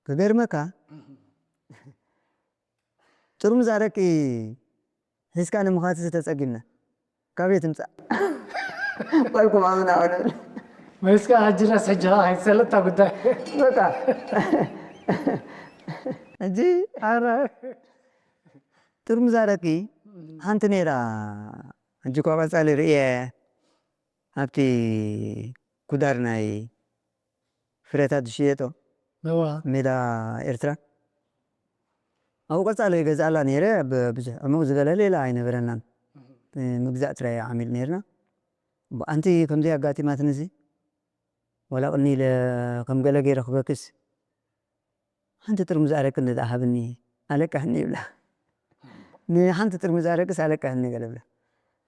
ክገርመካ፣ ጥርሙዝ ኣረቂ ሒዝካ ንምኻትሲ ተጸጊምና። ካበይ ትምጻእ? ቆይኩም ኣምና ኣውነ። መሊስካ ሕጂ ዳስ ሕጂ ኸዓ ከይትሰልጥ እታ ጉዳይ። በቃ። ሕጂ ኣረ ጥርሙዝ ኣረቂ ሓንቲ ነይራ። ሕጂ እኳ ቀጻሊ ርእየ ኣብቲ ኩዳር ናይ ፍረታት ዝሽየጦ እዋ ሜዳ ኤርትራ ኣብኡ ቀጻሊ ይገዝኣላ ነይረ። ብዙሕ ዕሙቕ ዝበለ ሌላ ኣይነበረናን። ምግዛእ ጥራይ ዓሚል ነይርና። ኣንቲ ከምዚ ኣጋጢማትንሲ ዋላ ቅኒ ኢለ ከም ገለ ገይረ ክበክስ ሓንቲ ጥርሙዝ ኣረቂ እንድኣ ሃብኒ ኣለቅሕኒ ይብላ። ንሓንቲ ጥርሙዝ ኣረቅስ ኣለቅሕኒ ገለ ብላ።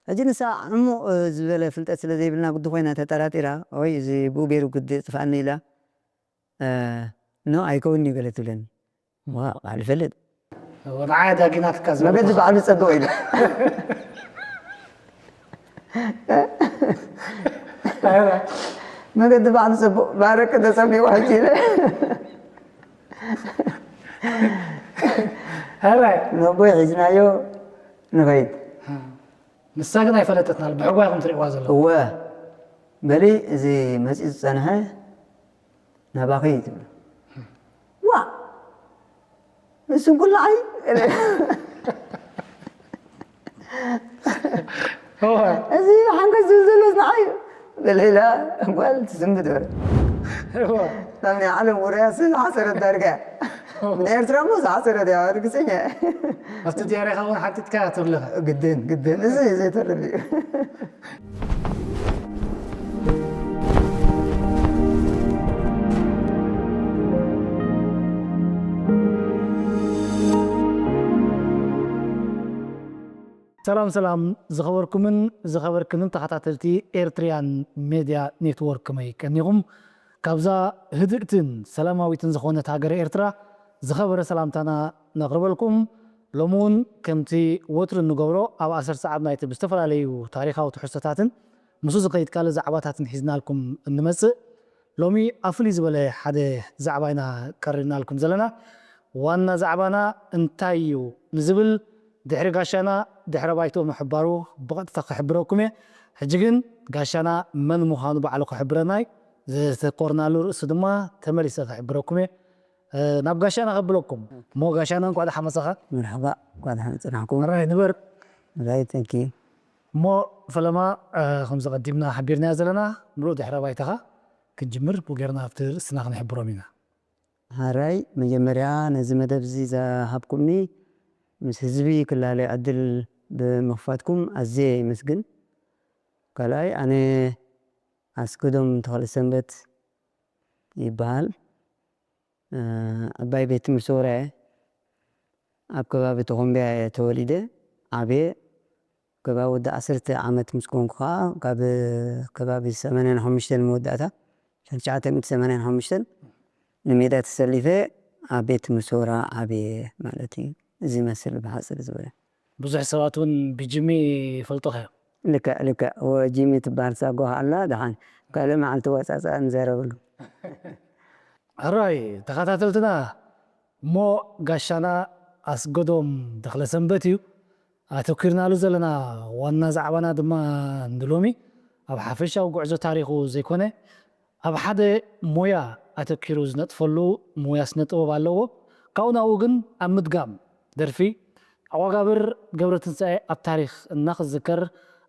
ሕጂ ንሳ ዕሙቕ ዝበለ ፍልጠት ስለ ዘይብልና ግዲ ኮይና ተጠራጢራ ወይ እዚ ብኡ ገይሩ ግዲ የጥፍኣኒ ኢላ ኖ ኣይከውን እዩ ገለ ትብለኒ። ዋ ቃል ይፈልጥ ንዓይ ዳጊናትካ መገዲ ባዕሉ ጸብቕ ኢሉ መገዲ ባዕሉ ጸብቕ ባረቂ ተጸቢቑ ሕጂ ኢለ ሕራይ ነቦይ ሒዝናዮ ንኸይድ ንሳ ግን ኣይፈለጠትናል ብሕጓ ኢኹም ትሪእዋ ዘለኹም እወ በሊ እዚ መፂኡ ዝፀንሐ ናባኺ እዩ ትብሎ ዋ ንሱ ኩላዓይ እወ እዚ ሓንከስ ዝብል ዘሎ ንዓይ በሌላ ጓል ትስምት በረ እወ ካብ ናይ ዓለም ውርያስ ዝሓሰረት ዳርጋ ንኤርትራ ሞ ዝሓሰረት እያ ርግፀኛ እየ ኣብቲ ዲያሪኻ እውን ሓቲትካ ትብልኻ ግድን ግድን እዚ ዘይተርፍ እዩ ሰላም ሰላም ዝኸበርኩምን ዝኸበርክንን ተኸታተልቲ ኤርትሪያን ሜድያ ኔትወርክ ከመይ ቀኒኹም ካብዛ ህድእትን ሰላማዊትን ዝኾነት ሃገረ ኤርትራ ዝኸበረ ሰላምታና ነቕርበልኩም ሎሚ እውን ከምቲ ወትሩ እንገብሮ ኣብ ኣሰር ሰዓብ ናይቲ ብዝተፈላለዩ ታሪኻዊ ትሕዝቶታትን ምስኡ ዝኸይድ ካልእ ዛዕባታትን ሒዝናልኩም እንመጽእ ሎሚ ኣብ ፍልይ ዝበለ ሓደ ዛዕባ ኢና ቀሪብናልኩም ዘለና ዋና ዛዕባና እንታይ እዩ ንዝብል ድሕሪ ጋሻና ድሕረ ባይትኡ ምሕባሩ ብቐጥታ ክሕብረኩም እየ ሕጂ ግን ጋሻና መን ምዃኑ ባዕሉ ክሕብረና እዩ ዝተኮርናሉ ርእሲ ድማ ተመሊሰ ክሕብረኩም እየ ናብ ጋሻና ከብለኩም እሞ ጋሻና እንኳዕ ደሓን መጻኻ መርሓባ እንኳዕ ደሓን ጽናሕኩም ራይ ንበር ራይ ተንኪ እሞ ፈለማ ከም ዘቐዲምና ሓቢርናዮ ዘለና ምሉእ ድሕረ ባይታኻ ክንጅምር ብጌርና ኣብቲ ርእስና ክንሕብሮም ኢና ሓራይ መጀመርያ ነዚ መደብ እዚ ዝሃብኩምኒ ምስ ህዝቢ ክላለ ዕድል ብምኽፋትኩም ኣዝየ ይመስግን ካልኣይ ኣነ ኣስገዶም ተኽለሰንበት ይበሃል ዕባይ ቤት ትምህርቲ ወረ ኣብ ከባቢ ተኾምቢያ እየ ተወሊደ ዓብየ ከባቢ ወዲ ዓሰርተ ዓመት ምስ ኮንኩ ከዓ ካብ ከባቢ ሰማንያን ሓሙሽተን መወዳእታ ሽሕን ትሽዓተ ሚእቲ ሰማንያን ሓሙሽተን ንሜዳ ተሰሊፈ ኣብ ቤት ትምህርቲ ወረ ዓብየ ማለት እዩ እዚ ይመስል ብሓፅር ዝበለ ብዙሕ ሰባት እውን ብጅሚ ይፈልጡኻ እዮም ልክዕ ልክዕ ጂሚ ትበሃል ሳጓ ኣላ ደሓን ካልእ መዓልቲ ወፃፃ ንዘረበሉ ሕራይ ተኸታተልትና እሞ ጋሻና ኣስገዶም ተኽለሰንበት እዩ ኣተኪርናሉ ዘለና ዋና ዛዕባና ድማ ንሎሚ ኣብ ሓፈሻዊ ጉዕዞ ታሪኹ ዘይኮነ ኣብ ሓደ ሞያ ኣተኪሩ ዝነጥፈሉ ሞያ ስነ ጥበብ ኣለዎ ካብኡ ናብኡ ግን ኣብ ምድጋም ደርፊ ኣዋጋብር ገብረትንሳኤ ኣብ ታሪኽ እናኽዝከር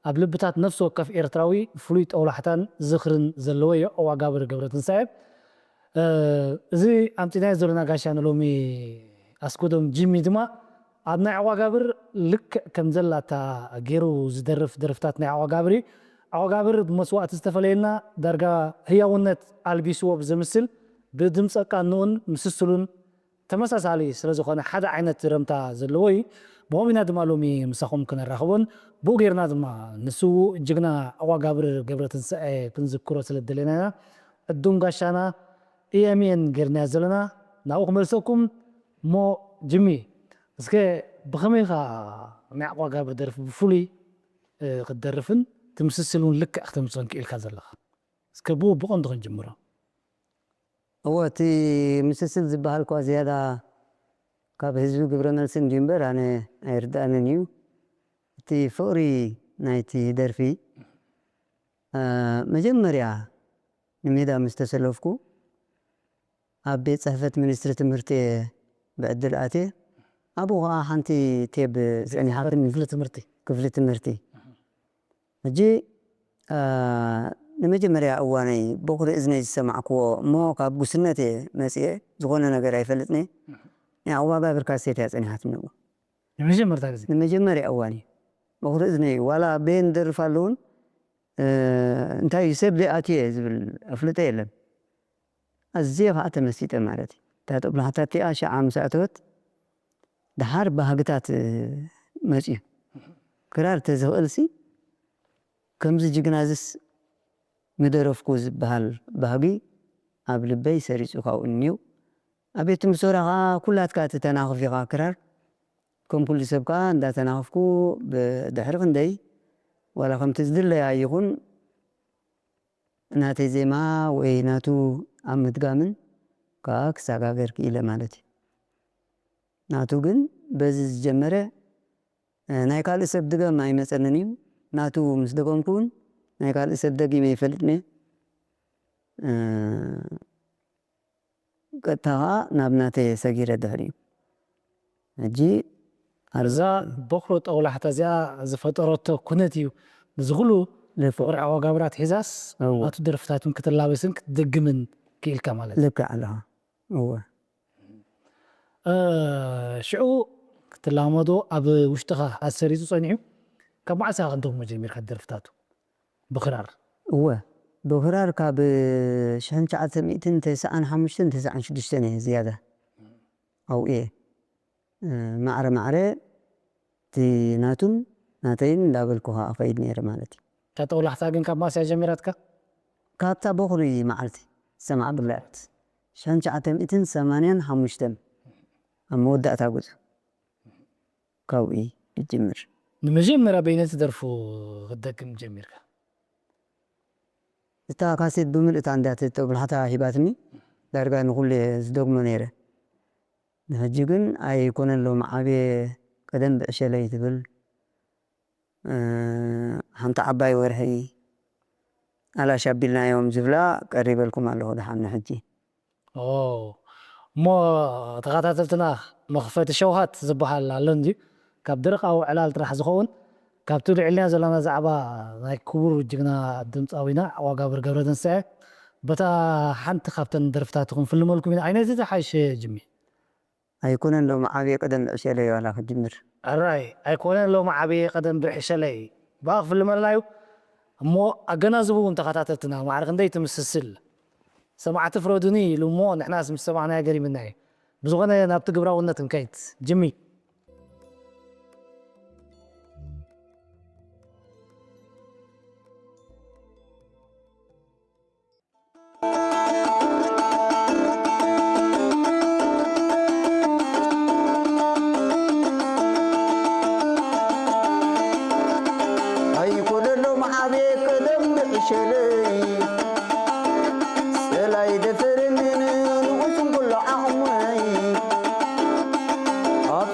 ኣብ ልብታት ነፍሲ ወከፍ ኤርትራዊ ፍሉይ ጠውላሕታን ዝኽርን ዘለዎ እዩ ኣዋጋብር ገብረትንሳኤ እዚ ኣምፂናዮ ዘለና ጋሻ ንሎሚ ኣስጎዶም ጂሚ ድማ ኣብ ናይ ኣዋጋብር ልክዕ ከም ዘላታ ገይሩ ዝደርፍ ደርፍታት ናይ ኣዋጋብር እዩ ኣዋጋብር ብመስዋእቲ ዝተፈለየና ዳርጋ ህያውነት ኣልቢስዎ ብዘምስል ብድምፀ ቃንኡን ምስስሉን ተመሳሳሊ ስለዝኾነ ሓደ ዓይነት ረምታ ዘለዎ እዩ። ብኸምኡ ኢና ድማ ሎሚ ምሳኹም ክነራኽቦን ብኡ ጌርና ድማ ንስዉእ ጅግና ኣዋጋብር ገብረትንሳኤ ክንዝክሮ ስለ ዝደለና ኢና። ዕዱም ጋሻና ኢየምየን ጌርናዮ ዘለና ናብኡ ክመልሰኩም እሞ ጅሚ እስከ ብኸመይ ኢኻ ናይ ኣዋጋብር ደርፊ ብፍሉይ ክትደርፍን ትምስስል እውን ልክዕ ክተምፅኦን ክኢልካ ዘለኻ? እስከ ብኡ ብቐንዱ ክንጅምሮ። እወ፣ እቲ ምስስል ዝበሃል እኳ ዝያዳ ካብ ህዝቢ ግብረ መልሲ እንድዩ እምበር፣ ኣነ ኣይርድኣንን እዩ። እቲ ፍቕሪ ናይቲ ደርፊ፣ እ፣ መጀመርያ ንሜዳ ምስ ተሰለፍኩ፣ ኣብ ቤት ጽሕፈት ሚኒስትሪ ትምህርቲ እየ ብዕድል ኣትየ። ኣብኡ ኸዓ ሓንቲ ቴብ ጸኒሓትኒ። ክፍሊ ትምህርቲ። ክፍሊ ትምህርቲ። ሕጂ፣ እ፣ ንመጀመርያ እዋነይ በኹሪ እዝነይ ዝሰማዕክዎ፣ እሞ ካብ ጉስነት እየ መጺኤ፣ ዝኾነ ነገር ኣይፈልጥን እየ። ናይ ኣወጋብር ካሴት እያ ጸኒሓትኒ እሞ። ንመጀመርታ ግዜ? ንመጀመርያ እዋን እዩ። በኹሪ እዝነይ፣ ዋላ በየን ደርፍ ኣለውን፣ እ፣ እንታይ እዩ፣ ሰብ ደይ ኣትየ ዝብል ኣፍልጦ የለን። ኣዝየ ኸዓ ተመሲጠ ማለት እዩ። እታ ጦብላሕታ እቲኣ ሸዓ ምስ ኣተወት፣ ደሓር ባህግታት፣ እ፣ መጽዩ። ክራር ተዝኽእልሲ፣ ከምዚ ጅግና ዝስ ምደረፍኩ ዝበሃል ባህጊ ኣብ ልበይ ሰሪጹ ካብኡ እኒው። ኣብ ቤት ትምህርቲ ወራ ኸዓ ኩላትካ ትተናኽፍ ኢኻ ክራር። ከም ኩሉ ሰብ ከኣ እንዳተናኽፍኩ ብድሕሪ ክንደይ ዋላ ከምቲ ዝድለያ ይኹን ናተይ ዜማ ወይ ናቱ ኣብ ምድጋምን ከኣ ክሰጋገር ክኢለ ማለት እዩ። ናቱ ግን በዚ ዝጀመረ፣ እ፣ ናይ ካልእ ሰብ ድገም ኣይመጸንን እዩ። ናቱ ምስ ደገምኩ እውን ናይ ካልእ ሰብ ደጊመ ይፈልጥን እየ። እ፣ ቀጥታ ኸኣ ናብ ናተይ ሰጊረ ድሕሪኡ። ሕጂ እዛ በኹሪ ጦብላሕታ እዚኣ ዝፈጠረቶ ኩነት እዩ። ነዚ ኩሉ ልክዕ። ፍቕሪ ኣወጋብራት ሒዛስ እወ። ናቱ ደርፍታትን ክትላበስን ክትደግምን ክኢልካ ማለት እዩ። ልክዕ ኣለኻ። እወ። እ፣ ሽዑ ክትላመዶ ኣብ ውሽጥኻ ኣሰሪጹ ጸኒሑ፣ ካብ መዓስ ኢኻ ክትደግሞ ጀሚርካ ደርፍታቱ ብኽራር? እወ፣ ብኽራር ካብ ሽሕን ትሽዓተ ሚእትን ተስዓን ሓሙሽተን ተስዓን ሽዱሽተን እየ ዝያዳ ኣብኡ እየ። እ፣ ማዕረ ማዕረ እቲ ናቱን ናተይን እንዳበልኩ ኸዓ እኸይድ ነይረ ማለት እዩ። እታ ጦብላሕታ ግን ካብ መዓስ እያ ጀሚራትካ? ካብታ በኹሪ መዓልቲ ዝሰማዕኩላ እያ። ሽሕን ትሽዓተ ሚእትን ሰማንያን ሓሙሽተን ኣብ መወዳእታ ጉዕዞ ካብኡ እዩ ዝጅምር። ንመጀመርያ በይነይ ትደርፉ ክትደግም ጀሚርካ? እታ ካሴት ብምልእታ እንዳ እቲ ጦብላሕታ ሂባትኒ፣ ዳርጋ ንኹሉ እየ ዝደግሞ ነይረ። ንሕጂ ግን ኣይኮነን ሎሚ ዓብየ ቀደም ብዕሸለይ ትብል፣ እ፣ ሓንቲ ዓባይ ወርሒ ኣላሽ ኣቢልናዮም ዝብላ ቀሪበልኩም ኣለኹ ደሓን ንሕጂ። ኦ፣ እሞ ተኸታተልትና መኽፈቲ ሸውሃት ዝበሃል ኣሎ እንድዩ። ካብ ደረቕ ኣውዕላል ጥራሕ ዝኸውን፣ ካብቲ ልዕልና ዘለና ዛዕባ ናይ ክቡር ጅግና ድምጻዊና ዋጋብር ገብረትንሳኤ፣ በታ ሓንቲ ካብተን ደርፍታቱ ክንፍልመልኩም ኢና። ኣይነቲ ዝሓሸ ጅሚ? ኣይኮነን ሎሚ ዓብየ ቀደም ብዕሸለይ ዋላ ክጅምር። ኣራይ፣ ኣይኮነን ሎሚ ዓብየ ቀደም ብዕሸለይ። ብኣ ክፍልመልና እዩ። እሞ ኣገናዝቡ እውን ተኸታተልትና፣ ማዕረ ክንደይ ትምስስል። ሰማዕቲ ፍረዱኒ ኢሉ እሞ ንሕናስ ምስ ሰማዕናዮ ገሪምና እዩ። ብዝኾነ ናብቲ ግብራውነት ንከይድ። ጅሚ። ኣይኮነሎም ዓብየ ቀደም ብዕሸለይ፣ ጸላይ ደፈረንን ንኡስን ኩሎ ዓቕመይ። ኣብ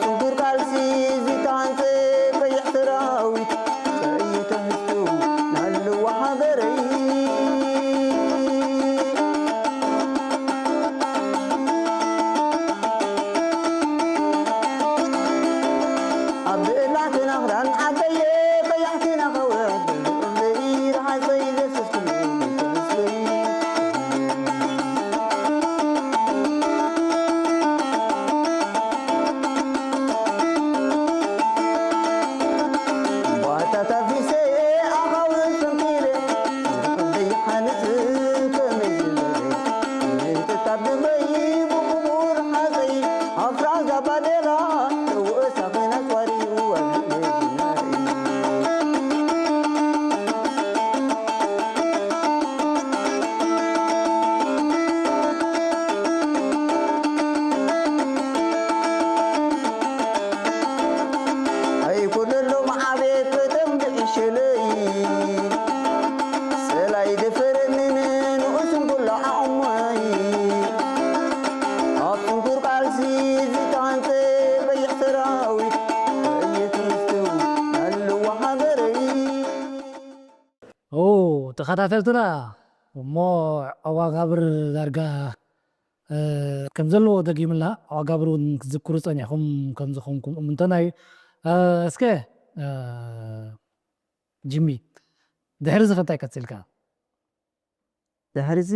ተኸታተልትና እሞ ኣዋጋብር ዳርጋ ከም ዘለዎ ደጊምልና ኣዋጋብር እውን ክትዝክሩ ጸኒሕኩም ከም ዝኾንኩም እምንተና እዩ። እስከ ጅሚ ድሕሪ እዚ ከንታይ ቀጽልካ? ድሕሪ እዚ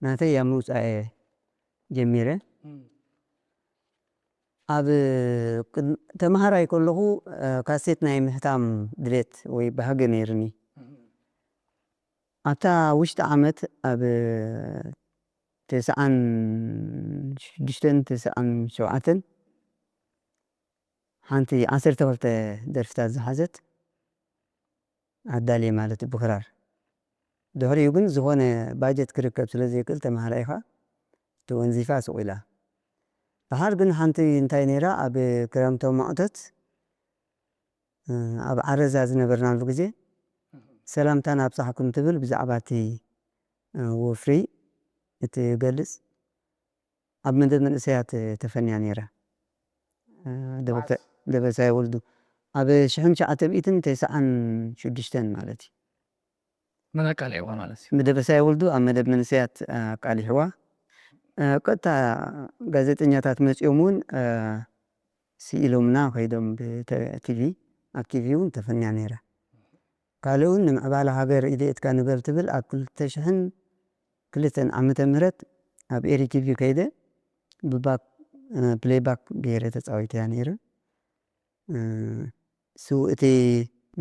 ናተይ ኣብ ምውፃእ እየ ጀሚረ። ኣብ ተምሃራይ ከለኹ ካሴት ናይ ምሕታም ድሌት ወይ ባህጊ ነይርኒ። ኣብታ ውሽጢ ዓመት ኣብ ተስዓን ሽዱሽተን ተስዓን ሸውዓተን ሓንቲ ዓሰርተ ክልተ ደርፍታት ዝሓዘት ኣዳልየ ማለት እዩ ብክራር። ድሕሪኡ ግን ዝኾነ ባጀት ክርከብ ስለ ዘይክእል ተምሃራይ ኢኻ ተወንዚፋ ስቕ ኢላ። ደሓር ግን ሓንቲ እንታይ ነይራ ኣብ ክረምታዊ ማዕቶት ኣብ ዓረዛ ዝነበርናሉ ግዜ ሰላምታን ኣብጻሕኩም ትብል ብዛዕባ እቲ ወፍሪ እትገልጽ ኣብ መደብ መንእሰያት ተፈንያ ነይራ። ደበሳይ ወልዱ ኣብ ሽሕን ትሽዓተ ሚእትን ተስዓን ሽዱሽተን ማለት እዩ። መን ኣቃሊዕዋ ማለት እዩ? ደበሳይ ወልዱ ኣብ መደብ መንእሰያት ኣቃሊሕዋ። ቀጥታ ጋዜጠኛታት መፂኦም እውን ስኢሎምና ከይዶም ብቲቪ ኣብ ቲቪ እውን ተፈንያ ነይራ። ካልእ እውን ንምዕባለ ሃገር ኢደ እትካ ንበል ትብል ኣብ ክልተ ሽሕን ክልተን ዓመተ ምህረት ኣብ ኤሪ ቲቪ ከይደ ብባክ ፕሌይባክ ገይረ ተፃዊተያ ነይረ። ስውእቲ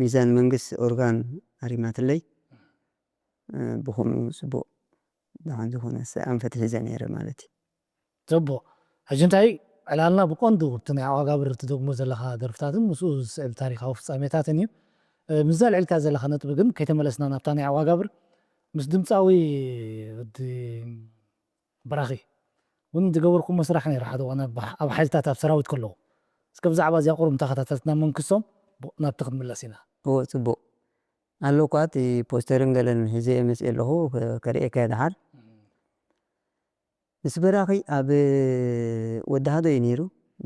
ሚዛን መንግስት ኦርጋን ኣሪማትለይ ብኸምኡ ፅቡቕ ደሓን ዝኾነ ኣንፈት ሒዘ ነይረ ማለት እዩ። ጽቡቕ። ሕጂ እንታይ ዕላልና ብቐንዱ እቲ ናይ ኣዋጋብር ትደግሞ ዘለኻ ደርፍታትን ምስኡ ዝስዕብ ታሪኻዊ ፍጻሜታትን እዩ። ምስዛ ኣልዒልካ ዘለኻ ነጥቢ ግን ከይተመለስና ናብታ ናይ ኣዋጋብር ምስ ድምጻዊ ወዲ በራኺ እውን ዝገበርኩሞ ስራሕ ነይሩ ሓደ እዋን ኣብ ሓይልታት ኣብ ሰራዊት ከለኹ። እስከ ብዛዕባ እዚኣ ቁሩብ ንተኸታተልትና መንክሶም ናብቲ ክንምለስ ኢና። እወ ጽቡቕ። ኣሎ እኳ እቲ ፖስተርን ገለን ሒዘ እየ መጽእ ኣለኹ ከርእየካ እየ ደሓር። ምስ በራኺ ኣብ ወዲ ሃዶ እዩ ነይሩ።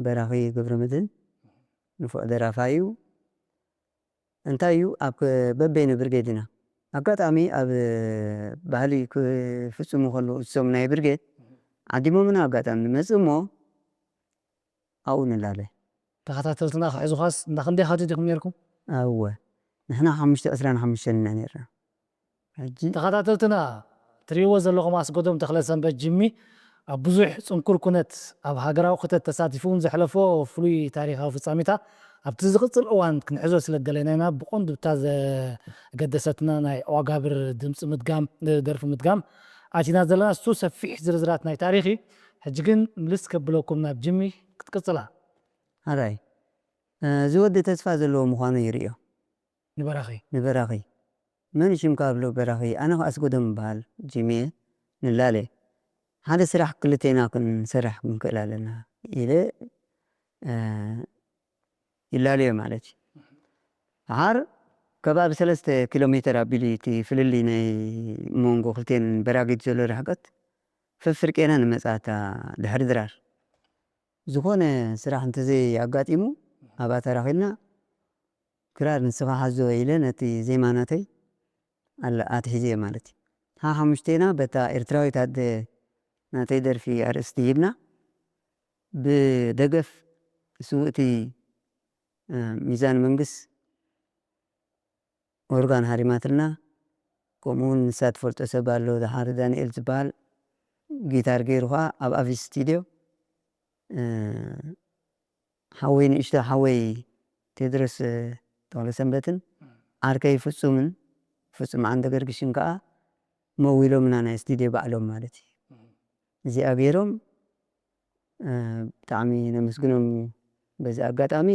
በራኺ ገብረመድህን ንፉዕ ደራፋይ እዩ። እንታይ እዩ ኣብ በበይኑ ብርጌድ ኢና ኣጋጣሚ ኣብ ባህሊ ክፍጽሙ ከለዉ እሶም ናይ ብርጌድ ዓዲሞምና ኣጋጣሚ ንመጽእ እሞ ኣብኡ ንላለ። ተኸታተልትና ክሕዙኻስ እንዳ ክንደይ ኢኻ ዲኹም ነይርኩም? እወ ንሕና ሓሙሽተ ዕስራን ሓሙሽተን ኢና ነይርና። ሕጂ ተኸታተልትና ትሪእዎ ዘለኹም ኣስገዶም ተኽለሰንበት ጅሚ ኣብ ብዙሕ ጽንኩር ኩነት ኣብ ሃገራዊ ክተት ተሳቲፉ እውን ዘሕለፎ ፍሉይ ታሪኻዊ ፍጻሜታ ኣብቲ ዝቕጽል እዋን ክንሕዞ ስለ ዝደለና ኢና። ብቐንዱ እታ ዘገደሰትና ናይ ኦጋብር ድምጺ ምድጋም ደርፊ ምድጋም ኣቲና ዘለና እሱ ሰፊሕ ዝርዝራት ናይ ታሪኽ እዩ። ሕጂ ግን ምልስ ከብለኩም ናብ ጅሚ ክትቅጽላ። ኣራይ እዚ ወዲ ተስፋ ዘለዎ ምዃኑ ይርእዮ። ንበራኺ ንበራኺ መን ሽምካ ኣብሎ በራኺ ኣነ ኸኣ ኣስጎዶም እበሃል ጂሚ እየ ንላለ ሓደ ስራሕ ክልቴና ክንሰርሕ ክንክእል ኣለና ኢለ ይላለዮ ማለት እዩ። ደሓር ከባቢ ሰለስተ ኪሎ ሜተር ኣቢሉ እቲ ፍልልይ ናይ መንጎ ክልቴን በራጊድ ዘሎ ርሕቀት ፈፍርቄና ንመጻታ ድሕሪ ድራር ዝኾነ ስራሕ እንተዘይ ኣጋጢሙ ኣብኣ ተራኺብና ክራር ንስኻ ሓዞ ኢለ ነቲ ዜማ ናተይ ኣለ ኣትሒዘዮ ማለት እዩ። ሓሓሙሽቴና በታ ኤርትራዊት ኣደ ናተይ ደርፊ ኣርእስቲ ሂብና ብደገፍ ስውእቲ ሚዛን መንግስ ኦርጋን ሃሪማትልና። ከምኡ እውን ንሳ ትፈልጦ ሰብ ኣሎ፣ ደሓር ዳንኤል ዝበሃል ጊታር ገይሩ ኸዓ ኣብ ኣቪስ ስቱድዮ ሓወይ ንእሽቶ ሓወይ ቴድሮስ ተኽለሰንበትን ዓርከይ ፍጹምን ፍጹም ዓንደ ገርግሽን ከኣ መዊሎምና ናይ ስቱድዮ ባዕሎም ማለት እዩ። እዚኣ ገይሮም ብጣዕሚ ነመስግኖም በዚ ኣጋጣሚ።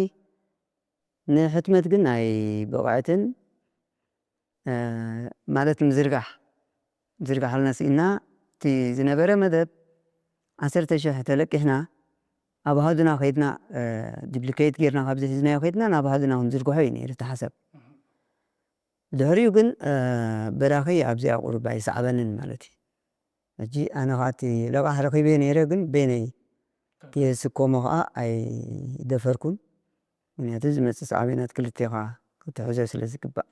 ንሕትመት ግን ኣይበቕዐትን። ማለት ምዝርጋሕ ምዝርጋሕ ኣልና ስኢና እቲ ዝነበረ መደብ ዓሰርተ ሽሕ ተለቂሕና ኣብ ኣሃዱና ከይድና ዲፕሊኬት ጌርና ካብዚ ሒዝናዮ ከይድና ናብ ኣሃዱና ክንዝርግሖ እዩ ነይሩ እቲ ሓሳብ። ድሕሪኡ ግን በራኺ ኣብዚኣ ቁሩብ ኣይሰዓበንን ማለት እዩ። ሕጂ ኣነ ኸዓ እቲ ለቓሕ ረኺበ ነይረ ግን በይነይ ክስከሞ ኸዓ ኣይደፈርኩን። ምክንያቱ ዝመፅእ ሳዕቤናት ክልቴኻ ክትሕዞ ስለ ዝግባእ።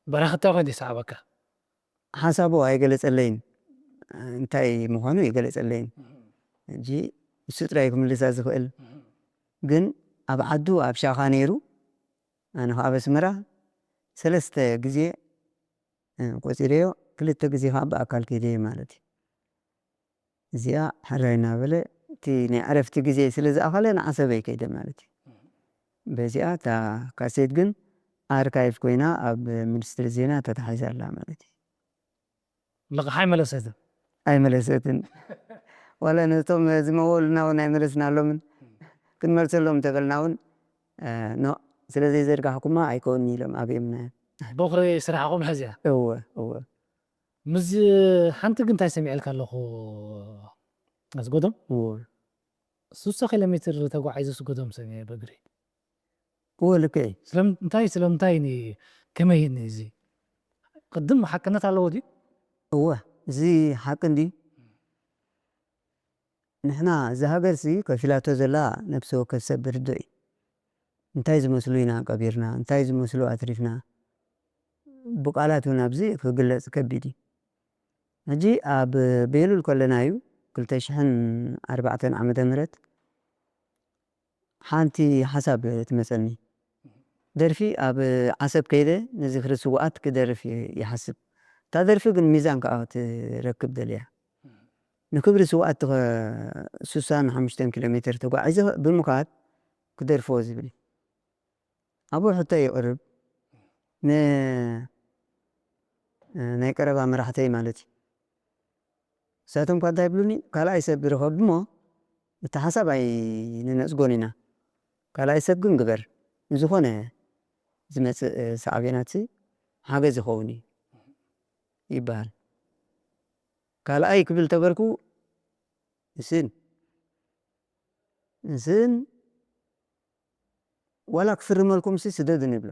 በረኸት እንታይ ኮይኑ ይሰዓበካ? ሓሳቡ ኣይገለጸለይን፣ እንታይ ምዃኑ ኣይገለጸለይን። ሕጂ እሱ ጥራይ ክምልሳ ዝኽእል። ግን ኣብ ዓዱ ኣብ ሻኻ ነይሩ፣ ኣነ ኸዓ ኣብ ኣስመራ ሰለስተ ግዜ፣ እ፣ ቆጺረዮ፣ ክልተ ግዜ ኸዓ ብኣካል ከይደ ማለት እዩ። እዚኣ ሕራይ እናበለ እቲ ናይ ዕረፍቲ ግዜ ስለ ዝኣኸለ ንዓሰበይ ከይደ ማለት እዩ። በዚኣ እታ ካሴት ግን ኣርካይቭ ኮይና ኣብ ሚኒስትሪ ዜና ተታሒዛ ኣላ ማለት እዩ። ልቕሓ ኣይመለሰትን። ኣይመለሰትን። ዋላ ነቶም ዝመወሉና እውን ኣይመለስናሎምን። ክንመልሰሎም እንተበልና እውን፣ እ፣ ኖ፣ ስለ ዘይዘርጋሕኩማ ኣይከውንኒ ኢሎም ኣብዮምና እዮም። ቦኽሪ ስራሕኹም ሕዝያ። እወ፣ እወ። ምስ ሓንቲ ግን እንታይ ሰሚዐልካ ኣለኹ ኣስጎዶም? እወ። ሱሳ ኪሎ ሜትር ተጓዒዙ ኣስጎዶም ሰሚዐ በእግሪ። እወ፣ ልክዕ እዩ። ስለምንታይ፣ ስለምንታይ፣ ከመይ እዚ? ቅድም ሓቅነት ኣለዎ ድዩ? እወ፣ እዚ ሓቂ እንድዩ። ንሕና እዛ ሃገርሲ ከፊላቶ ዘላ ነፍሲ ወከፍ ሰብ ብርድእ እዩ። እንታይ ዝመስሉ ኢና ቀቢርና፣ እንታይ ዝመስሉ ኣትሪፍና፣ ብቃላት እውን ኣብዚ ክግለጽ ከቢድ እዩ። ሕጂ ኣብ ቤሉል ከለና እዩ፣ ክልተ ሽሕን ኣርባዕተን ዓመተ ምህረት፣ ሓንቲ ሓሳብ ትመጸኒ። ደርፊ ኣብ ዓሰብ ከይደ ንዝኽሪ ስውኣት ክደርፍ ይሓስብ። እታ ደርፊ ግን ሚዛን ከኣ ትረክብ ደልያ። ንክብሪ ስውኣት ኸ ሱሳን ሓሙሽተን ኪሎ ሜትር ተጓዒዘ ብምኻድ ክደርፍዎ ዝብል እዩ። ኣብኡ ሕቶ የቕርብ፣ ን-፣ ናይ ቀረባ መራሕተይ ማለት እዩ። ንሳቶም እኳ እንታይ ይብሉኒ፣ ካልኣይ ሰብ ርኸብ እሞ እቲ ሓሳብ ኣይንነጽጎን ኢና። ካልኣይ ሰብ ግን ግበር፣ ንዝኾነ ዝመጽእ ሳዕቤናትሲ ሓገዝ ይኸውን እዩ ይበሃል። ካልኣይ ክብል ተበልኩ፣ እስን፣ እስን ዋላ ክፍርመልኩምሲ ስደዱኒ ይብሎ።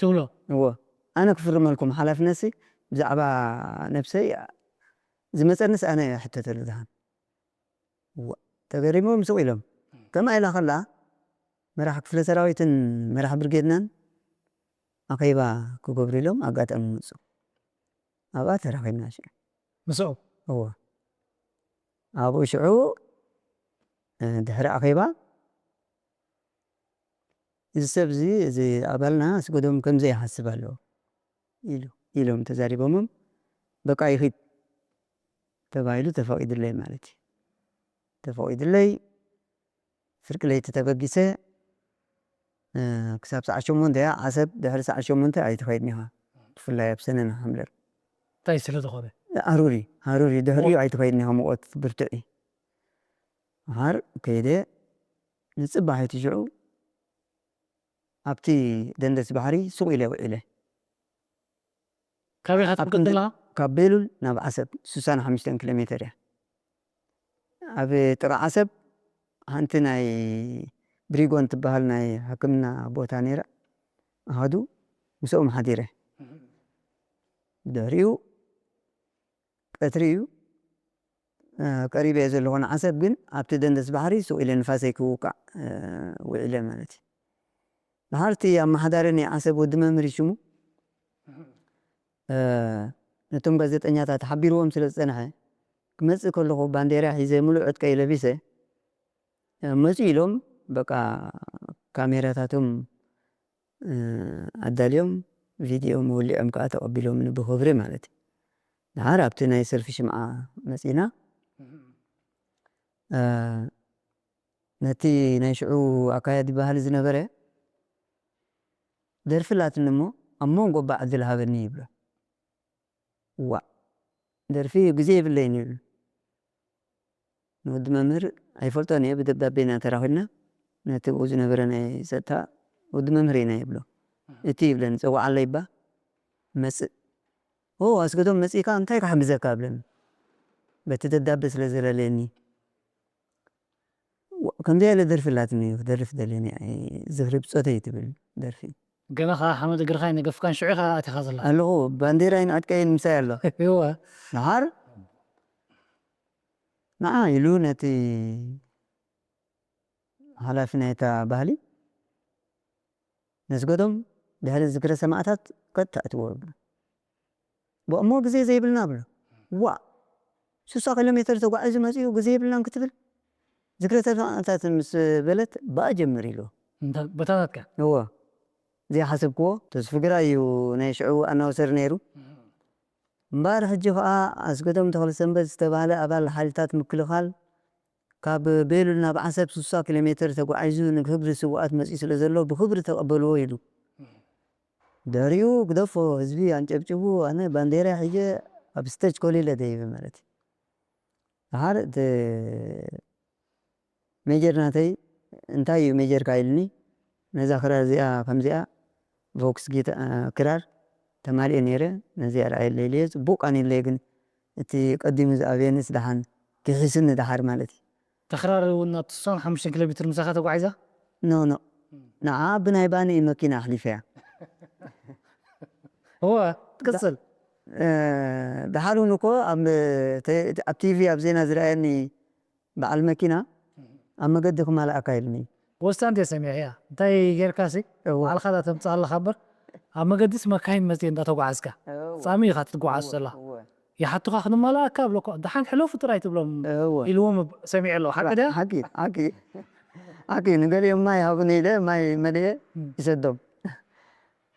ትብሎ? እወ። ኣነ ክፍርመልኩም ሓላፍነትሲ ብዛዕባ ነብሰይ ዝመጸንስ ኣነ እየ ሕተተሉ ደሓን። እወ። ተገሪሞም ስቕ ኢሎም። ከምኣ ኢላ ከላ መራሒ ክፍለ ሰራዊትን መራሒ ብርጌድናን ኣኼባ ክገብሩ ኢሎም ኣጋጣሚ መጹ። ኣብኣ ተራኺብና ሽዑ። ምስኦም? እወ። ኣብኡ ሽዑ፣ እ፣ ድሕሪ ኣኼባ እዚ ሰብ እዚ፣ እዚ ኣባልና ኣስገዶም ከምዚ ይሓስብ ኣሎ ኢሉ፣ ኢሎም ተዛሪቦሞም። በቃ ይኺድ ተባሂሉ ተፈቒድለይ ማለት እዩ። ተፈቒድለይ ፍርቂ ለይቲ ተበጊሰ፣ እ፣ ክሳብ ሰዓት ሸሞንተ እያ ዓሰብ፣ ድሕሪ ሰዓት ሸሞንተ ኣይትኸይድን ኢኻ። ብፍላይ ኣብ ሰነን ሓምለር። እንታይ ስለ ዝኾነ? ሃሩር እዩ፣ ሃሩር እዩ፣ ድሕሪኡ ኣይትኸይድን ኢኻ፣ ሙቐት ብርቱዕ እዩ። ደሓር ከይደ፣ ንጽባሒቱ ሽዑ ኣብቲ ደንደስ ባሕሪ ሱቕ ኢለ ውዒለ። ካበይ ኢኻ ኣብ ትምቅድ ክንዲ ዘለኻ? ካብ ቤሉል ናብ ዓሰብ ሱሳን ሓሙሽተን ኪሎ ሜተር እያ። ኣብ ጥቓ ዓሰብ ሓንቲ ናይ ብሪጎን ትበሃል ናይ ሕክምና ቦታ ነይራ። ኣሃዱ ምስኦም ሓዲረ። ድሕሪኡ ቀትሪ እዩ። እ፣ ቀሪበ እየ ዘለኹ ንዓሰብ፣ ግን ኣብቲ ደንደስ ባሕሪ ሱቕ ኢለ ንፋሰይ ክውቃዕ፣ እ፣ ውዒለ ማለት እዩ። ደሓር እቲ ኣመሓዳሪ ናይ ዓሰብ ወዲ መምህር እዩ ሽሙ። እ፣ ነቶም ጋዜጠኛታት ሓቢርዎም ስለ ዝጸንሐ፣ ክመጽእ ከለኹ ባንዴራ ሒዘ፣ ምሉእ ዕጥቀይ ለቢሰ፣ እ፣ መጹ ኢሎም፣ በቃ ካሜራታቶም፣ እ፣ ኣዳልዮም፣ ቪድዮ መወሊዖም ከኣ ተቐቢሎምኒ ብኽብሪ ማለት እዩ። ደሓር ኣብቲ ናይ ሰልፊ ሽምዓ መጺና፣ እ፣ ነቲ ናይ ሽዑ ኣካያዲ ባህሊ ዝነበረ፣ ደርፊ ኣላትኒ እሞ፣ ኣብ መንጎ እባ ዕድል ሃበኒ ይብሎ። ዋእ፣ ደርፊ ግዜ የብለይን ይብል። ንወዲ መምህር ኣይፈልጦን እየ፣ ብደብዳቤ ኢና ተራኺብና። ነቲ ብኡ ዝነበረ ናይ ጸጥታ፣ "ወዲ መምህር ኢና" ይብሎ። "እቲ" ይብለኒ፣ "ጸውዓለይ እባ፣ መጽእ።" "ኦ፣ ኣስገዶም መጺእካ፣ እንታይ ክሓግዘካ?" እብለኒ። በቲ ደብዳቤ ስለ ዘለለየኒ። ዋ፣ ከምዚኣ ኢለ ደርፊ ኣላትኒ፣ ክደርፍ ደልየኒ፣ ኣይ፣ ዝኽሪ ብጾተይ ትብል ደርፊ። ገና ኸዓ ሓመድ እግርኻ ኣይነገፍካን፣ ሽዑ ኢኻ ኣቲኻ ዘላ። ኣለኹ፣ ባንዴራይን ዕጥቀይን ምሳይ ኣሎ። እወ። ደሓር ንዓ ኢሉ ነቲ ሓላፊ ናይታ ባህሊ፣ ነስገዶም፣ ድሕሪ ዝክረ ሰማእታት ቀጥታ እትወርዱ። ብእሞ ግዜ ዘይብልና ብሎ። ዋ፣ ስሳ ኪሎ ሜትር ተጓዒዙ መጺኡ ግዜ የብልናን ክትብል? ዝክረ ሰማእታት ምስ በለት፣ ብኣ ጀምር ኢሉ። እንተ-፣ ቦታታትካ? እወ። ዘይሓሰብክዎ፣ ተስፉ ግራ እዩ ናይ ሽዑ ኣናውሰር ነይሩ። እምበኣር ሕጂ ኸኣ ኣስገዶም ተኽለሰንበት ዝተባህለ ኣባል ሓይልታት ምክልኻል ካብ ቤሉል ናብ ዓሰብ ስሳ ኪሎ ሜትር ተጓዒዙ ንክብሪ ስውኣት መጺኡ ስለ ዘሎ ብኽብሪ ተቐበልዎ ኢሉ። ድሕሪኡ ግደፎ፣ ህዝቢ ኣንጨብጭቡ፣ ኣነ ባንዴራ ሒዘ ኣብ ስቴጅ ኮሊለ ደይበ ማለት እዩ። ደሓር እቲ ሜጀር ናተይ፣ "እንታይ እዩ ሜጀርካ?" ኢሉኒ። ነዛ ክራር እዚኣ ከምዚኣ፣ ቮክስ ጊታ-፣ ክራር ተማሊኤ ነይረ። ነዚኣ ርኣየለይ ኢለዮ። ጽቡቕ ቃኒለይ ግን እቲ ቀዲሙ ዝኣብየንስ ደሓን ክሒስኒ ደሓር ማለት እዩ። እታ ክራር እውን ኣብቲ ስሳን ሓሙሽተን ኪሎ ሜትር ምሳኻ ተጓዒዛ? ኖ፣ ኖ። ንዓ ብናይ ባኒ መኪና ኣሕሊፈያ። እወ፣ ትቅጽል። እ፣ ደሓር እውን እኮ ኣብ ተ-፣ ኣብ ቲቪ ኣብ ዜና ዝረኣየኒ በዓል መኪና ኣብ መገዲ ክማልኣካ ኢሉኒ። ወስታ እንድየ ሰሚዐያ። እንታይ ጌርካሲ? እወ። ባዕልኻ እዛ ተምጽእ ኣለኻ እምበር፣ ኣብ መገዲስ መካይን መጽየ እንዳተጓዓዝካ። እወ። ጻሚ ኢኻ ትጓዓዝ እወ፣ ዘላ። እወ። ይሓቱኻ ክንማልኣካ ኣብለኮ። ደሓን ሕለፉ ጥራይ ትብሎም እወ። ኢልዎም ሰሚዐ ኣለኹ። ሓቂ ድያ? ሓቂ፣ ሓቂ። ሓቂ፣ ንገሊኦም ማይ ሃቡኒ ኢለ ማይ መሊኤ እም። ይሰዶም።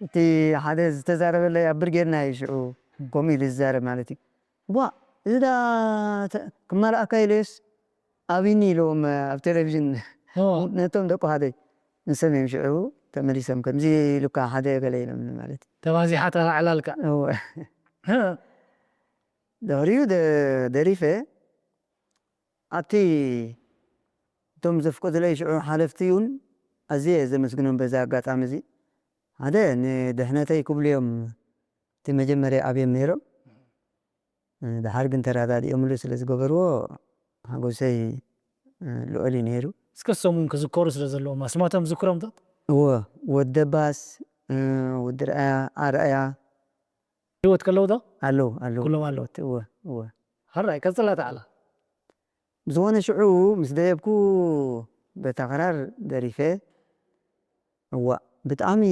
እቲ ሓደ ዝተዛረበለይ ኣብ ብርጌድና እዩ ሽዑ እም። ከምኡ ኢሉ ዝዛረብ ማለት እዩ። ዋ፣ እዚ ዳ ተ-፣ ክማልኣካ ኢለዮስ ኣብይኒ ኢለዎም ኣብ ቴሌቪዥን ኦ። ነቶም ደቁ ሃደይ ንሰም እዮም ሽዑ ተመሊሶም ከምዚ ኢሉካ ሓደ ገለ ኢሎምኒ ማለት እዩ። ተባዚሓ ተላዕላልካ። እወ። ህ። ድሕሪኡ ደ-፣ ደሪፈ ኣብቲ እቶም ዘፍቀዱለይ ሽዑ ሓለፍቲ እውን ኣዝየ ዘመስግኖም በዚ ኣጋጣሚ እዚ። ሓደ ንድሕነተይ ክብሉ እዮም እቲ መጀመርያ ኣብዮም ነይሮም። እ፣ ደሓር ግን ተረዳዲኦምሉ ስለ ዝገበርዎ ሓጎሰይ፣ እ፣ ልዑል እዩ ነይሩ። እስከ እሶም እውን ክዝከሩ ስለ ዘለዎም ኣስማቶም ዝክሮም ዶ? እወ፣ ወዲ ደባስ፣ እ፣ ወዲ ርኣያ፣ ኣርኣያ። ህይወት ከለዉ ዶ? ኣለዉ፣ ኣለዉ። ኩሎም ኣለዉ። እወ፣ እወ። ሕራይ፣ ቀጽላ ተዓላ። ብዝኾነ ሽዑ ምስ ደየብኩ በታ ክራር ደሪፈ። እዋእ፣ ብጣዕሚ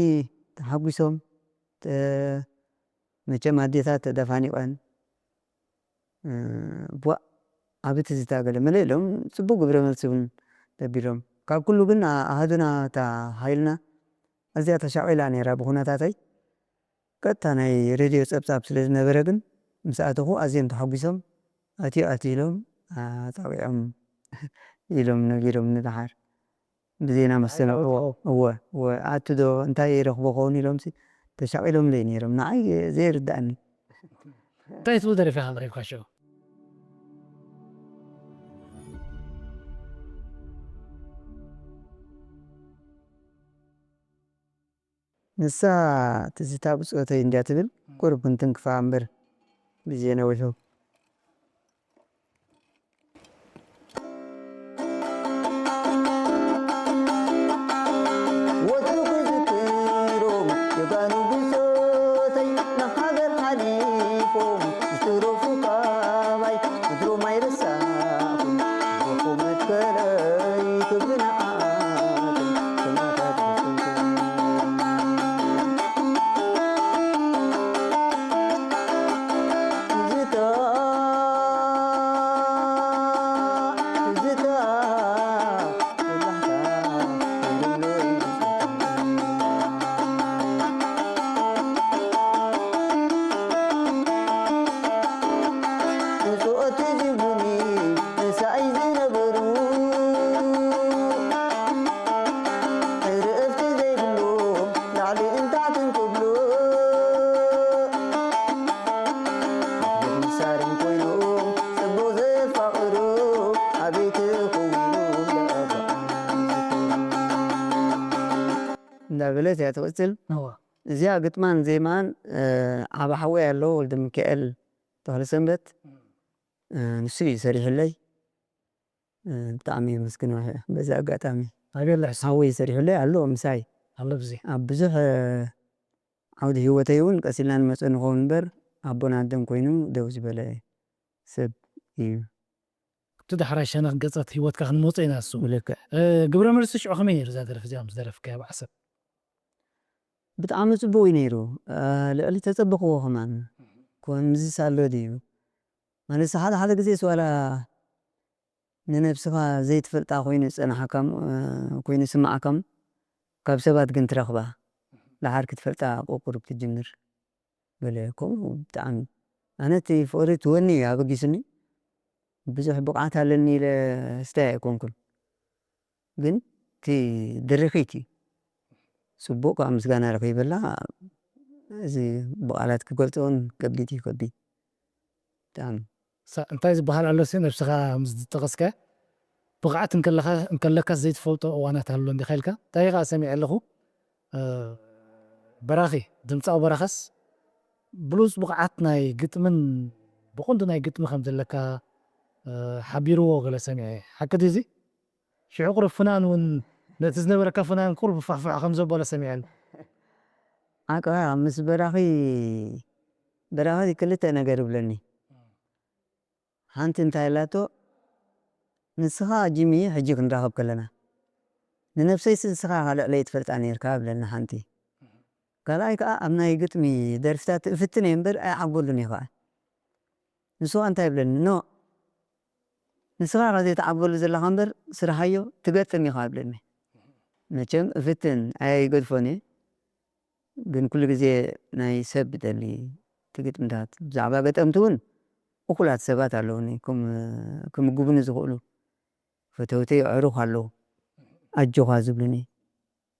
ተሓጒሶም፣ ተ-፣ መቸም ኣዴታት ተደፋኒቐን፣ እ፣ ዋእ፣ ዓቢ ትዝታ ገለ መለ ኢሎም፣ ጽቡቕ ግብረ መልሲ እውን ተቢሎም። ካብ ኩሉ ግን ኣ-፣ ኣሃዱና እታ ሓይልና ኣዝያ ተሻቒላ ነይራ ብኹነታተይ። ቀጥታ ናይ ሬድዮ ጸብጻብ ስለ ዝነበረ ግን፣ ምስ ኣተኹ ኣዝዮም ተሓጒሶም፣ "ኣትዩ፣ ኣትዩ" ኢሎም ኣጻዊዖም ኢሎም ነጊሮምኒ ደሓር። ብዜና መስተንዕዎ። እወ፣ እወ። "ኣቱ ዶ እንታይ ይረኽቦ ኸውን?" ኢሎምሲ ተሻቒሎምለይ ነይሮም። ንዓይ ዘይርድኣኒ። እንታይ ትብል ደርፊ ኢኻ ኣቕሪብካ ሽዑ? ንሳ ትዝታ ብጾተይ እንድያ ትብል፣ ቁሩብ ክንትንክፋ እምበር ግዜ ነዊሑ። ወትሩ ክዝክሮም ጀጋኑ ብጾተይ ንሃገር ሓሊፎም ዝተረፉ ካባይ። ድሮም ኣይረሳዕኩን፣ ብርኹ መትከለይ ክብሪ ንዓኣቶም ሰማእታት ርሑስ። ትዝታ፣ ትዝታ፣ እንዳበለት እያ ትቕጽል። እዚኣ ግጥማን ዜማን፣ እ፣ ዓቢ ሓወይ ኣሎ፣ ወልደ ሚካኤል ተኽለሰንበት፣ እ፣ ንሱ እዩ ሰሪሑለይ። እ፣ ብጣዕሚ የመስግኖ በዚ ኣጋጣሚ። ኣበይ ኣሎ ሕጂ? ሓወይ ሰሪሑለይ ኣሎ ምሳይ። ኣሎ ብዚ? ኣብ ብዙሕ፣ እ፣ ዓውዲ ህይወተይ እውን ቀስ ኢልና ንመጾ ንኸውን እምበር፣ ኣቦን ኣደን ኮይኑ ደው ዝበለ ሰብ እዩ። ኣብቲ ዳሕራይ ሸነኽ ገጻት ህይወትካ ክንመጾ ኢና እሱ። ልክዕ። እ፣ ግብረ መልሲ ሽዑ ከመይ ነይሩ እዛ ደርፊ እዚኣ ምስ ደረፍካያ ብዓሰብ? ብጣዕሚ ጽቡቕ እዩ ነይሩ። እ፣ ልዕሊ ተጸበኽዎ ከማን። ከምዚ ሳሎ ድዩ? ማለት ሓደ ሓደ ግዜ ስዋላ ንነብስኻ ዘይትፈልጣ ኮይኑ ዝጸንሓካም፣ እ፣ ኮይኑ ዝስምዓካም ካብ ሰባት ግን ትረኽባ። ደሓር ክትፈልጣ ቁቁሩብ ትጅምር። ገለ ከምኡ ብጣዕሚ። ኣነ እቲ ፍቕሪ እቲ ወኒ እዩ ኣበጊሱኒ። ብዙሕ ብቕዓት ኣለኒ ኢለ ስታይ ኣይኮንኩን። ግን እቲ ድርኺት እዩ። ጽቡቕ ከኣ ምስጋና ረኺበላ። እዚ ብቓላት ክገልጾ እውን ከቢድ እዩ፣ ከቢድ። ብጣዕሚ። ሳ-፣ እንታይ ዝበሃል ኣሎ ሲ ነብስኻ ምስ ዝጠቐስካ ብቕዓት እንከለኻ፣ እንከለካስ ዘይትፈልጦ እዋናት ኣሎ እንዲኻ ኢልካ? እንታይ ከኣ ሰሚዐ ኣለኹ፣ እ፣ በራኺ፣ ድምጻዊ በራኸስ ብሉጽ ብቕዓት ናይ ግጥምን ብቕንዱ ናይ ግጥሚ ከም ዘለካ፣ እ፣ ሓቢርዎ ገለ ሰሚዐ። ሓቂ ድዩ እዚ? ሽዑ ቁሩብ ፍናን እውን ነቲ ዝነበረካ ፍናን ቁሩብ ፋሕፋሕ ከም ዘበሎ ሰሚዐ ኣለኹ። ሓቂ ምስ በራኺ፣ በራኺ ክልተ ነገር ይብለኒ። ሓንቲ እንታይ ኣላቶ፣ ንስኻ ጂሚ ሕጂ ክንራኸብ ከለና፣ ንነብሰይሲ ንስኻ ኢኻ ልዕለይ ትፈልጣ ነይርካ ብለኒ ሓንቲ። ካልኣይ ከኣ ኣብ ናይ ግጥሚ ደርፍታት እፍትን እየ እምበር ኣይዓግበሉን እየ ከኣ። ንሱ ከኣ እንታይ ይብለኒ፣ ኖ፣ ንስኻ ኢኻ ዘይትዓግበሉ ዘለኻ እምበር ስርሓዮ ትገጥም ኢኻ ይብለኒ። መቸም እፍትን ኣይገድፎን እየ። ግን ኩሉ ግዜ ናይ ሰብ ይደሊ። እቲ ግጥምታት ብዛዕባ ገጠምቲ እውን እኹላት ሰባት ኣለውኒ፣ ክም-፣ ክምግቡኒ ዝኽእሉ ፈተውተይ ኣዕሩኽ ኣለዉ። ኣጆኻ ዝብሉኒ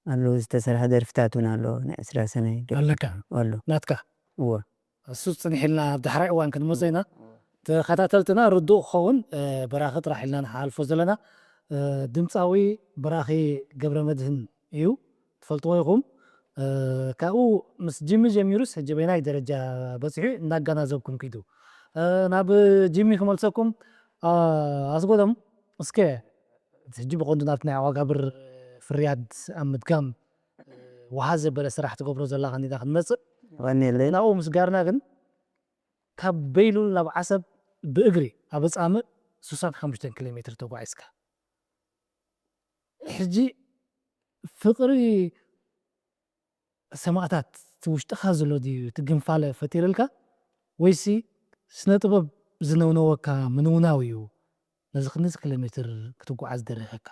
ኣለዉ። ዝተሰርሐ ደርፍታት እውን ኣሎ፣ ናይ ዕስራ ሰነ ኣለካ? ኣሎ። ናትካ? እወ። እሱ ጽንሕ ኢልና ኣብ ዳሕራይ እዋን ክንመጽእ ኢና። ተኸታተልትና ርዱእ ክኸውን፣ እ፣ በራኺ ጥራሕ ኢልና ንሓልፎ ዘለና፣ እ፣ ድምጻዊ በራኺ ገብረመድህን እዩ። ትፈልጥዎ ኢኹም። እ፣ ካብኡ ምስ ጂሚ ጀሚሩስ ሕጂ በየናይ ደረጃ በጺሑ እናገናዘብኩም ኪዱ። እ፣ ናብ ጂሚ ክመልሰኩም፣ እ፣ ኣስጎዶም፣ እስከ ሕጂ ብቐንዱ ናብቲ ናይ ዓዋጋብር ፍርያት ኣብ ምድጋም፣ እ፣ ወሃ ዘበለ ስራሕ ትገብሮ ዘለኻ እንዲና ክንመጽእ። ቀንየለይ። ናብኡ ምስጋርና ግን ካብ በይሉል ናብ ዓሰብ ብእግሪ ኣብ ጻምእ ሱሳን ሓሙሽተን ኪሎ ሜትር ተጓዒዝካ። ሕጂ ፍቕሪ ሰማእታት እቲ ውሽጥኻ ዘሎ ድዩ እቲ ግንፋለ ፈጢርልካ? ወይሲ ስነ ጥበብ ዝነውነወካ ምንውናው እዩ ነዚ ክንድዚ ኪሎ ሜትር ክትጓዓዝ ደሪኸካ?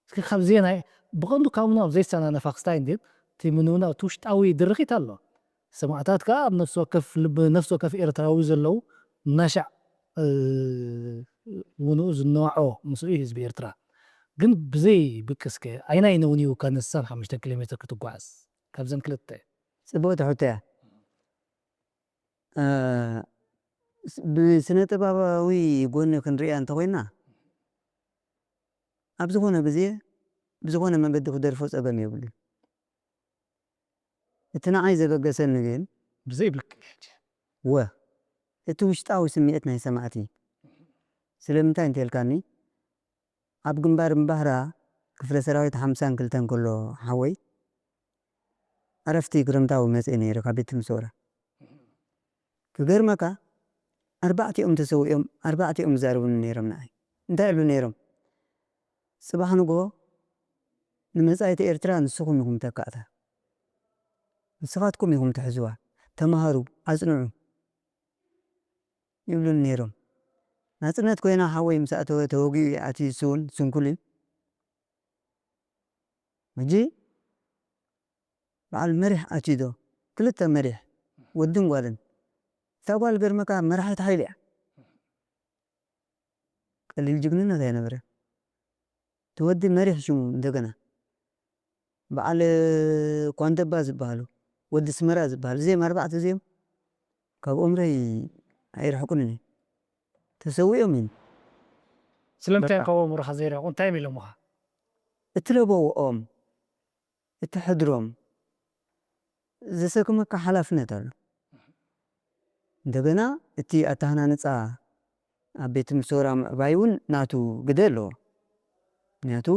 እስኪ ካብዚ ናይ ብቐንዱ ካብ ምንዋው ዘይሰናነፋ ክስታይ እንድዩ እቲ ምንውናው እቲ ውሽጣዊ ድርኺት ኣሎ። ሰማእታት ከኣ ኣብ ነፍሲ ወከፍ ልቢ ነፍሲ ወከፍ ኤርትራዊ ዘለዉ እናሻዕ፣ እ፣ ውንኡ ዝነዋዖ ምስኡ እዩ ህዝቢ ኤርትራ። ግን ብዘይ ብቅስከ ኣይናይ ነውንዩካ ንሳን ሓሙሽተ ኪሎ ሜትር ክትጓዓዝ ካብዘን ክልተ? ጽብቕቲ ሕቶ እያ። እ፣ ስ-፣ ብስነ ጥበባዊ ጎኒ ክንርእያ እንተኾይና፣ ኣብ ዝኾነ ግዜ ብዝኾነ መገዲ ክደርፎ ጸገም የብሉን። እቲ ንዓይ ዘበገሰኒ ግን ብዘይ ብልክዕ ሕጂ። ወ፣ እቲ ውሽጣዊ ስምዒት ናይ ሰማዕቲ። ስለምንታይ እንተልካኒ፣ ኣብ ግንባር እምባህራ ክፍለ ሰራዊት ሓምሳን ክልተን ከሎ ሓወይ፣ ዕረፍቲ ክረምታዊ መጽእ ነይሩ ካብ ቤት ትምህርቲ ሰውራ። ክገርመካ፣ ኣርባዕቲኦም ተሰዊኦም፣ ኣርባዕቲኦም ይዛረቡኒ ነይሮም ንዓይ። እንታይ ይብሉ ነይሮም? "ጽባሕ ንግሆ ንመጻኢት ኤርትራ ንስኹም ኢኹም ተካእታ። ንስኻትኩም ኢኹም ትሕዝዋ። ተማሃሩ፣ ኣጽንዑ" ይብሉኒ ነይሮም። ናጽነት ኮይና ሓወይ ምስ ኣተወ ተወጊኡ እዩ ኣትዩ፣ እሱ እውን ስንኩል እዩ። ሕጂ በዓል መሪሕ ኣትዩ ዶ? ክልተ መሪሕ፣ ወድን ጓልን። እታ ጓል ገርመካ መራሒት ሓይሊ እያ። ቀሊል ጅግንነት ኣይነበረን። እቲ ወዲ መሪሕ ሽሙ እንደገና በዓል ኳንደባ ዝበሃሉ፣ ወዲ ስመራ ዝበሃሉ፣ እዚኦም ኣርባዕተ እዚኦም ካብ ኦምረይ ኣይርሕቁንን እዮም። ተሰዊኦም እዮም። ስለምንታይ በቃ። ካብ ኦምሮኻ ዘይርሕቁ? እንታይ እዮም ኢሎምኻ? እትለበውኦም፣ እትሕድሮም፣ ዘሰክመካ ሓላፍነት ኣሎ። እንደገና እቲ ኣተሃናንጻ ኣብ ቤት ትምህርቲ ሰውራ ምዕባይ እውን ናቱ ግደ ኣለዎ። ምክንያቱ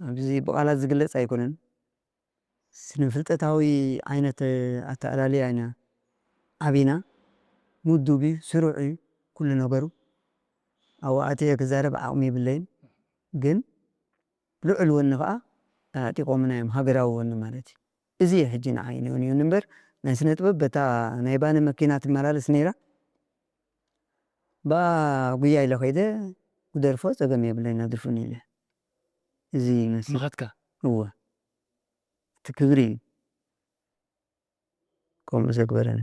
ኣብዚ ብቓላት ዝግለጽ ኣይኮነን። ስነ ፍልጠታዊ ዓይነት ኣተኣላልያ ኢና ዓቢና። ምዱብ እዩ፣ ስሩዕ እዩ ኩሉ ነገሩ። ኣብኡ ኣትየ ክዛረብ ዓቕሚ የብለይን። ግን ልዑል ወኒ ከኣ ኣዕጢቖምና እዮም፣ ሃገራዊ ወኒ ማለት እዩ። እዚ ሕጂ ንዓይ ንውን ይሁን እምበር፣ ናይ ስነ ጥበብ በታ ናይ ባኒ መኪና ትመላለስ ነይራ። ብኣ ጉያ ኢለ ከይደ ክደርፎ ጸገም የብለይን፣ ኣድርፉኒ ኢለ። እዚ ይመስል። ምኸድካ? እወ። እቲ ክብሪ እዩ ከምኡ ዘግበረኒ።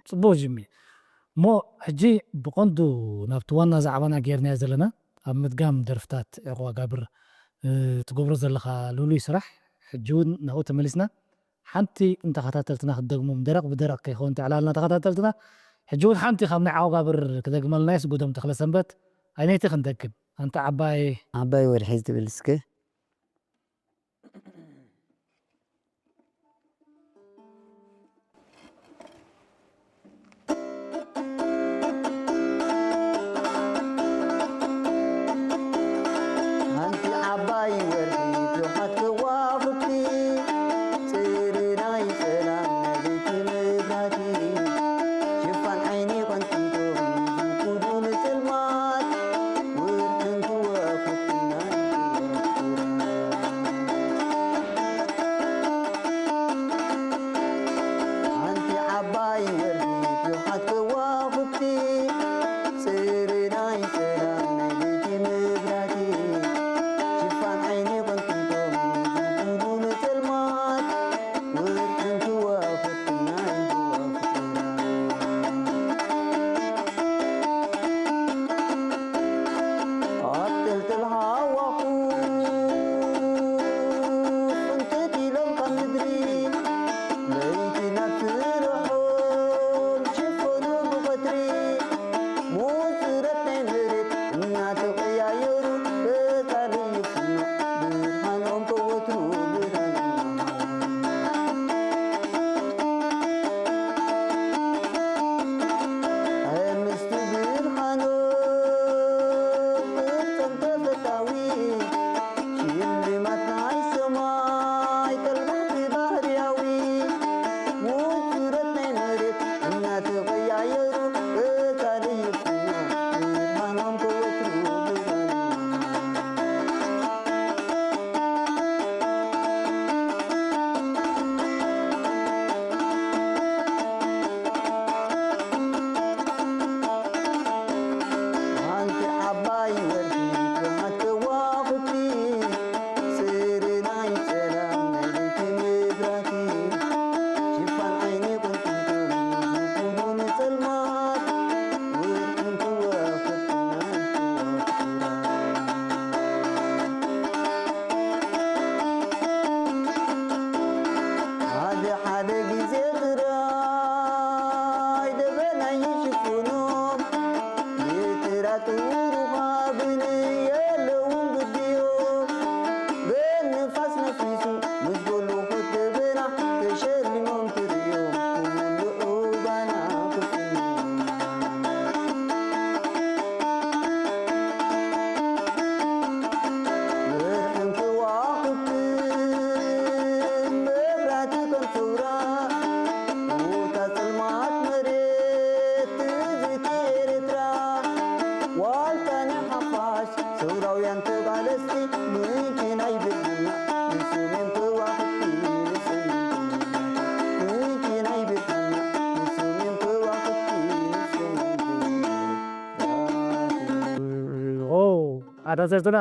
ጽቡቕ ጅሚ። እሞ ሕጂ ብቐንዱ ናብቲ ዋና ዛዕባና ጌርናዮ ዘለና፣ ኣብ ምድጋም ደርፍታት ዕቑባ ጋብር፣ እ፣ ትገብሮ ዘለኻ ልሉይ ስራሕ፣ ሕጂ እውን ናብኡ ተመሊስና። ሓንቲ ንተኸታተልትና ክትደግሞም፣ ደረቕ ብደረቕ ከይኸውን ትዕላልና ተኸታተልትና። ሕጂ እውን ሓንቲ ካብ ናይ ዓወጋብር ክደግመልና እዩ፣ ስጉዶም ተኽለሰንበት። ኣየነይቲ ክንደግም? ኣንታ ዓባይ። ዓባይ ወርሒ ዝብል እስከ። ሓንቲ ዓባይ ወርሒ ብዙሓት ከዋኽብቲ፣ ጽሪ ናይ ሰላም ናይ ለይቲ መብራህቲ፣ ሽፋን ዓይኒ ቆንጢጦም ዝውኩዱ ንጽልማት፣ ውርሕን ከዋኽብትን ናይ ሓንቲ ዓባይ ወርሒ ብዙሓት ከዋኽብቲ፣ ጽሪ ናይ ሰላም ናይ ለይቲ መብራህቲ፣ ሽፋን ዓይኒ ቆንጢጦም ዝውኩዱ ንጸልማት፣ ውርሕን ከዋኽብትን ናይ ከዋኽብትና። ኣብ ጥልጥል ሃዋኹ ፍንትት ኢሎም ካብ ምድሪ፣ ለይቲ ናብ ስርሖም ሽፈኑ ብቐትሪ። ሙጽረት ናይ መሬት እናተቐያየሩ፣ ቀጻሊ ይፍኖ ብርሃኖም ከወትሩ ብርሃን። ኣምስቱ ብርሃኖ ቅርጾም ተፈታዊ፣ ሽልማት ናይ ሰማይ ቀልባቲ ባህርያዊ፣ ውጹረት ናይ መሬት እናተቐያየሩ፣ ቀጻሊ ይፍኖ ብርሃኖም ከወትሩ ብርሃን። ሓንቲ ዓባይ ወርሒ ብዙሓት ከዋኽብቲ፣ ጽሪ ናይ ሰላም ናይ ለይቲ መብራህቲ፣ ሽፋን ዓይኒ ቆንጢጦም ዝውኩዱ ንጸልማት፣ ውርሕን ከዋኽብትን ናይ ከዋኽብትና። ሓደ ሓደ ግዜ ጥራይ ደበና ይሽፍኖም፣ ይጥራጥሩ ሃብን የለውን ግድዮም። በንፋስ ነፊሱ ምስ ጎልኹት ደበና ተሸሊሞም ትርእዮም፣ ኩሉ ዑባና ክፍኖም። ወርሕን ከዋኽብትን መብራህቲ ከም ሰውራ፣ ቦታ ጸልማት መሬት ትዝቲ ኤርትራ። ዋልታ ንሓፋሽ ሰውራውያን ተቓለስቲ፣ ምንጪ ናይ ብርሃንና ንስም እዮም ከዋኽብቲ፣ ንስም እዮም ከዋኽብቲ። ምንጪ ናይ ብርሃንና ንስም እዮም ከዋኽብቲ፣ ንስም እዮም ከዋኽብቲ። ኦ፣ ኣታ ዘርትና፣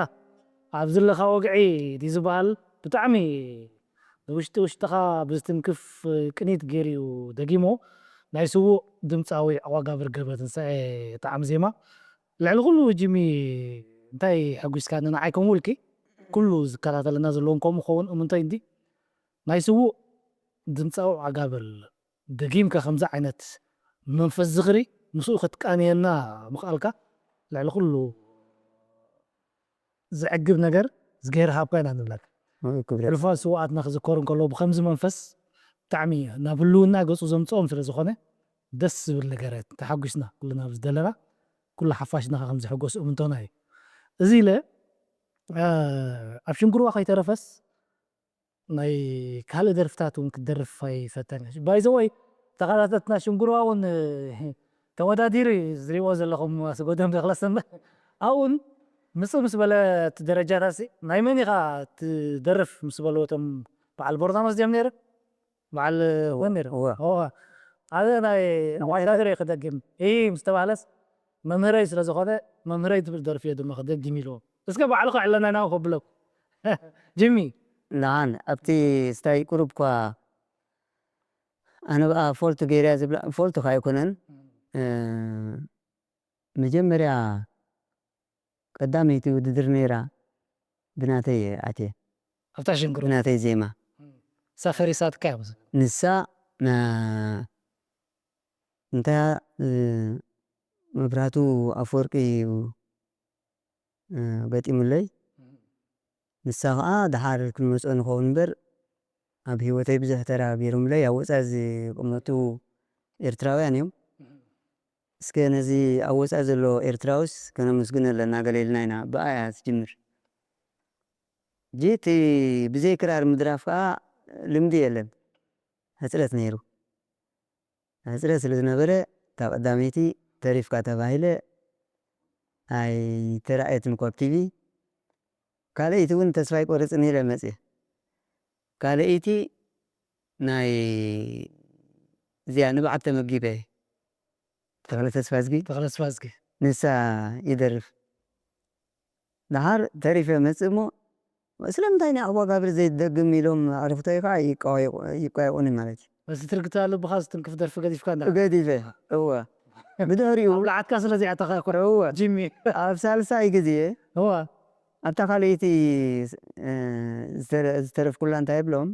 ኣብዚ ኣለኻ ወግዒ ድዩ ዝበሃል? ብጣዕሚ ውሽጢ ውሽጥኻ ብዝትንክፍ ቅኒት ገይሩ እዩ ደጊሞ። ናይ ስዉእ ድምጻዊ ዕቋጋብር ገብረትንሳኤ ጣዕሚ ዜማ። ልዕሊ ኩሉ ጅሚ፣ እንታይ ኣሐጒስካኒ ንዓይ ከምኡ ኢልኪ? ኩሉ ዝከታተለና ዘለውን ከምኡ ክኸውን እምንቶይ እንዲ። ናይ ስዉእ ድምጻዊ ዕቋጋብር ደጊምካ ከምዚ ዓይነት መንፈስ ዝኽሪ ምስኡ ክትቃንየና ምኽኣልካ ልዕሊ ኩሉ ዘዕግብ ነገር እግዚኣብሔር ሃብካ ኢና ንብለካ። ክብረት። ሕሉፋት ስውኣትና ክዝከሩ እንከለዉ ብኸምዚ መንፈስ ብጣዕሚ ናብ ህልውና ገጹ ዘምጽኦም ስለ ዝኾነ ደስ ዝብል ነገር እዩ። ተሓጒስና ኩልና ኣብዚ ዘለና፣ ኩሉ ሓፋሽና ከ ከም ዝሕጎስ እምንቶና እዩ። እዚ ኢለ፣ እ፣ ኣብ ሽንግርዋ ከይተረፈስ ናይ ካልእ ደርፍታት እውን ክትደርፍ ኣይፈተን። ባይ ዘ ወይ ተኸታተልትና ሽንግርዋ እውን፣ እ፣ ተወዳዲሩ እዩ ዝሪእዎ ዘለኹም ኣስጎዶም ተኽለሰንበት ኣብኡን ምጽእ ምስ በለ እቲ ደረጃታሲ ናይ መን ኢኻ ትደርፍ ምስ በልዎ እቶም በዓል ቦርናኖስ ድዮም ነይረ በዓል ወን ነይረ እወ። እወ። ሓደ ናይ ዋይዳገር ክደግም እ ምስ ተባህለስ መምህረይ ስለ ዝኾነ መምህረይ ትብል ደርፊ እየ ድማ ክደግም ኢልዎ። እስከ ባዕሉ ክዕለና ኢና ከብለኩ ጅሚ ንዓን ኣብቲ ስታይ ቁሩብ ኳ ኣነ ብኣ ፎልት ገይርያ ዝብላ ፎልት ካ ኣይኮነን እ፣ መጀመርያ ቀዳመይቲ ውድድር ነይራ ብናተይ ኣትየ ኣብታ ሽንግሩ ብናተይ ዜማ ሳፈሪሳትካ እያ ንሳ ና እንታ እ፣ መብራቱ ኣፈወርቂ እዩ እ፣ ገጢሙለይ ንሳ ከዓ ደሓር ክንመፅኦ ንኸውን እምበር ኣብ ህይወተይ ብዙሕ ተራ ገይሮምለይ ኣብ ወፃኢ ዝቕመጡ ኤርትራውያን እዮም እስከ ነዚ ኣብ ወፃኢ ዘሎ ኤርትራውስ ከነመስግን ኣለና ገለ ኢልና ኢና ብኣ እያ ትጅምር ሕጂ እቲ ብዘይ ክራር ምድራፍ ከዓ ልምዲ የለን ሕፅረት ነይሩ ሕፅረት ስለ ዝነበረ እታ ቀዳመይቲ ተሪፍካ ተባሂለ ኣይተራእየትን ኮብ ቲቪ ካልኣይቲ እውን ተስፋ ኣይቆርፅን ኢለ መፅየ ካልኣይቲ ናይ እዚኣ ንብዓት ተመጊበ ተኽለ ተስፋ ዝጊ ተኽለ ተስፋ ዝጊ ንሳ ይደርፍ ደሓር ተሪፈ መፅእ እሞ ስለምንታይ ናይ ኣቦጋብር ዘይትደግም ኢሎም ኣዕርኽተይ ከዓ ይቋየቑኒ ማለት እዩ። በዚ ትርግታ ልብኻ ዝትንክፍ ደርፊ ገዲፍካ እንዳ ገዲፈ እወ ብድሕሪኡ ኣብ ለዓትካ ስለ ዘይኣተኻ ኮር እወ ጂሚ ኣብ ሳልሳይ ግዜ እወ ኣብታ ካልኣይቲ ዝተረፍኩላ እንታይ ብሎም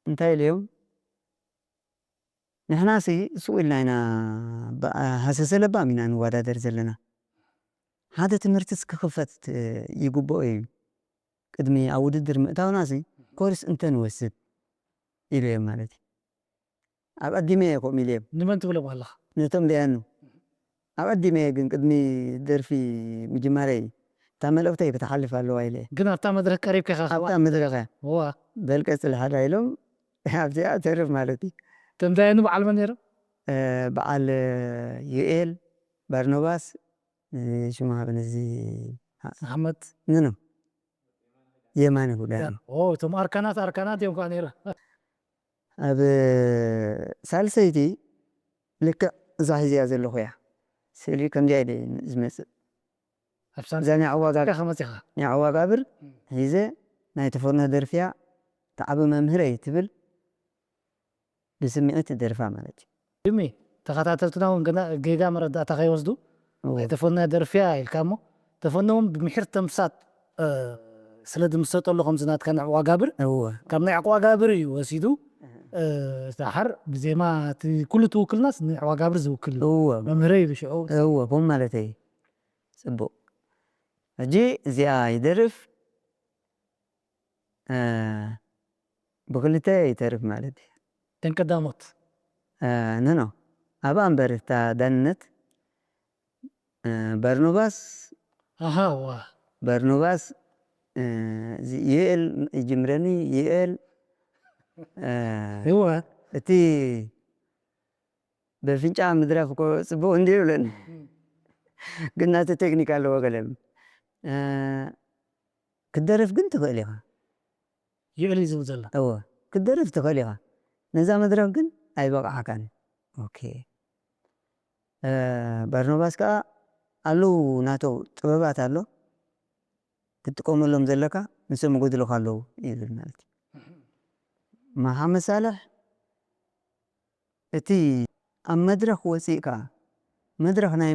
እንታይ ኢልዮም ንሕናሲ ስቕ ኢልና ኢና ሃሰሰ ለባም ኢና ንወዳደር ዘለና ሓደ ትምህርትስ ክኽፈት ይግብኦ እዩ ቅድሚ ኣብ ውድድር ምእታውናሲ ኮርስ እንተንወስድ ኢለዮም ማለት እዩ ኣብ ኣዲመ እየ ከምኡ ኢለዮም ንመን ትብሎም ኣለኻ ነቶም ደያኑ ኣብ ኣዲመ እየ ግን ቅድሚ ደርፊ ምጅማረይ እታ መልእኽተይ ክትሓልፍ ኣለዋ ኢለ እየ ግን ኣብታ መድረክ ቀሪብካ ኢኻ ኣብታ መድረኽ እያ ዋ በል ቀጽል ሓዳ ኢሎም ኣብዚኣ ተርፍ ማለት እዩ እቶም ደያኑ በዓል መን ነይሮም በዓል ዩኤል ባርኖባስ ሽሙ ሃበን እዚ ኣሕመድ ምኑ የማነ ጉዳይ እቶም ኣርካናት ኣርካናት እዮም ከዓ ነይረ ኣብ ሳልሰይቲ ልክዕ እዛ ሒዝያ ዘለኹ እያ ስእሊ ከምዚኣ ኢለ ዝመፅእ እዛ ኒዓዋ ጋብር ሒዘ ናይ ተፈኖ ደርፊያ ተዓቢ መምህረይ ትብል ብስምዒት ትደርፋ ማለት እዩ። ጅሚ፣ ተኸታተልትና እውን ገና ጌጋ መረዳእታ ከይወስዱ ናይ ተፈኖ ደርፊያ ኢልካ እሞ ተፈኖ እውን ብምሒር ተምሳጥ ስለ ድምሰጠሉ ከምዚ ናትካ ንዕዋ ጋብር እወ ካብ ናይ ዕቕዋ ጋብር እዩ ወሲዱ ዳሓር ብዜማ እቲ ኩሉ ትውክልናስ ንዕዋ ጋብር ዝውክል እዩ እወ መምህረይ እዩ ብሽዑ እወ ከም ማለተይ ፅቡቕ ሕጂ እዚኣ ይደርፍ ብክልተ ይተርፍ ማለት እዩ። እተን ቀዳሞት ኖ ኖ ኣብኣ እምበር እታ ዳንነት በርኖባስ ኣሃ ዋ በርኖባስ ዩኤል ይጅምረኒ ዩኤል እዋ እቲ በፍንጫ ምድራፍ እኮ ፅቡቅ እንዲ ይብለኒ ግን ናተ ቴክኒክ ኣለዎ ገለ ክትደርፍ ግን ትኽእል ኢኻ ይእል እዩ ዝብል ዘሎ እወ ክትደርፍ ትኽእል ኢኻ ነዛ መድረክ ግን ኣይበቕዓካን ኦኬ በርኖባስ ከዓ ኣለዉ ናቶ ጥበባት ኣሎ ክትጥቀመሎም ዘለካ ንሶም ይጎድሉኻ ኣለዉ ይብል ማለት እዩ መሓመድ ሳልሕ እቲ ኣብ መድረኽ ወፂእካ መድረኽ ናይ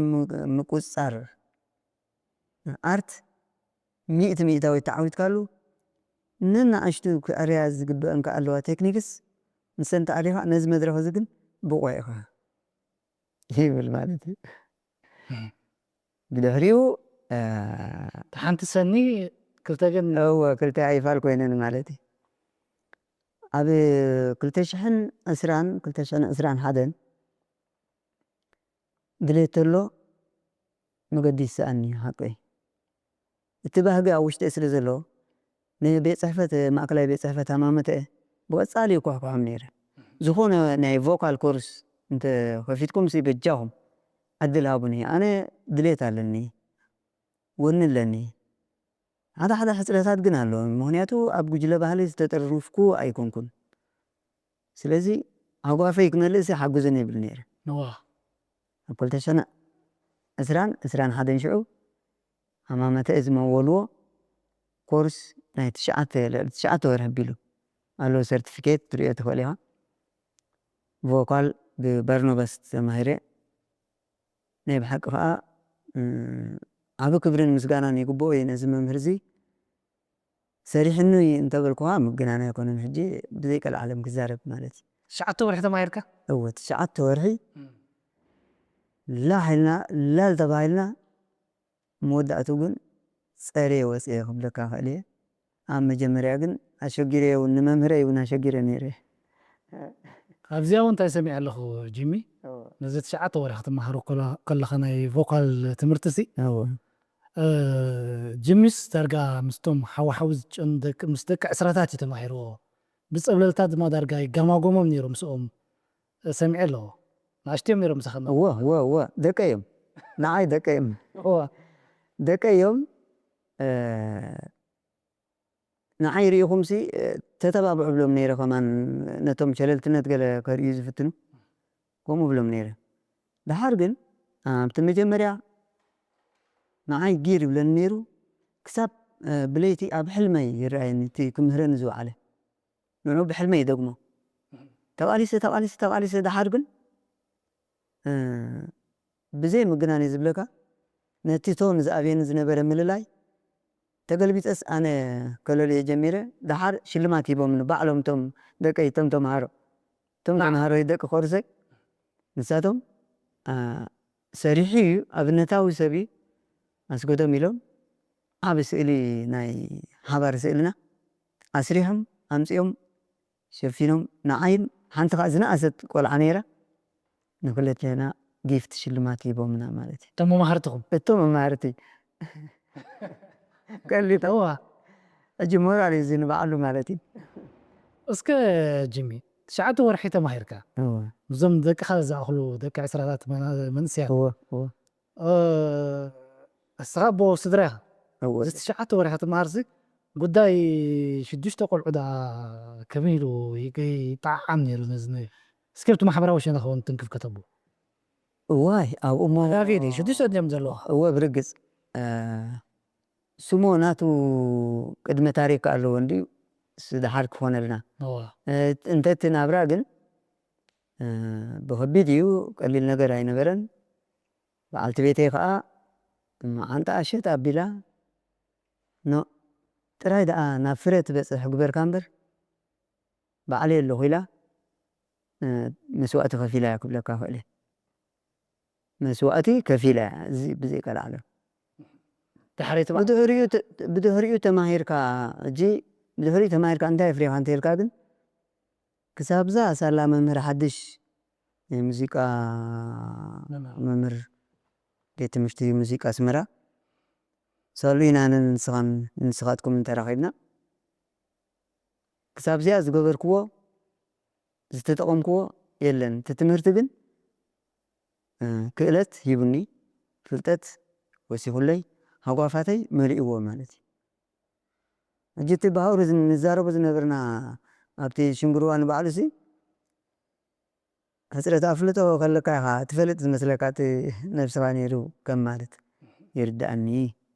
ምቁፅፃር ኣርት ሚእቲ ሚእታዊት ተዓዊትካሉ ንናእሽቱ ክዕርያ ዝግበአን ከኣለዋ ቴክኒክስ ንሰን ተኣሪኻ ነዚ መድረኽ እዚ ግን ብቑዕ ኢኻ ይብል ማለት እዩ ብድሕሪኡ ሓንቲ ሰኒ ክልተ ግን እወ ክልተ ኣይፋል ኮይነን ማለት እዩ ኣብ ክልተ ሽሕን ዕስራን ክልተ ሽሕን ዕስራን ሓደን ድሌት ተሎ መገዲ ይስኣኒ ሓቀይ እቲ ባህጊ ኣብ ውሽጠይ ስለ ዘሎ ንቤት ፅሕፈት ማእከላይ ቤት ፅሕፈት ሃማመተ ብቐፃሊ ይኳሕኳሖም ነይረ ዝኾነ ናይ ቮካል ኮርስ እንተ ከፊትኩም ሲ በጃኹም ዕድል ሃቡኒ። ኣነ ድሌት ኣለኒ፣ ወኒ ኣለኒ። ሓደ ሓደ ሕጽረታት ግን ኣለዎ። ምኽንያቱ ኣብ ጉጅለ ባህሊ ዝተጠርንፍኩ ኣይኮንኩን። ስለዚ ሃጓፈይ ክመልእሲ ሓግዙኒ ይብል ነይረ። እዋ ኣብ ክልተ ሽሕን ዕስራን ዕስራን ሓደን ሽዑ ሃማመተ እዚ መወልዎ ኮርስ ናይ ትሽዓተ ልዕሊ ትሽዓተ ወርሒ ኣቢሉ ኣሎ። ሰርቲፊኬት ትሪኦ ትኽእል ኢኻ። ቮካል ብበርኖበስ ተማሂረ። ናይ ብሓቂ ከዓ ዓብ ክብርን ምስጋናን ይግብኦ እዩ ነዚ መምህር እዚ። ሰሪሕኑ እዩ እንተበልኩኻ ምግናን ኣይኮነን። ሕጂ ብዘይ ቀልዓለም ክዛረብ ማለት እዩ። ትሽዓተ ወርሒ ተማሂርካ? እወ ትሽዓተ ወርሒ ላሕ ኢልና ላል ተባሂልና መወዳእቱ ግን ጸርየ ወፅየ ክብለካ ክእል እየ። ኣብ መጀመርያ ግን ኣሸጊረ እውን ንመምህረ እውን ኣሸጊረ ነይረ። ኣብዚኣ እውን እንታይ ሰሚዐ ኣለኹ ጂሚ፣ ነዚ ትሽዓተ ወርሒ ክትመሃሩ ከለኻ ናይ ቮካል ትምህርቲ ሲ ጂሚስ ዳርጋ ምስቶም ሓዋሓዊ ዝጨኑ ደቂ ምስ ደቂ ዕስራታት እዩ ተማሂርዎ። ብፀብለልታት ድማ ዳርጋ ይጋማጎሞም ነይሩ ምስኦም ሰሚዐ ኣለኹ። ንኣሽትዮም ነይሮም ምሳኸ? እወ እወ እወ ደቀ እዮም። ንዓይ ደቀ እዮም። ደቀ እዮም። ንዓይ ርኢኹምሲ ተተባብዑ ብሎም ነይረ። ከማን ነቶም ሸለልትነት ገለ ከርእዩ ዝፍትኑ ከምኡ ብሎም ነይረ። ደሓር ግን ኣብቲ መጀመርያ ንዓይ ጊር ይብለኒ ነይሩ። ክሳብ ብለይቲ ኣብ ሕልመይ ይረኣየኒ እቲ ክምህረኒ ዝወዓለ። ንዑ ብሕልመይ ይደግሞ። ተቓሊሰ ተቓሊሰ ተቓሊሰ ደሓር ግን ብዘይ ምግናን እየ ዝብለካ፣ ነቲ ቶን ዝኣብየኒ ዝነበረ ምልላይ ተገልቢጠስ ኣነ ከለልዮ ጀሚረ። ደሓር ሽልማት ሂቦምኒ ባዕሎም እቶም ደቀይ እቶም ተምሃሮ እቶም ተምሃሮይ ደቂ ኮርሰይ ንሳቶም ሰሪሑ እዩ ኣብነታዊ ሰብ እዩ ኣስገዶም ኢሎም ዓብ ስእሊ ናይ ሓባር ስእልና ኣስሪሖም ኣምፂኦም ሸፊኖም ንዓይን ሓንቲ ከዓ ዝነኣሰት ቆልዓ ነይራ ንክልቴና ጊፍት ሽልማት ሂቦምና ማለት እዩ። እቶም መማህርትኹም? እቶም መማህርቲ ቀሊጠዋ ሕጂ ሞራል እዩ እዚ ንባዕሉ ማለት እዩ። እስከ ጂሚ ትሽዓተ ወርሒ ተማሂርካ እዞም ደቅኻ ዝኣኽሉ ደቂ ዕስራታት መንእስያት እስኻ ኣቦ ስድራ ኢኻ። እዚ ትሽዓተ ወርሒ ትምሃርሲ ጉዳይ ሽዱሽተ ቆልዑ ደኣ ከመይ ኢሉ ይጠዓዓም ነይሩ ነዚ እስከ ብቲ ማሕበራዊ ሸነኽ እውን ትንክፍ ከተቡ። እዋይ ኣብኡ እሞ ራፊድ እዩ ሽዱሽተ ድዮም ዘለዋ? እወ ብርግጽ ስሞ ናቱ ቅድመ ታሪክ ኣለዎ እንድዩ ስደሓር ክኾነልና እንተ እቲ ናብራ ግን ብኸቢድ እዩ ቀሊል ነገር ኣይነበረን። በዓልቲ ቤተይ ከዓ መዓንጣኣ ሸጥ ኣቢላ ኖ ጥራይ ደኣ ናብ ፍረ ትበፅሕ ግበርካ እምበር ባዕለይ ኣለኹ ኢላ መስዋእቲ ከፊላ እያ ክብለካ ክእል እየ። መስዋእቲ ከፊላ እያ እዚ ብዘይ ቀልዓለም። ድሕሪት ብድሕሪኡ ተማሂርካ ሕጂ ብድሕሪኡ ተማሂርካ እንታይ ኣፍሪኻ እንተልካ ግን ክሳብዛ ሳላ መምህር ሓድሽ ናይ ሙዚቃ መምህር ቤት ትምህርቲ ሙዚቃ ኣስመራ ሳሉ ኢና ኣነን ንስኻን ንስኻትኩምን ተራኺብና ክሳብ እዚኣ ዝገበርክዎ ዝተጠቐምክዎ የለን። እቲ ትምህርቲ ግን ክእለት ሂቡኒ፣ ፍልጠት ወሲኹለይ፣ ሃጓፋተይ መሊእዎ ማለት እዩ። ሕጂ እቲ ብሃውሪ ንዛረቦ ዝነበርና ኣብቲ ሽንግርዋ ንባዕሉ ሲ ሕፅረት ኣፍልጦ ከለካ ኢኻ ትፈልጥ ዝመስለካ እቲ ነብስኻ ነይሩ ከም ማለት ይርድኣኒ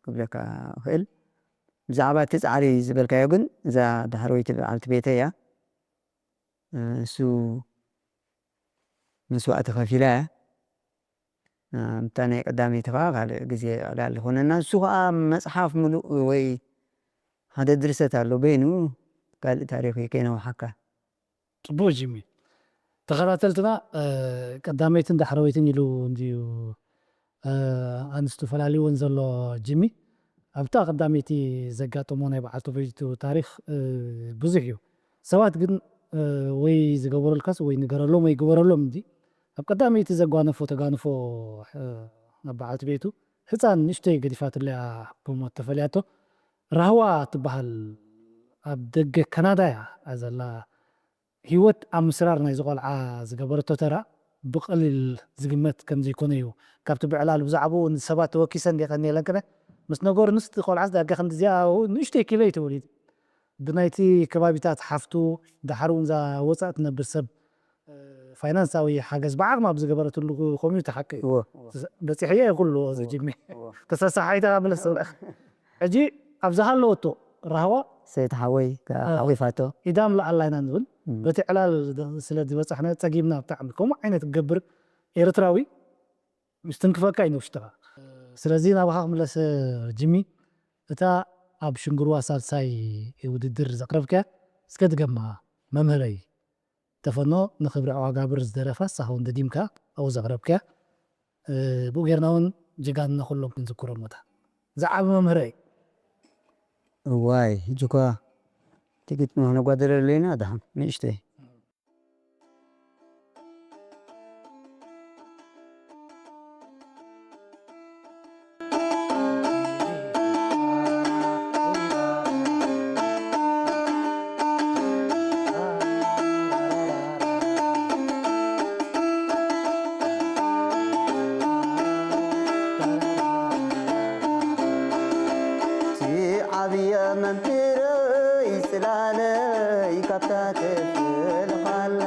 ክብለካ እኽእል። ብዛዕባ እቲ ፃዕሪ ዝበልካዮ ግን እዛ ዳሕረወይቲ በዓልቲ ቤተይ እያ። እሱ መስዋእቲ ከፊላ እያ። እታ ናይ ቀዳመይቲ ከዓ ካልእ ግዜ ዕላል ይኾነና። እሱ ከዓ መፅሓፍ ምሉእ ወይ ሓደ ድርሰት ኣሎ በይኑ ካልእ ታሪኽ እዩ ከይነውሓካ። ፅቡቅ ጂሚ ተኸታተልትና ቀዳመይትን ዳሕረወይትን ኢሉ እንድዩ ኣንስቱ ፈላልይወን ዘሎ ጂሚ ኣብታ ቀዳመይቲ ዘጋጠሞ ናይ በዓልቲ ቤቱ ታሪክ ብዙሕ እዩ ሰባት ግን ወይ ዝገበረልካስ ወይ ንገረሎም ወይ ግበረሎም እንዲ ኣብ ቀዳመይቲ ዘጓነፎ ተጋንፎ ኣብ በዓልቲ ቤቱ ህፃን ንእሽተይ ገዲፋትለያ ብሞት ተፈልያቶ ራህዋ ትበሃል ኣብ ደገ ካናዳ እያ ዘላ ህይወት ኣብ ምስራር ናይዚ ቆልዓ ዝገበረቶ ተራ ብቐሊል ዝግመት ከም ዘይኮነ እዩ። ካብቲ ብዕላል ብዛዕባኡ ንሰባት ተወኪሰ እንዲየ ቀኒኤለን ቅነ ምስ ነገሩ፣ ንስቲ ቆልዓስ ዳርጋ ክንዲ እዚኣ ንእሽተይ ኪሎ እዩ ተወሊዱ። ብናይቲ ከባቢታት ሓፍቱ፣ ደሓር እውን እዛ ወፃእ ትነብር ሰብ ፋይናንሳዊ ሓገዝ ብዓቕማ ብዝገበረትሉ ከምኡ ተሓቂ እዩ። እወ፣ እወ። በፂሕዮ እዩ ኩሉ እዚ ጅሚ። እወ። ተሳሳሓይታ መለስ ሰብራ። ሕጂ ኣብ ዝሃለወቶ ራህዋ ሰይቲ ሓወይ ከኣ እ። ሓቒፋቶ። ኢዳም ለኣላ ኢና ንብል። እም። በቲ ዕላል ስለ ዝበጻሕና ጸጊምና ብጣዕሚ። ከምኡ ዓይነት ክገብር ኤርትራዊ ምስትንክፈካ እዩ ንውሽጥኻ። ስለዚ ናባኻ ክምለስ ጅሚ፣ እታ ኣብ ሽንግርዋ ሳልሳይ ውድድር ዘቕረብካያ እስከ ድገማ መምህረይ። ተፈኖ ንክብሪ ኣዋጋብር ዝደረፋ ሳሆን ደዲምካ ኣብኡ ዘቕረብካያ፣ እ፣ ብኡ ጌርና እውን ጀጋንና ኩሎም ክንዝክሮም እታ ዝዓቢ መምህረይ። እዋይ፣ ሕጂ እኳ ጥቂት ንሕና ጓደለ ኣለና፣ ደሓን ንእሽተይ። እቲ ዓብየ መምህረይ ጽላለይ ካብታ ተፈልኻላ።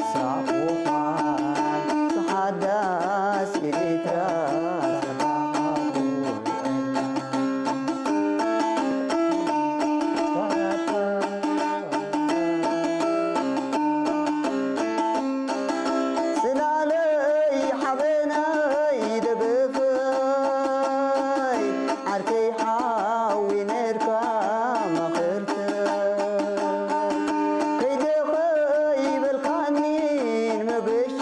ሳቑኻ ሓዳስ ኤርትራ ጽላለይ ሓበናይ ደገፈይ ዓርከይ ሓዊ ነርካ መኸርተይ ከይደ ከይበልካኒ ንመገሻ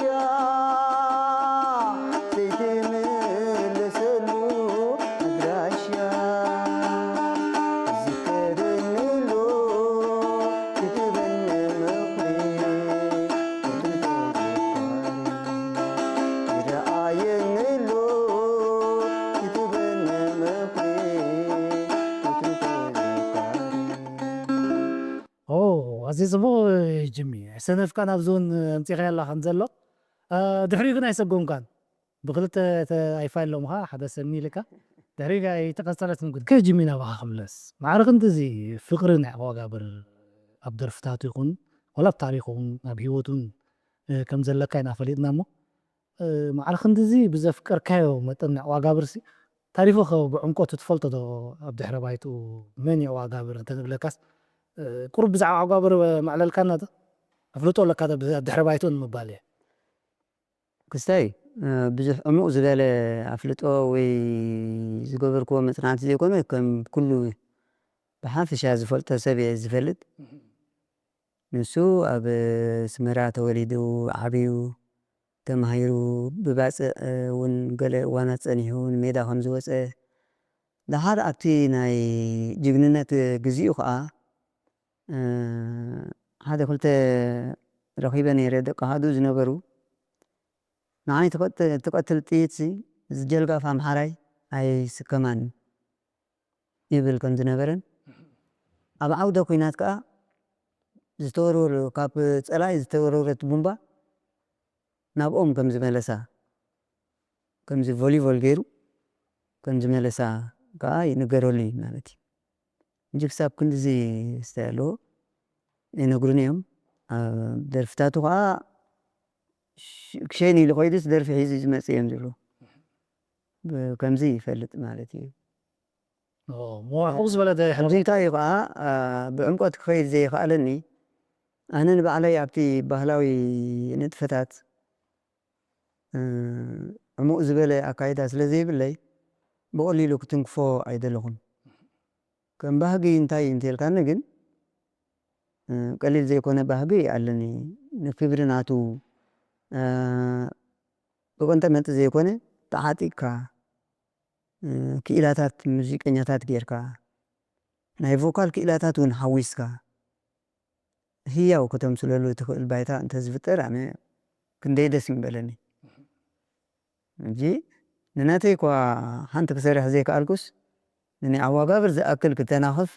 ዘይትምለሰሉ ኣድራሻ ዝከደኒ ኣሎ ክትበኒ ምኽሪ ይረኣየኒ ኣሎ ክትበኒ ምኽሪ ክትበኒ ምኽሪ። ኦ፣ ኣዝዩ ጽቡቕ ጅሚ። ሰነፍካ ናብዚ እውን ኣምጺኻዮ ኣለኻ ከም ዘሎ። እ፣ ድሕሪኡ ግን ኣይሰጎምካን። ብኽልተ ተ-፣ ኣይፋለሙኻ፣ ሓደ ሰኒ ኢልካ። ድሕሪኡ ኣይተቐጸለትን ጉድ። ከጅሚ ናባኻ ክምለስ። ማዕረ ክንድዚ ፍቕሪ ናይ ኣዋጋብር ኣብ ደርፍታቱ ይኹን፣ ዋላ ኣብ ታሪኹ እውን፣ ኣብ ህይወቱን፣ እ፣ ከም ዘለካ ኢና ፈሊጥና እሞ፣ እ፣ ማዕረ ክንድዚ ብዘፍቀርካዮ መጠን ናይ ኣዋጋብርሲ፣ ታሪኹ ከ ብዕምቆት ትፈልጦ ዶ? ኣብ ድሕረ ባይትኡ መን እዩ ኣዋጋብር እንተ ንብለካስ፣ እ፣ ቁሩብ ብዛዕባ ኣዋጋብር መዕለልካና ዶ? ኣፍልጦ ኣለካ ዶ ብ-፣ ኣብ ድሕረ ባይትኡ ንምባል እየ። ክስታይ፣ እ፣ ብዙሕ ዕሙቕ ዝበለ ኣፍልጦ ወይ ዝገበርክዎ መጽናዕቲ ዘይኮነ፣ ከም ኩሉ ብሓፈሻ ዝፈልጦ ሰብ እየ ዝፈልጥ። እህ። ንሱ ኣብ ኣስመራ ተወሊዱ ዓብዩ፣ ተማሂሩ፣ ብባጽዕ እውን ገለ እዋናት ጸኒሑ ንሜዳ ከም ዝወጸ፣ ደሓር ኣብቲ ናይ ጅግንነት ግዜኡ ኸኣ፣ እ፣ ሓደ ክልተ ረኺበ ነይረ፣ ደቂ ኣሃዱ ዝነበሩ። ንዓይ ትቐጥ-፣ ትቐትል ጥይትሲ፣ እዚ ጀልጋፍ ኣምሓራይ ኣይስከማን ይብል ከም ዝነበረን፣ ኣብ ዓውደ ኲናት ከኣ ዝተወርወሩ፣ ካብ ጸላኢ ዝተወርወረት ቡምባ ናብኦም ከም ዝመለሳ፣ ከምዚ ቮሊቮል ገይሩ ከም ዝመለሳ ከኣ ይንገረሉ እዩ ማለት እዩ። እንጂ ክሳብ ክንድዚ ስታይ ኣለዎ ኣይነግሩን እዮም። ኣብ ደርፍታቱ ከኣ ሽ-፣ ክሸይን ኢሉ ኮይዱስ ደርፊ ሒዙ እዩ ዝመጽእ እዮም ዝብሉ። ብ-፣ ከምዚ ይፈልጥ ማለት እዩ። ኦ፣ መዋዕቑ ዝበለ ደ-፣ ሕጂ እንታይ እዩ ከኣ፣ ኣ፣ ብዕምቆት ክኸይድ ዘይከኣለኒ፣ ኣነ ንባዕለይ ኣብቲ ባህላዊ ንጥፈታት፣ እ፣ ዕሙቕ ዝበለ ኣካይዳ ስለ ዘይብለይ፣ ብቐሊሉ ክትንክፎ ኣይደለኹን። ከም ባህጊ እንታይ እዩ እንተልካኒ ግን፣ እ፣ ቀሊል ዘይኮነ ባህጊ ኣለኒ። ንክብሪ ናቱ፣ እ፣ ብቐንጠመንጢ ዘይኮነ ተዓጢቕካ፣ እ፣ ክኢላታት ሙዚቀኛታት ጌርካ፣ ናይ ቮካል ክኢላታት እውን ሓዊስካ፣ ህያው ከተምስለሉ ትኽእል ባይታ እንተዝፍጠር ኣነ ክንደይ ደስ ምበለኒ። ሕጂ ንናተይ እኳ ሓንቲ ክሰርሕ ዘይከኣልኩስ፣ ንዓዋጋብር ዝኣክል ክተናኽፍ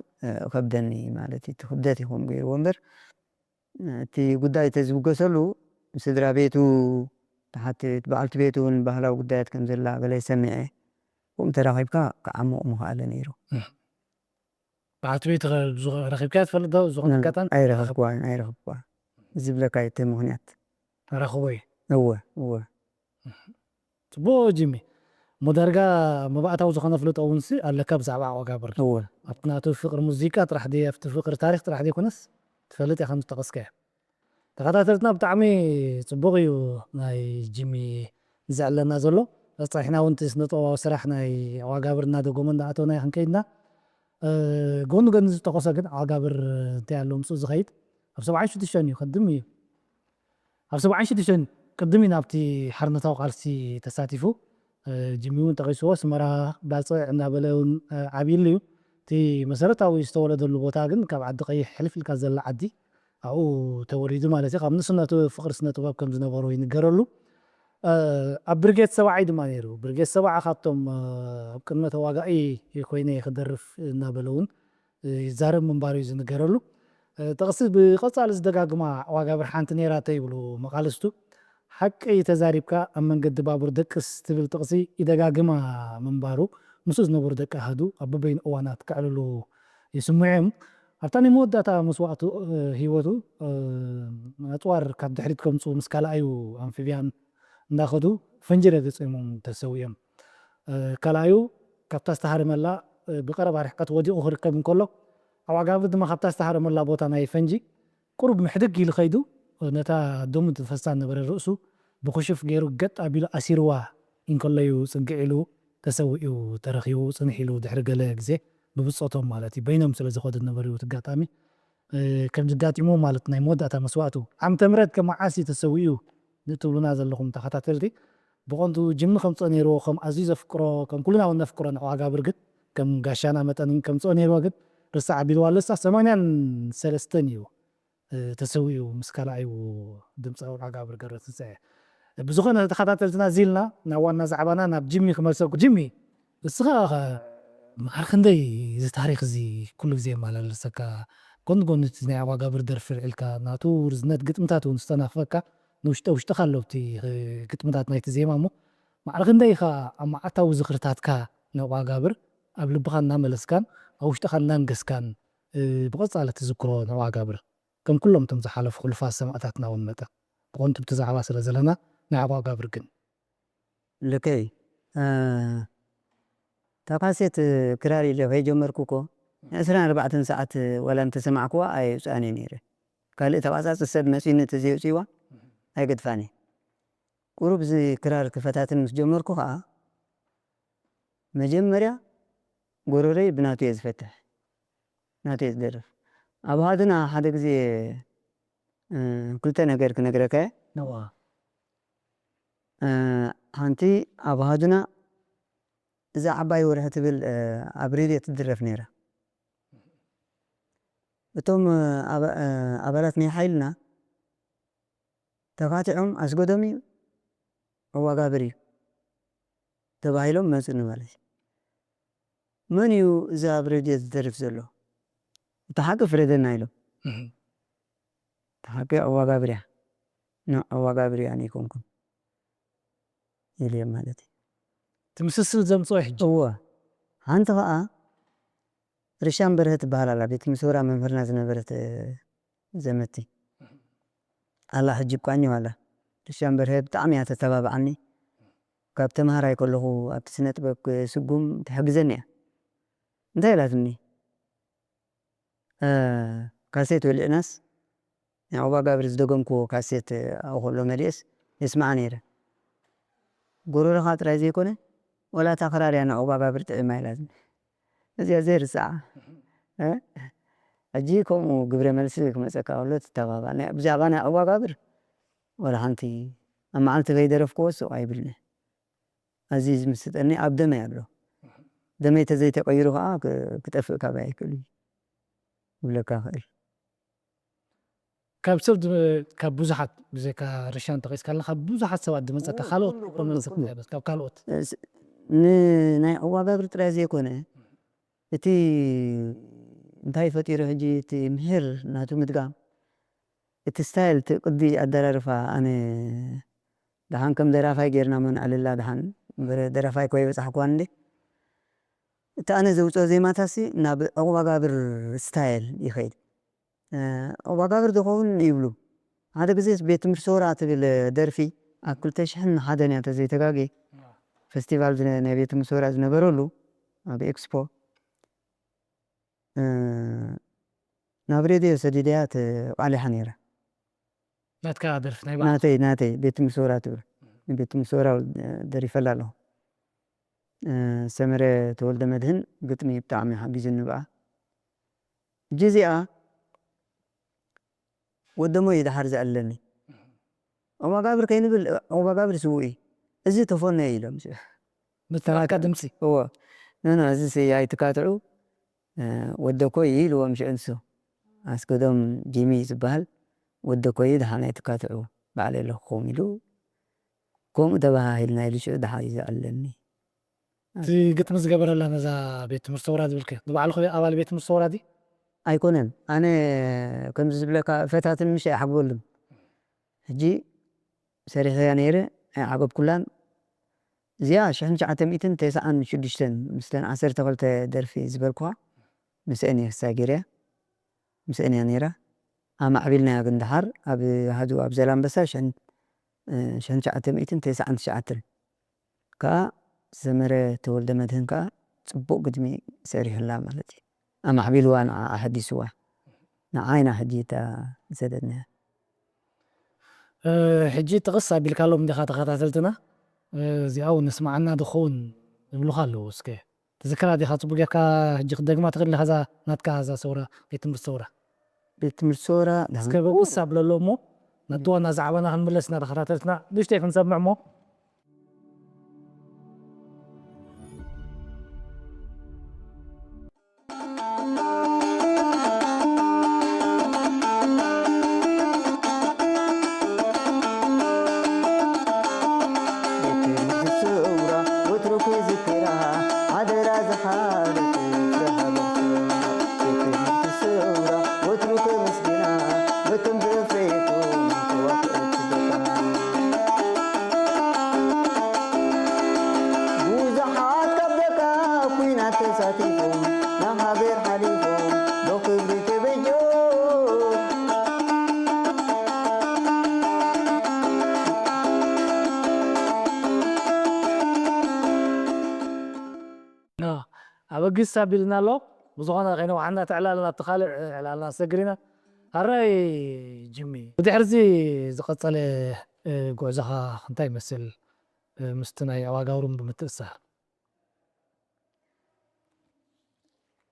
ከብደኒ ማለት እዩ። እቲ ክብደት ይኹም ገይርዎ እምበር እቲ ጉዳይ ተዝብገሰሉ ስድራ ቤቱ ትሓትት፣ በዓልቲ ቤቱ እውን ባህላዊ ጉዳያት ከም ዘላ ገለ ሰሚዐ። ከምኡ ተራኺብካ ክዓሙቕ ምኽኣለ ነይሩ። በዓልቲ ቤት ረኺብካ ትፈልጥ ዶ? ዝኾነ ኣጋጣሚ ኣይረኸብኩዋን ኣይረኸብኩዋን ዝብለካ እቲ ምኽንያት ረኽቦ እዩ። እወ እወ ጽቡቕ ጂሚ። እሞ ዳርጋ መባእታዊ ዝኾነ ፍልጦ እውን ሲ ኣለካ ብዛዕባ ዓወጋብር። እወ ኣብቲ ናቱ ፍቕሪ ሙዚቃ ጥራሕ ድየ ኣብቲ ፍቕሪ ታሪኽ ጥራሕ ዘይኮነስ ትፈልጥ ኢኻ ከም ዝጠቐስካዮ። ተኸታተልትና ብጣዕሚ ጽቡቕ እዩ ናይ ጂሚ ዘዕለና ዘሎ። በጻሒና እውን እቲ ስነ ጥበባዊ ስራሕ ናይ ዓወጋብር እናደጎመ እንዳኣተውና ክንከይድና ጎኑ ገን ዝጠቐሶ ግን ዓወጋብር እንታይ ኣሎ ምስኡ ዝኸይድ ኣብ ሰብዓን ሽዱሽተን እዩ ከድም እዩ ኣብ ሰብዓን ሽዱሽተን ቅድሚ ናብቲ ሓርነታዊ ቃልሲ ተሳቲፉ ጅሚ እውን ጠቒስዎ ስመራ ባፅዕ እናበለ እውን ዓብይሉ እዩ። እቲ መሰረታዊ ዝተወለደሉ ቦታ ግን ካብ ዓዲ ቀይሕ ሕልፍ ኢልካ ዘላ ዓዲ ኣብኡ ተወሊዱ ማለት እዩ። ካብ ንስነቱ ፍቅሪ ስነ ጥበብ ከም ዝነበሮ ይንገረሉ። ኣብ ብርጌት ሰብዓ እዩ ድማ ነይሩ። ብርጌት ሰብዓ ካብቶም ኣብ ቅድመ ተዋጋኢ ኮይነ ክደርፍ እናበለ እውን ይዛረብ ምንባሩ እዩ ዝንገረሉ። ጥቕሲ ብቐጻሊ ዝደጋግማ ዋጋ ብርሓንቲ ነይራ ተይብሉ መቓልስቱ ሓቂ ተዛሪብካ ኣብ መንገዲ ባቡር ደቅስ ትብል ጥቕሲ ይደጋግማ ምንባሩ ምስኡ ዝነበሩ ደቂ ኣሃዱ ኣብ በበይኑ እዋናት ከዕልሉ ይስምዑ እዮም። ኣብታ ናይ መወዳእታ መስዋእቱ ህይወቱ ኣፅዋር ካብ ድሕሪት ከምፅኡ ምስ ካልኣዩ ኣንፊብያን እንዳኸዱ ፈንጂ ረገፂሞም ተሰዊኦም። ካልኣዩ ካብታ ዝተሃረመላ ብቐረባ ርሕቀት ወዲቑ ክርከብ እንከሎ ዓዋጋብር ድማ ካብታ ዝተሃረመላ ቦታ ናይ ፈንጂ ቁሩብ ምሕድግ ኢሉ ከይዱ ነታ ደሙ ትፈሳ ነበረ ርእሱ ብክሹፍ ገይሩ ገጥ ኣቢሉ ኣሲርዋ እንከሎ እዩ ፅግዕ ኢሉ ተሰዊኡ ተረኺቡ። ፅንሕ ኢሉ ድሕሪ ገለ ግዜ ብብፆቶም ማለት እዩ በይኖም ስለ ዝኸዱ ነበሩ እቲ ኣጋጣሚ ከም ዝጋጢሞ ማለት ናይ መወዳእታ መስዋእቱ ዓመተ ምህረት ከ መዓስ እዩ ተሰዊኡ ንትብሉና ዘለኹም ተኸታተልቲ ብቐንዱ ጅሚ ከምፅኦ ነይርዎ ከም ኣዝዩ ዘፍቅሮ ከም ኩልና እውን ነፍቅሮ ንዕዋጋብር ግን ከም ጋሻና መጠን ከምፅኦ ነይርዎ ግን ርሳዕ ኣቢልዋ ኣለሳ ሰማንያን ሰለስተን እዩ ተሰዊኡ ምስ ካልኣዩ ድምፃዊ ዓጋብር ገብረትንሳኤ። ብዝኾነ ተኸታተልትና ዚልና ናብ ዋና ዛዕባና ናብ ጅሚ ክመልሰኩ። ጅሚ እስኻ ማዕረ ክንደይ እዚ ታሪክ እዚ ኩሉ ግዜ የመላለሰካ ጎኒ ጎኒ እቲ ናይ ዓጋብር ደርፊ ልዒልካ ናቱ ርዝነት ግጥምታት እውን ዝተናኽፈካ ንውሽጠ ውሽጥኻ ኣሎ እቲ ግጥምታት ናይቲ ዜማ እሞ ማዕረ ክንደይ ኢኻ ኣብ መዓልታዊ ዝኽርታትካ ንዓጋብር ኣብ ልብኻ እናመለስካን ኣብ ውሽጥኻ እናንገስካን ብቐጻሊ ትዝክሮ ንዓጋብር? ከም ኩሎም እቶም ዝሓለፉ ሕሉፋት ሰማእታትና እውን መጠን ብቐንዱ ብቲ ዛዕባ ስለ ዘለና ናይ ዓጓጋብር ግን። ልከይ እታ ካሴት ክራር ኢለ ከይጀመርኩ እኮ ዕስራን ኣርባዕተን ሰዓት ዋላ እንተሰማዕኩዋ ኣየውፅኣን እየ ነይረ። ካልእ ተቓፃፂ ሰብ መፂኒ እንተዘየውፅእዋ ኣይገድፋን እየ። ቁሩብ እዚ ክራር ክፈታትን ምስ ጀመርኩ ከዓ መጀመርያ ጎረረይ ብናቱ እየ ዝፈትሕ ናቱ እየ ዝደርፍ። ኣብ ሃዱና ሓደ ግዜ ክልተ ነገር ክነግረካ እየ። ሓንቲ ኣብ ሃዱና እዛ ዓባይ ወርሒ ትብል ኣብ ሬድዮ ትድረፍ ነይራ። እቶም ኣባላት ናይ ሓይልና ተኻቲዖም ኣስገዶም እዩ ኣዋጋብር እዩ ተባሂሎም መፁኒ ማለት እዩ። መን እዩ እዚ ኣብ ሬድዮ ዝደርፍ ዘሎ? እቲ ሓቂ ፍረደና ኢሎም። እቲ ሓቂ ኣዋጋብር እያ። ኖ ኣዋጋብር እያ ኣይኮንኩን ኢለ ማለት እዩ። እቲ ምስስል ዘምፅኦ ሕጂ። እወ ሓንቲ ከዓ ርሻን በርሀ ትበሃል ኣላ ቤት ምስውራ መምህርና ዝነበረት ዘመቲ ኣላ ሕጂ እኳ እኒዋ ኣላ። ርሻን በርሀ ብጣዕሚ እያ ተተባብዓኒ። ካብ ተምሃራይ ከለኹ ኣብቲ ስነ ጥበብ ክስጉም ትሕግዘኒ እያ። እንታይ ኢላትኒ? ካሴት ወሊዕናስ ናይ ዑባጋብር ዝደገምክዎ ካሴት ኣብኡ ከሎ መሊኤስ የስምዓ ነይረ። ጎረሮኻ ጥራይ ዘይኮነ ወላ እታ ክራር እያ ንዑባጋብር ጥዒማ ኢላትኒ። እዚኣ ዘይርስዓ። ሕጂ ከምኡ ግብረ መልሲ ክመፀካ ከሎ ትተባባዕ። ብዛዕባ ናይ ዑባጋብር ወላ ሓንቲ ኣብ መዓልቲ ከይደረፍክዎ ሱቕ ኣይብልኒ። ኣዝዩ ዝምስጠኒ ኣብ ደመይ ኣሎ። ደመይ ተዘይተቐይሩ ከዓ ክጠፍእ ካባይ ኣይክእል እዩ ክብለካ ክእል። ካብ ሰብ ካብ ብዙሓት ብዘይካ ርሻን ጠቂስካልና ካብ ብዙሓት ሰባት ዝመፀካ ካልኦት ኮመንት ካብ ካልኦት ንናይ ዕዋጋብር ጥራይ ዘይኮነ እቲ እንታይ ፈጢሩ ሕጂ፣ እቲ ምሒር ናቱ ምድጋም፣ እቲ ስታይል፣ እቲ ቅዲ ኣደራርፋ፣ ኣነ ደሓን ከም ደራፋይ ጌርና እሞ ንዕልላ ደሓን፣ እምበር ደራፋይ እኮ ኣይበጻሕኩዋን እንዴ። እቲ ኣነ ዘውጽኦ ዜማታሲ ናብ ዑቕባጋብር ስታይል ይኸይድ። እ፣ ዑቕባጋብር ዶ ኸውን ይብሉ። ሓደ ግዜ ቤት ትምህርቲ ሶራ ትብል ደርፊ ኣብ ክልተ ሽሕን ሓደን እያ ተዘይተጋግየ፣ ፌስቲቫል ዝነ-፣ ናይ ቤት ትምህርቲ ሶራ ዝነበረሉ ኣብ ኤክስፖ፣ እ፣ ናብ ሬድዮ ሰዲደያ ተቃሊሓ ነይራ። ናትካ ደርፊ ናይ ባዕልኻ? ናተይ፣ ናተይ፣ ቤት ትምህርቲ ሶራ ትብል። ቤት ትምህርቲ ሶራ ደሪፈላ ኣለኹ። እ፣ ሰመረ ተወልደ መድህን ግጥሚ ብጣዕሚ ሓጊዙኒ ብኣ። ሕጂ እዚኣ ወደሞ እዩ ደሓር ዘዕልለኒ። ዑቕባጋብር ከይንብል፣ ዑቕባጋብር ስዉእ እዩ። እዚ ተፎነ እዩ ኢሎም። ብተራካ ድምፂ? እዎ። ኖ፣ ኖ፣ እዚ ሲ ኣይትካትዑ፣ እ፣ ወደኮይ እዩ ኢልዎም ሽዑ ንሱ። ኣስገዶም ጂሚ ዝበሃል ወደኮይ እዩ፣ ደሓን ኣይትካትዑ፣ ባዕለይ ኣለኹ ክኸውን ኢሉ። ከምኡ ተባሃሂልና ኢሉ ሽዑ ደሓር እዩ ዘዕልለኒ። እቲ ግጥሚ ዝገበረላ ነዛ ቤት ትምህርቲ ሰውራ ዝብልከ፣ ንባዕልኹ ኣባል ቤት ትምህርቲ ሰውራ ድዩ? ኣይኮነን። ኣነ ከምዚ ዝብለካ ፈታትን ምሽ ኣይሓግበሉን። ሕጂ ሰሪሐያ ነይረ፣ ኣይዓገብኩላን። እዚኣ ሽሕን ትሽዓተ ሚእትን ተስዓን ሽዱሽተን፣ ምስለን ዓሰርተ ክልተ ደርፊ ዝበልኩዋ፣ ምስአን እየ ክሳይ ገይረያ። ምስአን እያ ነይራ። ኣማዕቢልናያ ግን ደሓር ኣብ ኣሃዱ ኣብ ዘላንበሳ ሽሕን፣ እ፣ ሽሕን ትሽዓተ ሚእትን ተስዓን ትሽዓተን። ከኣ ሰመረ ተወልደ መድህን ከኣ ጽቡቕ ግጥሚ ሰሪሑላ ማለት እዩ። ኣማዕቢልዋ፣ ንዓ ኣሐዲስዋ። ንዓ ኢና ሕጂ እታ ዝሰደድናያ። እ፣ ሕጂ ጥቕስ ኣቢልካሎም እንዲኻ ተኸታተልትና፣ እ፣ እዚኣ እውን ንስማዓና ድኸውን ይብሉኻ ኣለዉ። እስከ ትዝክራ ዲኻ ጽቡቕ ጌርካ? ሕጂ ክትደግማ ትኽእል ኢኻ እዛ ናትካ፣ እዛ ሰውራ፣ ቤት ትምህርቲ ሰውራ። ቤት ትምህርቲ ሰውራ፣ እስከ በብስ ኣብለሎ እሞ፣ ናብቲ ዋና ዛዕባና ክንምለስ እናተኸታተልትና ንእሽተይ ክንሰምዕ እሞ። ቤት ትምህርቲ ሰውራ ወትሩ ክዝክራ፣ ሓደራ ዝሓለፈ ፍረ ሃገር ሰውራ። ቤት ትምህርቲ ሰውራ ወትሩ ከመስግና፣ በቶም ዘፍረየቶም ከዋኽብቲ ደቃ። ብዙሓት ካብ ደቃ ኲናት ተሳቲፎም፣ ናብ ሃገር ሓሊፎም፣ ብኽብሪ ተበጆም። ኖ፣ ኣበጊስ ኣቢልና ኣሎ። ብዝኾነ ከይነውሓና እቲ ዕላልና ኣብቲ ካልእ ዕላልና ንሰግር ኢና። ኣራይ ጅሚ፣ ብድሕርዚ ዝቐጸለ፣ እ፣ ጉዕዞኻ እንታይ ይመስል? እ፣ ምስቲ ናይ ኣዋጋውሩን ብምትእስሳር?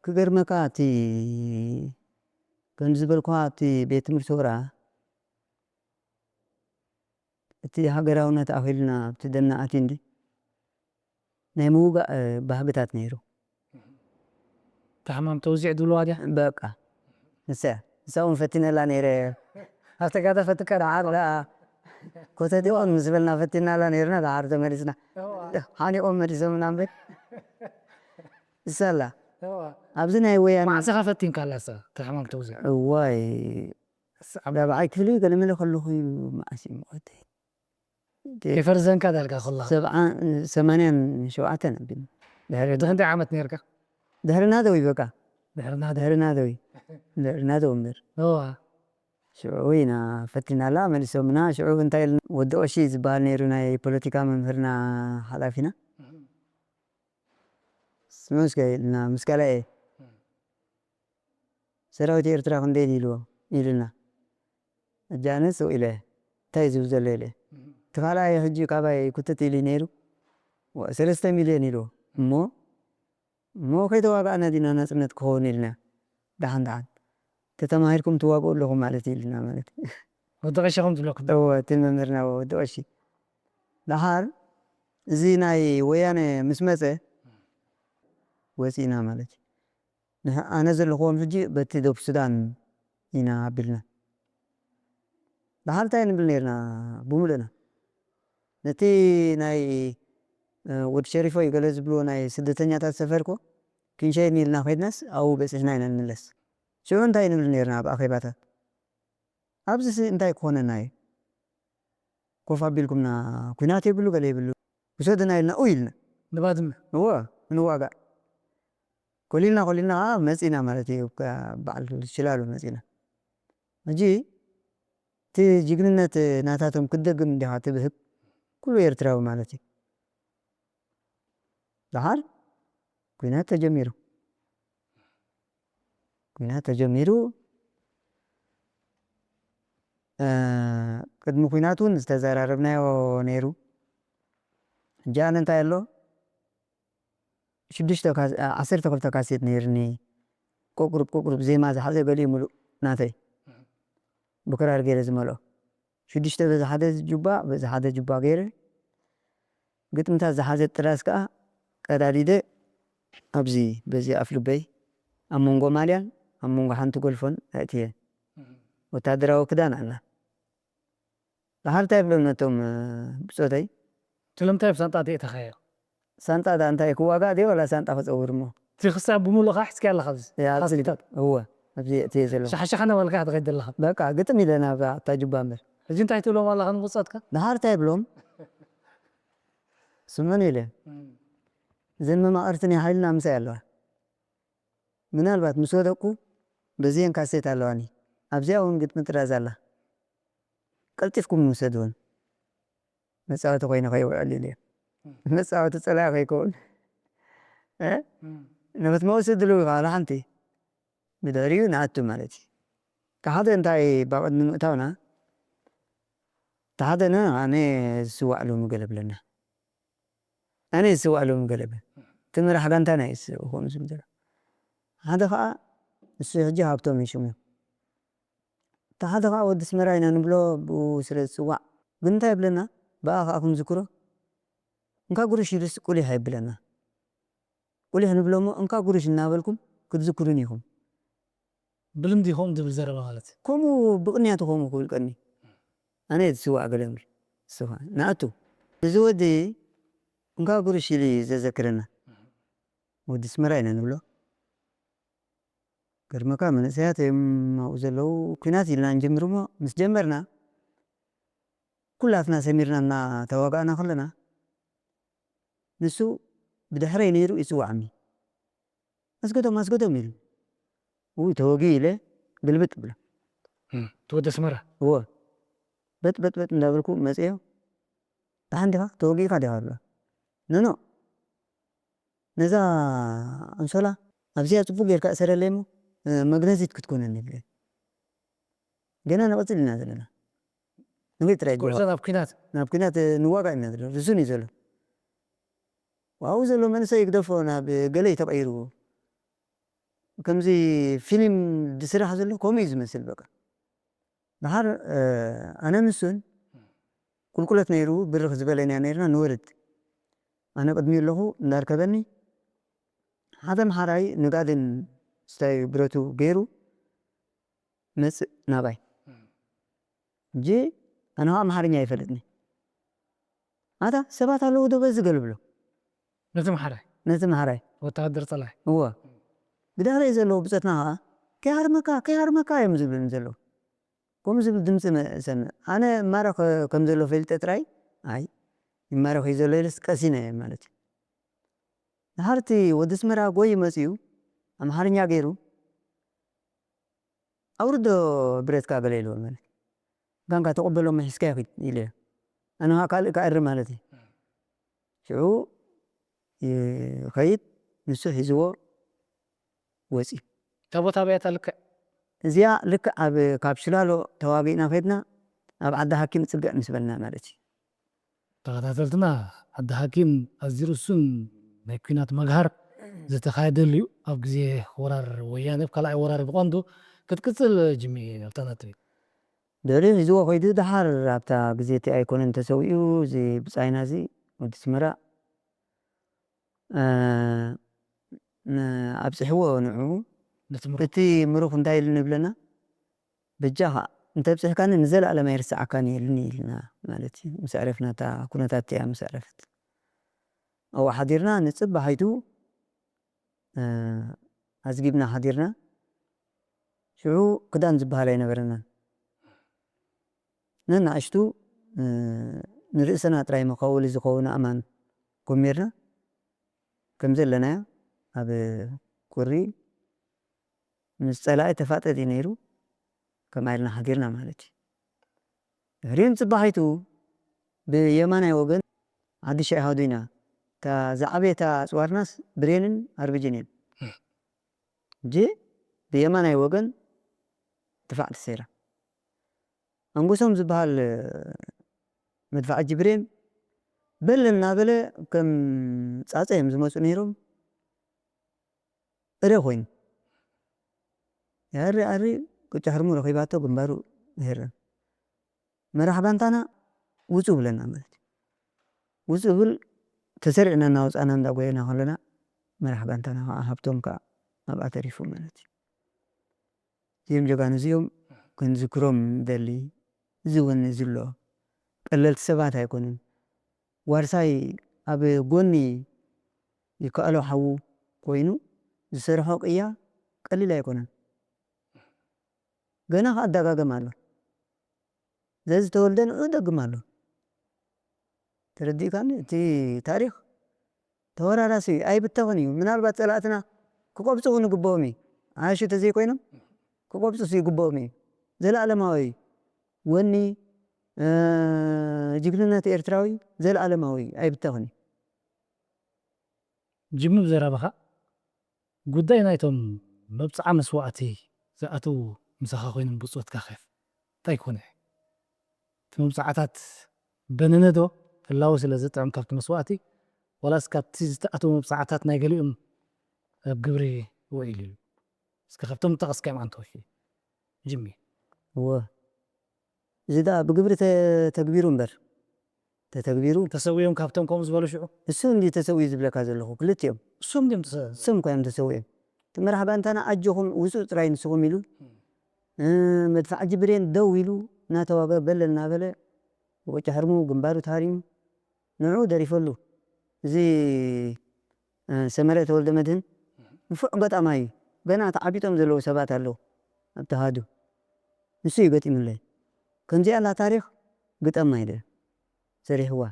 ክገርመካ፣ እቲ ከም ዝበልኩኻ፣ እቲ ቤት ትምህርቲ ወራ፣ እቲ ሃገራውነት ኣኺልና ኣብቲ ደምና ኣትዩ እንዲ ናይ ምውጋእ፣ እ፣ ባህግታት ነይሩ። እታ ሕማም ተውዚዕ ዝብልዋ ድያ? በቃ፣ ንሳ እያ። ንሳ እውን ፈቲነላ ነይረ። ኣብ ተጋዳፈትካ ደሓር ደኣ ኮተት ይኾን ምስ በልና ፈቲናላ ነይርና፣ ደሓር ተመሊስና። እዋ። ሓኒቖም መሊሶምና እምበር። ንሳ ኣላ። እዋ። ኣብዚ ናይ ወያነ መዓስ ኢኻ ፈቲንካላ እሳ፣ እታ ሕማም ተውዚዕ? እዋይ፣ ስ-፣ ኣብ ራብዓይ ክፍሊ ገለ መለ ከለኹ እዩ፣ መዓስ እዩ፣ መቐተይ። ከይፈርዘንካ ዳርጋ ከላ። ሰብዓ-፣ ሰማንያን ሸውዓተን ኣቢሉ። ድሕሪ፣ ድሕሪ ክንደይ ዓመት ነይርካ? ድሕሪ ናደዊ በቃ። ድሕሪ ናደዊ። ድሕሪ ናደዊ። ድሕሪ ናደዊ እምበር። እዋ። ሽዑ ኢና ፈቲናላ፣ መሊሶምና። ሽዑ እንታይ ኢልና፣ ወዲ ኦሺ ዝበሃል ነይሩ፣ ናይ ፖለቲካ መምህርና፣ ሓላፊና። እህ። ምስ ገ-፣ ኢልና፣ ምስ ካልኣየ። እህ። ሰራዊት ኤርትራ ክንደይ ኢልዎ ኢሉና። ሕጂ ኣነ ስቕ ኢለ፣ "እንታይ እዩ ዝብል ዘሎ?" ኢለ። እህ። እቲ ካልኣይ ሕጂ ካባይ ኩትት ኢሉ ነይሩ። "ወ-፣ ሰለስተ ሚልዮን" ኢልዎ። እሞ፣ "እሞ ከይተዋጋእና ዲና ናጽነት ክኸውን?" ኢልና። "ደሓን፣ ደሓን። ተተማሂርኩም ትዋግኡ ኣለኹም ማለት እዩ" ኢልና ማለት እዩ። ወዲ ቀሺ ከም ዝብለኩም። እወ፣ እቲ መምህርና ወዲ ቀሺ። ደሓር እዚ ናይ ወያነ ምስ መጸ፣ ወጺእና ማለት እዩ። ንሕ-፣ ኣነ ዘለኽዎም ሕጂ በቲ ደቡብ ሱዳን ኢና ኣቢልና። ደሓር እንታይ ንብል ነይርና ብሙሉእና? ነቲ ናይ፣ እ፣ ወዲ ሸሪፎይ ገለ ዝብልዎ ናይ ስደተኛታት ሰፈር እኮ ክንሸይን ኢልና ከይድናስ ኣብኡ በጺሕና ኢና ንምለስ። ሽዑ እንታይ ንብል ነይርና ኣብ ኣኼባታት? ኣብዚሲ እንታይ ክኾነና እዩ? ኮፍ ኣቢልኩምና፣ ኲናት የብሉ፣ ገለ የብሉ፣ ውሰዱና ኢልና፣ ኡይ ኢልና። ንባድመ? እወ፣ ክንዋጋእ። ኮሊልና፣ ኮሊልና ኸዓ መጺና ማለት እዩ፣ ከ-፣ በዓል ሽላሎ መጺና። ሕጂ እቲ ጅግንነት ናታቶም ክትደግም እንዲኻ ትብህግ፣ ኩሉ ኤርትራዊ ማለት እዩ። ደሓር ኲናት ተጀሚሩ። ኲናት ተጀሚሩ። እ፣ ቅድሚ ኲናት እውን ዝተዘራረብናዮ ነይሩ። ሕጂ ኣነ እንታይ ኣሎ? ሽዱሽተ ካስ-፣ ዓ-፣ ዓሰርተ ክልተ ካሴት ነይርኒ። ቁቅሩብ ቁቅሩብ ዜማ ዝሓዘ ገሊኡ ምሉእ ናተይ። ብክራር ገይረ ዝመልኦ። ሽዱሽተ በዚ ሓደ ጁባ፣ በዚ ሓደ ጁባ ገይረ። ግጥምታት ዝሓዘት ጥራዝ ከኣ ቀዳዲደ ኣብዚ፣ በዚ ኣፍ ልበይ፣ ኣብ መንጎ ማልያን ኣብ መንጎ ሓንቲ ጎልፎን ኣእትየ። ወታደራዊ ክዳን ኣላ። ደሓር እንታይ ይብሎም ነቶም፣ እ፣ ብጾተይ? ስለምንታይ ኣብ ሳንጣ ኣእቲኻዮ? ሳንጣ ደኣ እንታይ ክዋጋእ ድዩ ዋላ ሳንጣ ክጸውር እሞ? እቲ ክሳብ ብምሉእ ከኣ ሒዝካዮ ኣለኻ ኣብዚ? ያ፣ ኣብዚ፣ ካሴታት? እወ፣ ኣብዚ ኣእትየ ዘለኹ። ሻሕሻሕ እናበልካ ኢኻ ትኸይድ ዘለኻ። በቃ፣ ግጥም ኢለ ናብዛ እታ ጁባ እምበር። ሕጂ እንታይ ትብሎም ኣለኻ ንብጾትካ? ደሓር እንታይ ይብሎም? ስምዑኒ ኢለ። እም። እዘን መማቕርቲ ናይ ሓይልና ምሳይ ኣለዋ። ምናልባት ምስ ወደቅኩ በዚአን ካሴት ኣለዋኒ። ኣብዚኣ እውን ግጥሚ ጥራዝ ኣላ። ቀልጢፍኩም ውሰድወን። መጻወቲ ኮይነ ከይውዕል ኢለ። መጻወቲ ጸላኢ ከይከውን። እ? እም። ንኽትመውስ ድልው ኢኻ፣ ዋላ ሓንቲ። ብድሕሪኡ ንኣቱ ማለት እዩ። እቲ ሓደ እንታይ፣ ብቕድሚ ምእታውና፣ እቲ ሓደ ን-፣ ኣነ ዝስዋዕ ሎሚ ገለ ብለና። ኣነ ዝስዋዕ ሎሚ ገለ ብለና። እቲ መራሕ ጋንታ ናይ ዝስዋዕ ከምኡ ዝብል ዘሎ። ሓደ ኸኣ ንሱ ሕጂ ሃብቶም እዩ ሽሙ። እቲ ሓደ ኸዓ ወዲ ኣስመራ ኢና ንብሎ፣ ብኡ ስለ ዝጽዋዕ። ግን እንታይ ይብለና? ብኣ ኸዓ ክንዝክሮ፣ እንካ ጉርሽ ኢሉስ ቁሊሕ ኣይብለና። ቁሊሕ ንብሎ እሞ፣ እንካ ጉርሽ እናበልኩም ክትዝክሩኒ ኢኹም። ብልምዲ ኢኹም ዝብል ዘረባ ማለት እዩ። ከምኡ ብቕንያቱ ከምኡ ክብል ቀኒ። ኣነ እየ ዝስዋዕ ገለ ንብል። ንሱ ኸዓ ንኣቱ። እዚ ወዲ እንካ ጉርሽ ኢሉ እዩ ዘዘክረና። ወዲ ኣስመራ ኢና ንብሎ። ገርመካ መንእሰያት እዮም ኣብኡ ዘለዉ። ኲናት ኢልና ንጅምር እሞ፣ ምስ ጀመርና፣ ኩላትና ሰሚርና እናተዋጋእና ከለና፣ ንሱ ብድሕረይ ነይሩ ይጽውዓኒ። "ኣስገዶም፣ ኣስገዶም" ኢሉ። ውይ፣ ተወጊኡ ኢለ ግልብጥ ብሎ። እም፣ እቲ ወዲ ኣስመራ? እወ። በጥ፣ በጥ፣ በጥ እንዳበልኩ መጽዮ። "ደሓን ዲኻ? ተወጊእካ ዲኻ?" ኣሎ። "ኖ፣ ኖ። ነዛ ኣንሶላ ኣብዚኣ ጽቡቅ ጌርካ እሰረለይ እሞ፣ እ፣ መግነዚት ክትኮነኒ" ይብለኒ። ገና ንቕጽል ኢና ዘለና። ንኺድ ጥራይ ጉዕዞ ጅሆ። ናብ ኲናት። ናብ ኲናት፣ እ፣ ንዋጋእ ኢና ዘለና። ርሱን እዩ ዘሎ። ኣብኡ ዘሎ መንእሰይ ይግደፎ ናብ ገለ እዩ ተቐይሩ። ከምዚ ፊልም ዝስራሕ ዘሎ ከምኡ እዩ ዝመስል በቃ። ደሓር፣ እ፣ ኣነ ንሱን ቁልቁለት ነይሩ፣ ብርኽ ዝበለና ነይርና ንወርድ። ኣነ ቅድሚኡ ኣለኹ፣ እንዳርከበኒ፣ ሓደ ኣምሓራይ ንጋድን ስታይ ብረቱ ገይሩ መጽእ ናባይ። እም። ሕጂ ኣነ ኸዓ ኣምሓርኛ ኣይፈልጥኒ። ኣታ ሰባት ኣለዉ ዶ በዚ ገለ ብሎ። ነቲ ኣምሓራይ? ነቲ ኣምሓራይ። ወተሃደር ጸላኢ? እወ። ብድሕረይ ዘለዉ ብጾትና ኸዓ፣ "ከይሃርመካ፣ ከይሃርመካ" እዮም ዝብሉኒ ዘለዉ። ከምኡ ዝብል ድምጺ መ-፣ እሰምዕ። ኣነ ይማረኽ ከም ዘሎ ፈሊጠ ጥራይ፣ ኣይ፣ ይማረኽ እዩ ዘሎ ኢለስ ቀሲነ ማለት እዩ። ድሓር እቲ ወዲ ኣስመራ ጎይ መጺኡ፣ ኣምሓርኛ ገይሩ፣ "ኣውርዶ ብረትካ" ገለ ኢልዎ ማለት እዩ። "ጋንካ ተቐበሎ እሞ ሒዝካዮ ኪድ" ኢለዮ። ኣነ ኸዓ ካልእ ክኣሪ ማለት እዩ። ሽዑ ይኸይድ፣ ንሱ ሒዝዎ ወጺኡ። እታ ቦታ ኣበይ እያ እታ ልክዕ? እዚኣ ልክዕ ኣብ፣ ካብ ሽላሎ ተዋጊእና ከድና፣ ኣብ ዓዲ ሃኪም ጽግዕ ምስ በልና ማለት እዩ። ተኸታተልትና፣ ዓዲ ሃኪም ኣዝዩ ርሱን ናይ ኲናት መግሃር ዝተኻየደሉ እዩ። ኣብ ግዜ ወራር ወያነ፣ ኣብ ካልኣይ ወራር ብቐንዱ ክትቅጽል ጅሚ ኣብታ ነጥቢ። ድሕሪኡ ሒዝዎ ከይዱ፣ ደሓር ኣብታ ግዜ እቲ ኣይኮነን ተሰዊኡ፣ እዚ ብጻይና እዚ ወዲ ኣስመራ፣ እ፣ ን-፣ ኣብጺሕዎ ንዕኡ። ነቲ ምሩኽ። እቲ ምሩኽ እንታይ ኢሉ ንብለና? "በጃኻ እንተብጺሕካኒ ንዘለኣለም ኣይርስዓካን እየ" ኢሉኒ ኢልና ማለት እዩ። ምስ ኣዕረፍና፣ እታ ኩነታት እቲኣ ምስ ኣዕረፈት፣ ኣብኡ ሓዲርና፣ ንጽባሒቱ ኣዝጊብና ሓዲርና። ሽዑ ክዳን ዝበሃል ኣይነበረናን። ነናእሽቱ ንርእስና ጥራይ መኸወሊ ዝኸውን ኣእማን ጎሚርና ከም ዘለናዮ ኣብ ቁሪ ምስ ጸላኢ ተፋጠጥ እዩ ነይሩ። ከምኣ ኢልና ሓዲርና ማለት እዩ። ድሕሪኡ ንጽባሒቱ ብየማናይ ወገን ዓዲ ሻይ ሃዱይና እታ ዝዓበየታ ኣጽዋርናስ ብሬንን ኣርብጅን እየን። እጂ ብየማናይ ወገን ድፋዕ ተሰይራ። ኣንጎሶም ዝበሃል መድፋዕ ጅብሬን በል እናበለ ከም ጻጸ እዮም ዝመጹ ነይሮም። እረ ኮይኑ ያሪ ኣሪ ቅጫ ሕርሙ ረኺባቶ ግንባሩ ይህረም። መራሕ ጋንታና ውጹ ብለና ማለት እዩ። ውጹ ብል ተሰሪዕና እናወጻና እንዳጎየና ከለና መራሕ ጋንታና ከዓ ሃብቶም ከዓ ኣብኣ ተሪፉ ማለት እዩ። እዚኦም ጀጋኑ እዚኦም ክንዝክሮም ደሊ። እዚ እውን እዚ ኣሎ ቀለልቲ ሰባት ኣይኮኑን። ዋርሳይ ኣብ ጎኒ ይከኣሎ ሓዉ ኮይኑ ዝሰርሖ ቅያ ቀሊል ኣይኮነን። ገና ከዓ ኣደጋገም ኣሎ። ዘዝተወልደ ንዑ ይደግም ኣሎ። ተረዲእካኒ? እቲ ታሪኽ ተወራራሲ እዩ፣ ኣይብተኽን እዩ። ምናልባት ጸላእትና ክቆብጹ እውን ይግብኦም እዩ። ዓያሹ ተዘይኮይኖም ክቆብጹስ ይግብኦም እዩ። ዘለኣለማዊ እዩ። ወኒ፣ እ፣ ጅግንነት ኤርትራዊ ዘለኣለማዊ እዩ፣ ኣይብተኽን እዩ። ጅሚ ብዘረባኻ ጉዳይ ናይቶም መብጽዓ መስዋእቲ ዝኣትዉ ምሳኻ ኮይኖም ብጾትካ ከ እንታይ ኮነ? እቲ መብጽዓታት በነነ ዶ ህላወ ስለ ዝጥዕም ካብቲ መስዋእቲ፣ ዋላስ ካብቲ ዝተኣትወ መብጽዓታት ናይ ገሊኦም ኣብ ግብሪ ውዒሉ እዩ? እስከ ካብቶም ጠቐስካዮም ኣንተወኪ ጅሚ። እወ፣ እዚ ደኣ ብግብሪ ተተግቢሩ እምበር ተተግቢሩ ተሰዊኦም ካብቶም ከምኡ ዝበሉ ሽዑ እሱ እንዲ ተሰዊኡ ዝብለካ ዘለኹ ክልቲኦም እሶም ድም ተሰ እሶም እኳ እዮም ተሰዊኦም። እቲ መራሕ ጋንታና ኣጆኹም ውፁ ጥራይ ንስኹም ኢሉ እ፣ መድፋዕ ጅብሬን ደው ኢሉ እናተዋገ በለ እናበለ ወጭ ሕርሙ ግንባሩ ተሃሪሙ ንዑ ደሪፈሉ። እዚ እ፣ ሰመረ ተወልደ መድህን ንፉዕ ገጣማይ እዩ። ገና ተዓቢጦም ዘለዉ ሰባት ኣለዉ ኣብቲ ሃዱ። ንሱ እዩ ገጢሙለይ። ከምዚኣ ኣላ ታሪኽ ግጠማ ኢለ ሰሪሕዋ።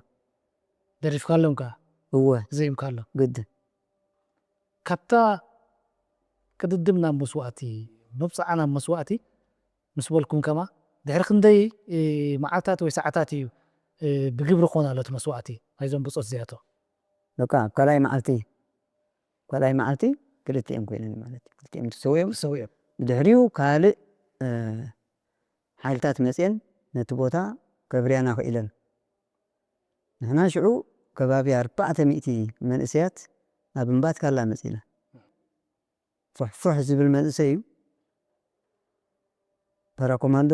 ደሪፍካሎም ከ እወ ዘይምካሎም ግድን ካብታ ቅድድም ናብ መስዋእቲ መብፅዓ ናብ መስዋእቲ ምስ በልኩም ከማ ድሕሪ ክንደይ እ፣ መዓልታት ወይ ሰዓታት እዩ እ፣ ብግብሪ ክኾን ኣሎ እቲ መስዋእቲ ናይዞም ብፆት እዚኣቶ በቃ ኣብ ካልኣይ መዓልቲ ካልኣይ መዓልቲ ክልቲኦም ኮይነን ማለት እዩ። ክልቲኦም ተሰዊኦም ተሰዊኦም ብድሕሪኡ ካልእ እ፣ ሓይልታት መፅየን ነቲ ቦታ ከብርያና ክኢለን። ንሕና ሽዑ ከባቢ ኣርባዕተ ሚእቲ መንእሰያት ኣብ እምባትካላ መፂና። ፉሕፉሕ ዝብል መንእሰይ እዩ። ፓራኮማንዶ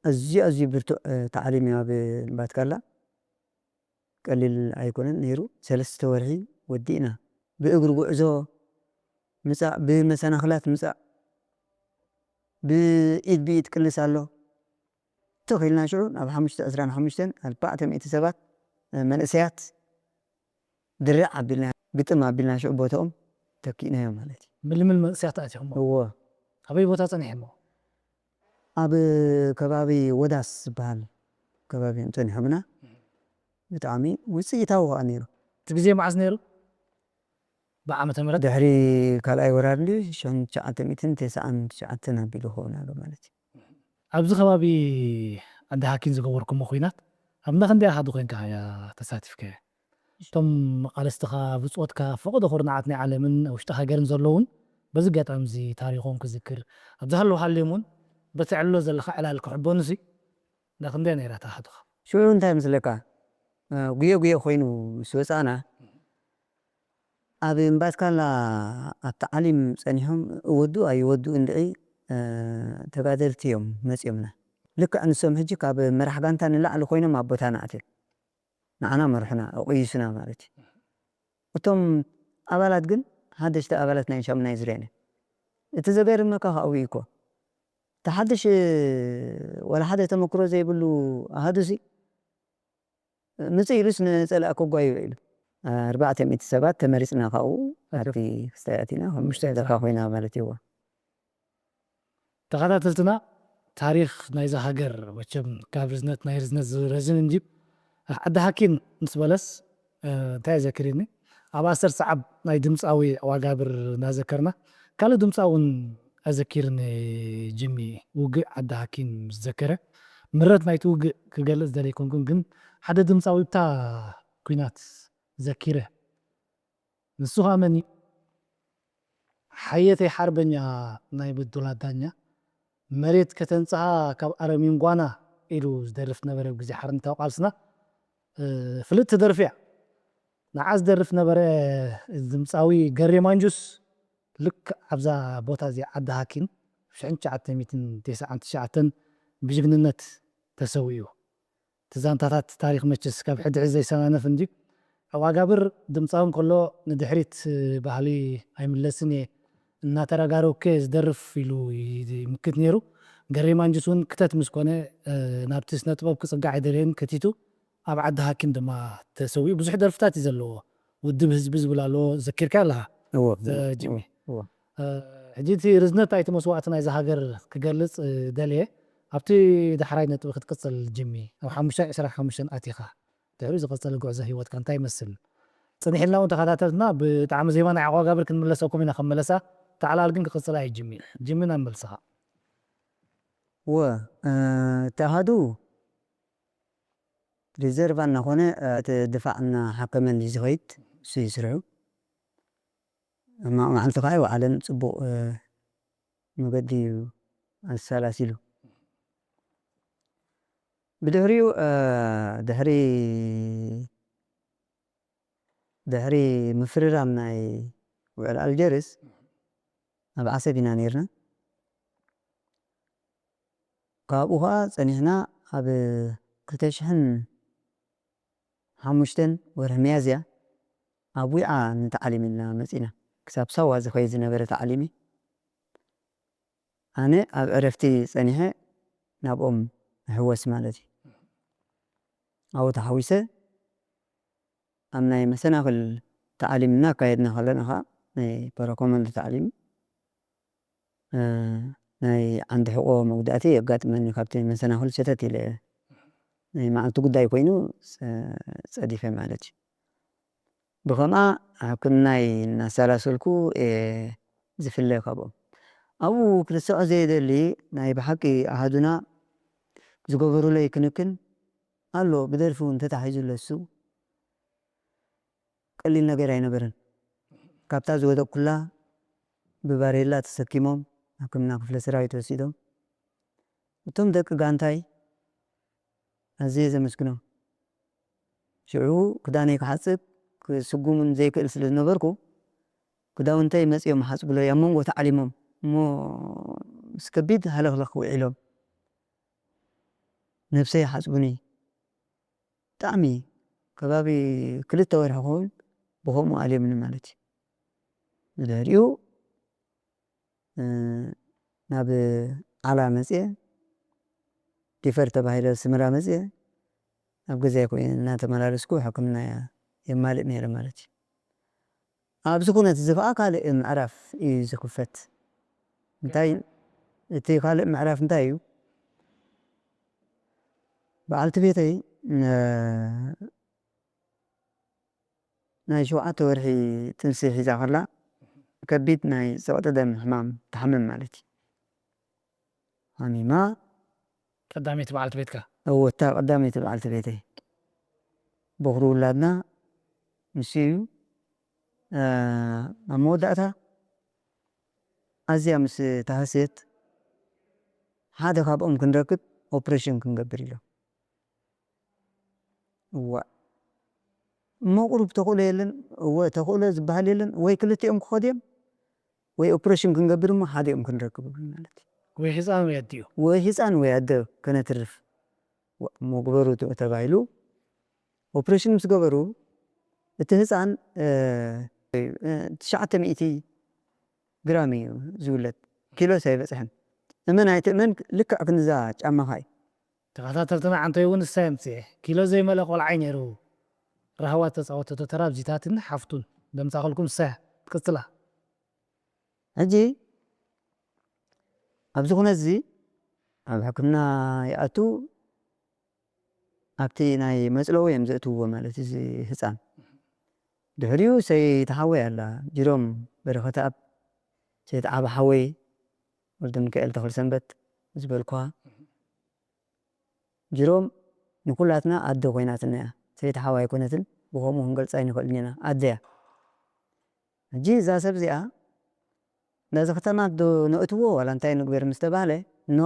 ኣዝዩ ኣዝዩ ብርቱዕ እ፣ ታዕሊም እዩ ኣብ እምባትካላ። ቀሊል ኣይኮነን ነይሩ። ሰለስተ ወርሒ ወዲእና ብእግሪ ጉዕዞ ምፃእ፣ ብመሰናኽላት ምፃእ፣ ብኢድ ብኢድ ቅልስ ኣሎ። ትኽ ኢልና ሽዑ ናብ ሓሙሽተ ዕስራን ሓሙሽተን ኣርባዕተ ሚእቲ ሰባት እ፣ መንእሰያት ድርዕ ኣቢልና ግጥም ኣቢልና ሽዑ ቦታኦም ተኪእናዮ ማለት እዩ። ምልምል መንእሰያት ኣእቲኹሞ እዎ ኣበይ ቦታ ፀኒሕሞ ኣብ ከባቢ ወዳስ ዝበሃል ከባቢ እዮም ፀኒሖምና። ብጣዕሚ ውፅኢታዊ ከዓ ነይሩ። እቲ ግዜ መዓዝ ነይሩ ብዓመተ ምህረት ድሕሪ ካልኣይ ወራር እንዲ ሽሕን ትሽዓተ ሚእትን ተስዓን ትሽዓተን ኣቢሉ ክኸውን ኣሎ ማለት እዩ። ኣብዚ ከባቢ ኣዲ ሃኪን ዝገበርኩሞ ኩናት ኣብ እንዳ ክንደይ ኣሃዱ ኮይንካ እያ ተሳቲፍካዮ? እቶም መቃለስትኻ ብፆትካ ፈቐዶ ኩርናዓት ናይ ዓለምን ውሽጢ ሃገርን ዘለውን በዚ ኣጋጣሚ እዚ ታሪኾም ክዝክር ኣብ ዝሃለዉ ሃልዮም እውን በቲ ዕሎ ዘለካ ዕላል ክሕበኑሲ እንዳ ክንደይ ነይራ ተሃዱኻ? ሽዑ እንታይ ምስለካ ጉየ ጉየ ኮይኑ ምስ ወፃእና ኣብ እምባትካላ ኣብቲ ዓሊም ፀኒሖም እወዱ ኣይወዱ እንድዒ ተጋደልቲ እዮም መፂኦምና። ልክዕ ንሶም ሕጂ ካብ መራሕ ጋንታ ንላዕሊ ኮይኖም ኣብ ቦታና ኣትዮም ንዓና መርሑና ኣቆይሱና ማለት እዩ። እቶም ኣባላት ግን ሓደሽቲ ኣባላት ናይ ሻሙናይ ዝርያ ነን። እቲ ዘገርመካ ካብኡ እዩ እኮ እቲ ሓድሽ ዋላ ሓደ ተመክሮ ዘይብሉ ኣሃዱሲ ምፅእ ኢሉስ ንፀላእ ከጓዩ ኢሉ ኣርባዕተ ሚእቲ ሰባት ተመሪፅና ካብኡ ኣብቲ ክስታይ ኣቲና ሓሙሽተ ሓሙሽተ ደርፋ ኮይና ማለት እዩ። ተኸታተልትና፣ ታሪኽ ናይዛ ሃገር መቸም ካብ ርዝነት ናይ ርዝነት ዝረዝን እንዲብ ዓዲ ሃኪን ምስ በለስ እንታይ ዘክርኒ? ኣብ ኣሰር ሰዓብ ናይ ድምፃዊ ዋጋብር እናዘከርና ካልእ ድምፃዊ እውን ኣዘኪርኒ። ጅሚ ውግእ ዓዲ ሃኪን ምስ ዘከረ ምረት ናይቲ ውግእ ክገልፅ ደለይኮንኩን፣ ግን ሓደ ድምፃዊ ብታ ኩናት ዘኪረ። ንሱ ኸኣ መን እዩ? ሓየተይ ሓርበኛ ናይ ብዱላ ዳኛ፣ መሬት ከተንጽሃ ካብ ኣረሚን ጓና ኢሉ ዝደርፍ ነበረ። ኣብ ግዜ ሓርነታዊ ቃልስና ፍልጥቲ ደርፊ እያ። ንዓ ዝደርፍ ነበረ ድምጻዊ ገሬ ማንጁስ። ልክ ኣብዛ ቦታ እዚኣ ዓዲ ሃኪን ሽሕን ትሽዓተ ሚእትን ተስዓን ትሽዓተን ብጅግንነት ተሰዊኡ። እቲ ዛንታታት ታሪኽ መቸስ ካብ ሕድሕድ ዘይሰናነፍ እንድዩ። ዋጋብር ድምፃዊ እንከሎ ንድሕሪት ባህሊ ኣይምለስን እየ እናተረጋረውከ ዝደርፍ ኢሉ ይምክት ነይሩ። ገሬ ማንጁስ እውን ክተት ምስ ኮነ ናብቲ ስነ ጥበብ ክፅጋዕ ኣይደለየን ከቲቱ ኣብ ዓዲ ሃኪም ድማ ተሰዊኡ። ብዙሕ ደርፍታት እዩ ዘለዎ። ውድብ ህዝቢ ዝብል ኣለዎ፣ ዘኪርካ ኣለኻ እዎ ጅሚ። እዎ ሕጂ እቲ ርዝነት ኣይቲ መስዋእቲ ናይዚ ሃገር ክገልፅ ደልየ ኣብቲ ዳሕራይ ነጥቢ ክትቅፅል ጅሚ ኣብ ሓሙሽተ ዕስራ ሓሙሽተ ኣቲኻ ድሕሪ ዝቐጸለ ጉዕዞ ህይወትካ እንታይ ይመስል? ጽንሕ ኢልና እውን ተኸታተልትና ብጣዕሚ ዜማ ናይ ዓቋጋብር ክንምለሰኩም ኢና ከም መለሳ። ተዓላል ግን ክቕጽል ኣየ ጅሚ ጅሚ ናብ መልስኻ። ወ ተሃዱ ሪዘርቫ እናኾነ እቲ ድፋዕ እናሓከመን እዩ ዝኸይድ። እሱ እዩ ስርሑ። ሕማቕ መዓልቲ ከዓ ይወዓለን ጽቡቕ መገዲ እዩ ኣሰላሲሉ። ብድሕሪኡ ድሕሪ ድሕሪ ምፍርራም ናይ ውዕል ኣልጀርስ ኣብ ዓሰብ ኢና ነይርና። ካብኡ ከዓ ፀኒሕና ኣብ ክልተ ሽሕን ሓሙሽተን ወርሒ ሚያዝያ ኣብ ዊዓ ንተዓሊም ኢልና መፂና። ክሳብ ሳዋ ዝኸይድ ዝነበረ ተዓሊም እዩ። ኣነ ኣብ ዕረፍቲ ጸኒሐ ናብኦም እሕወስ ማለት እዩ። ኣብኡ ተሓዊሰ ኣብ ናይ መሰናኽል ተዓሊም እናካየድና ከለና ኸዓ ናይ ፓራኮማንዶ ተዓሊም ናይ ዓንዲ ሕቆ መጉዳእቲ የጋጥመኒ። ካብቲ መሰናኽል ሸተት ኢለ ናይ መዓልቲ ጉዳይ ኮይኑ ጸዲፈ ማለት እዩ። ብኸምኣ ሕክምናይ እናሰላሰልኩ እየ ዝፍለ ካብኦም። ኣብኡ ክርስዖ ዘየደሊ ናይ ብሓቂ ኣሃዱና ዝገበሩለይ ክንክን ኣሎ። ብደርፊ እውን ተታሒዙ ለሱ ቀሊል ነገር ኣይነበረን። ካብታ ዝወደቅኩላ ብባሬላ ተሰኪሞም ሕክምና ክፍለ ሰራዊት ወሲዶም። እቶም ደቂ ጋንታይ ኣዝየ ዘመስግኖም። ሽዑ ክዳነይ ክሓጽብ ክስጉምን ዘይክእል ስለ ዝነበርኩ ክዳውንተይ መጺኦም ሓጽብለይ ኣብ መንጎ ተዓሊሞም እሞ ምስ ከቢድ ሃለኽለኽ ውዒሎም ነብሰይ ሓጽቡኒ። ብጣዕሚ ከባቢ ክልተ ወርሒ ክኸውን ብኸምኡ ኣልዮምኒ ማለት እዩ። ብድሕሪኡ ናብ ዓላ መፅየ ዲፈር ተባሂለ ስምራ መፅየ ኣብ ገዛይ ኮይነ እናተመላለስኩ ሕክምና የማልእ ነይረ ማለት እዩ። ኣብዚ ኩነት እዚ ከዓ ካልእ ምዕራፍ እዩ ዝኽፈት። እንታይ እቲ ካልእ ምዕራፍ እንታይ እዩ? በዓልቲ ቤተይ ናይ ሸውዓተ ወርሒ ጥንሲ ሒዛ ከላ ከቢድ ናይ ጸቕጢ ደም ሕማም ትሓምም ማለት እዩ። ሓሚማ ቀዳመይቲ በዓልቲ ቤትካ? እወ እታ ቀዳመይቲ በዓልቲ ቤተይ በኹሪ ውላድና ንሱ እዩ። ኣብ መወዳእታ ኣዝያ ምስ ተሃስየት ሓደ ካብኦም ክንረክብ ኦፕሬሽን ክንገብር ኢሎም። እዋእ እሞ ቁሩብ ተኽእሎ የለን። እወ ተኽእሎ ዝበሃል የለን። ወይ ክልቲኦም ክኸዱ እዮም ወይ ኦፕሬሽን ክንገብር እሞ ሓዲኦም ክንረክብ ማለት እዩ። ወይ ህፃን ወይ ኣዲኡ ወይ ህፃን ወይ ኣደ ከነትርፍ እሞ ግበሩ ተባሂሉ ኦፕሬሽን ምስ ገበሩ እቲ ህፃን ትሽዓተ ሚእቲ ግራም እዩ ዝውለድ። ኪሎስ ኣይበፅሐን። እመን ኣይትእመን ልክዕ ክንዛ ጫማኻ እዩ። ተኸታተልትና ዓንተይ እውን እሳ የምፅኤ ኪሎ ዘይመልአ ቆልዓይ ነይሩ። ራህዋ ተፃወተቶ ተራ ኣብዚታትን ሓፍቱን ደምፃኸልኩም እሳ ትቅጽላ። ሕጂ ኣብዚ ኩነት እዚ ኣብ ሕክምና ይኣቱ፣ ኣብቲ ናይ መጽለዊ እዮም ዘእትውዎ ማለት እዚ ህፃን። ድሕሪኡ ሰይቲ ሓወይ ኣላ፣ ጅሮም በረኸተኣብ፣ ሰይቲ ዓብ ሓወይ ወልደ ሚካኤል ተኽለ ሰንበት ዝበልኳ። ጅሮም ንኩላትና ኣደ ኮይናትና እያ። ሰይቲ ሓወይ ኣይኮነትን፣ ብኸምኡ ክንገልፃ ኣይንኽእልን ኢና። ኣደ እያ። ሕጂ እዛ ሰብ እዚኣ ነዚ ከተማ ዶ ነእትዎ ዋላ እንታይ ንግበር ምስ ተባህለ፣ ኖ፣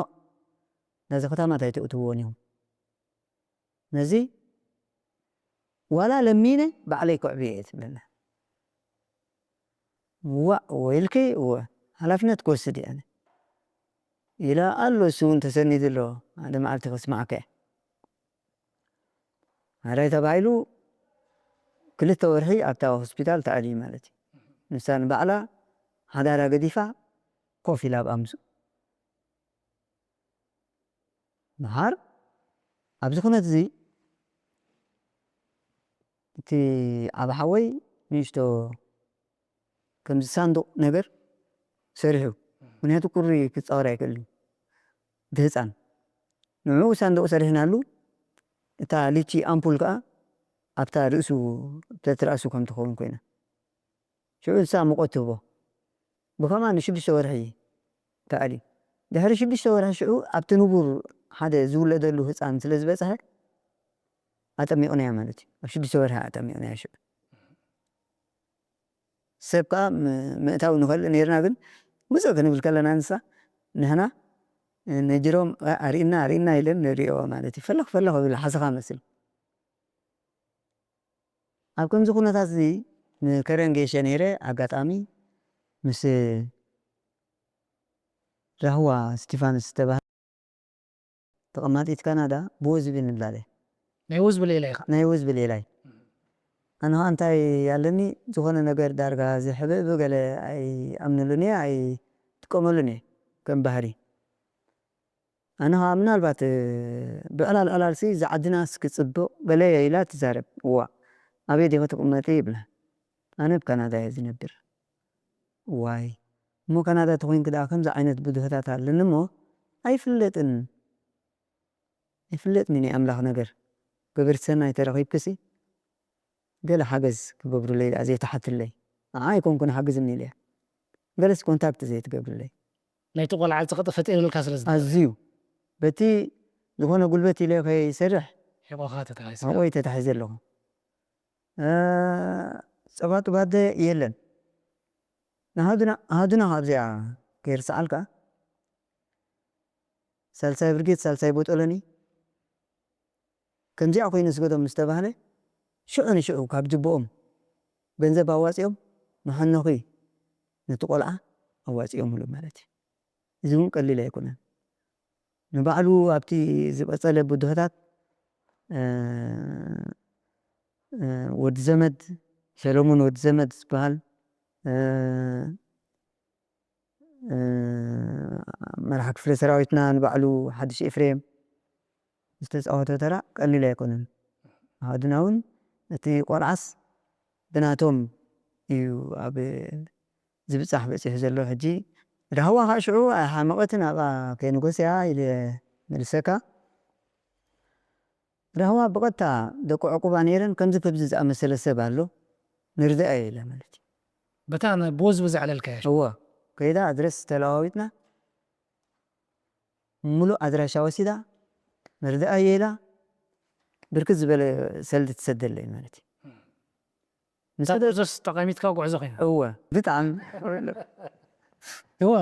ነዚ ከተማ እንታይ ተእትዎን ኢኹም? ነዚ ዋላ ለሚነ ባዕለይ ክዕብዮ እየ ትብለና። ዋእ ወይልኪ፣ እወ፣ ሓላፍነት ክወስድ እየ ኣነ። ኢላ ኣሎ፣ እሱ እውን ተሰኒዱ ኣሎ። ሓደ መዓልቲ ከስማዓካ እየ። ኣራይ ተባሂሉ ክልተ ወርሒ ኣብታ ሆስፒታል ተኣልዩ ማለት እዩ። ንሳ ንባዕላ ሓዳራ ገዲፋ ኮፍ ኢላ ኣብ ኣምሱ። ድሓር ኣብዚ ኩነት እዚ እቲ ዓብ ሓወይ ንእሽቶ ከምዚ ሳንዱቕ ነገር ሰሪሑ፣ ምክንያቱ ቁሪ ክጻወር ኣይክእልን እቲ ህፃን። ንዕኡ ሳንዱቕ ሰሪሕናሉ፣ እታ ሊቺ ኣምፑል ከኣ ኣብታ ርእሱ፣ ተትራእሱ ከም ትኸውን ኮይና። ሽዑ ንሳ ሙቐት ትህቦ። ብኸማን ንሽዱሽተ ወርሒ ተኣልዩ። ድሕሪ ሽዱሽተ ወርሒ ሽዑ ኣብቲ ንቡር ሓደ ዝውለደሉ ህፃን ስለ ዝበፅሐ ኣጠሚቑናያ ማለት እዩ። ኣብ ሽዱሽተ ወርሒ ኣጠሚቑናያ ሽዑ። ሰብ ከኣ ም-፣ ምእታው ንኽእል ነይርና፣ ግን ውፅእ ክንብል ከለና ንሳ ንሕና ነጅሮም ኣርእና ኣርእና ኢለን ንሪኦ ማለት እዩ። ፈለኽ ፈለኽ ይብል ሓሰኻ መስል። ኣብ ከምዚ ኩነታት እዚ ንከረን ጌሸ ነይረ። ኣጋጣሚ ምስ ራህዋ ስቲፋንስ ዝተባህለ ተቐማጢት ካናዳ ብወዝቢ ንላለ። ናይ ወዝቢ ሌላ ኢኻ። ናይ ወዝቢ ሌላይ። ኣነ ኸዓ እንታይ ኣለኒ፣ ዝኾነ ነገር ዳርጋ ዝሕብእብ ገለ ኣይኣምነሉን እየ፣ ኣይጥቀመሉን እየ ከም ባህሪ። ኣነ ኸዓ ምናልባት፣ እ፣ ብዕላል ዕላልሲ እዛ ዓድናስ ክጽብቕ ገለ ኢላ ትዛረብ። እዋ፣ ኣበይ ዲኺ ትቕመጢ ይብላ። ኣነ ኣብ ካናዳ እየ ዝነብር። ዋይ፣ እሞ ካናዳ ተኾይንኪ ደኣ ከምዚ ዓይነት ብድሆታት ኣለኒ እሞ ኣይፍለጥን። ኣይፍለጥን ናይ ኣምላኽ ነገር። ገበርቲ ሰናይ ተረኺብክሲ ገለ ሓገዝ ክገብሩለይ ደኣ ዘይትሓትለይ። ንዓ ኣይኮንኩን ሓግዝኒ ኢለያ። ገለስ ኮንታክት ዘይትገብርለይ። ናይቲ ቆልዓ ዝኸጠፈ ጤንልካ ስለ ዝነበረ። ኣዝዩ። በቲ ዝኾነ ጉልበት ኢለ ከይሰርሕ ሒቆኻ ተታሒዝካ። ሕቆይ ተታሒዘ ኣለኹ። እ፣ ጸባጥባደ የለን። ንሃዱና፣ ሃዱና ካብዚኣ ከይርስዓልካ፣ ሳልሳይ ብርጌድ፣ ሳልሳይ ቦጦሎኒ፣ ከምዚኣ ኮይኑ ስገዶም ምስ ተባህለ፣ ሽዑ ንሽዑ ካብ ጅብኦም ገንዘብ ኣዋጺኦም፣ ንሐኖኺ ነቲ ቆልዓ ኣዋጺኦምሉ ማለት እዩ። እዚ እውን ቀሊል ኣይኮነን። ንባዕሉ ኣብቲ ዝቐጸለ ብድሆታት፣ እ፣ እ፣ ወዲ ዘመድ፣ ሰሎሞን ወዲ ዘመድ ዝበሃል፣ እ፣ እ፣ መራሒ ክፍለ ሰራዊትና ንባዕሉ ሓድሽ ኤፍሬም ዝተጻወቶ ተራ ቀሊል ኣይኮነን። ኣሃዱና እውን እቲ ቆልዓስ ብናቶም እዩ ኣብ ዝብጻሕ በጺሑ ዘሎ። ሕጂ ራህዋ ኸዓ ሽዑ ኣይሓመቐትን፣ ኣብኣ ከይንጎስያ ኢለ መልሰካ። ራህዋ ብቐጥታ ደቂ ዕቁባ ነይረን፣ ከምዚ ከምዚ ዝኣመሰለ ሰብ ኣሎ ንርዳእ ኢለ ማለት እዩ። በታ ነ-፣ ብወዝቢ ዘዕለልካያ ሽዑ? እወ፣ ከይዳ ኣድረስ ተለዋዊጥና፣ ምሉእ ኣድራሻ ወሲዳ፣ ንርዳእ ኢላ ብርክት ዝበለ ሰልዲ ትሰደለይ ማለት እዩ። እዛ ጉዕዞስ ጠቓሚትካ ጉዕዞ ኮይና? እወ፣ ብጣዕሚ። እወ።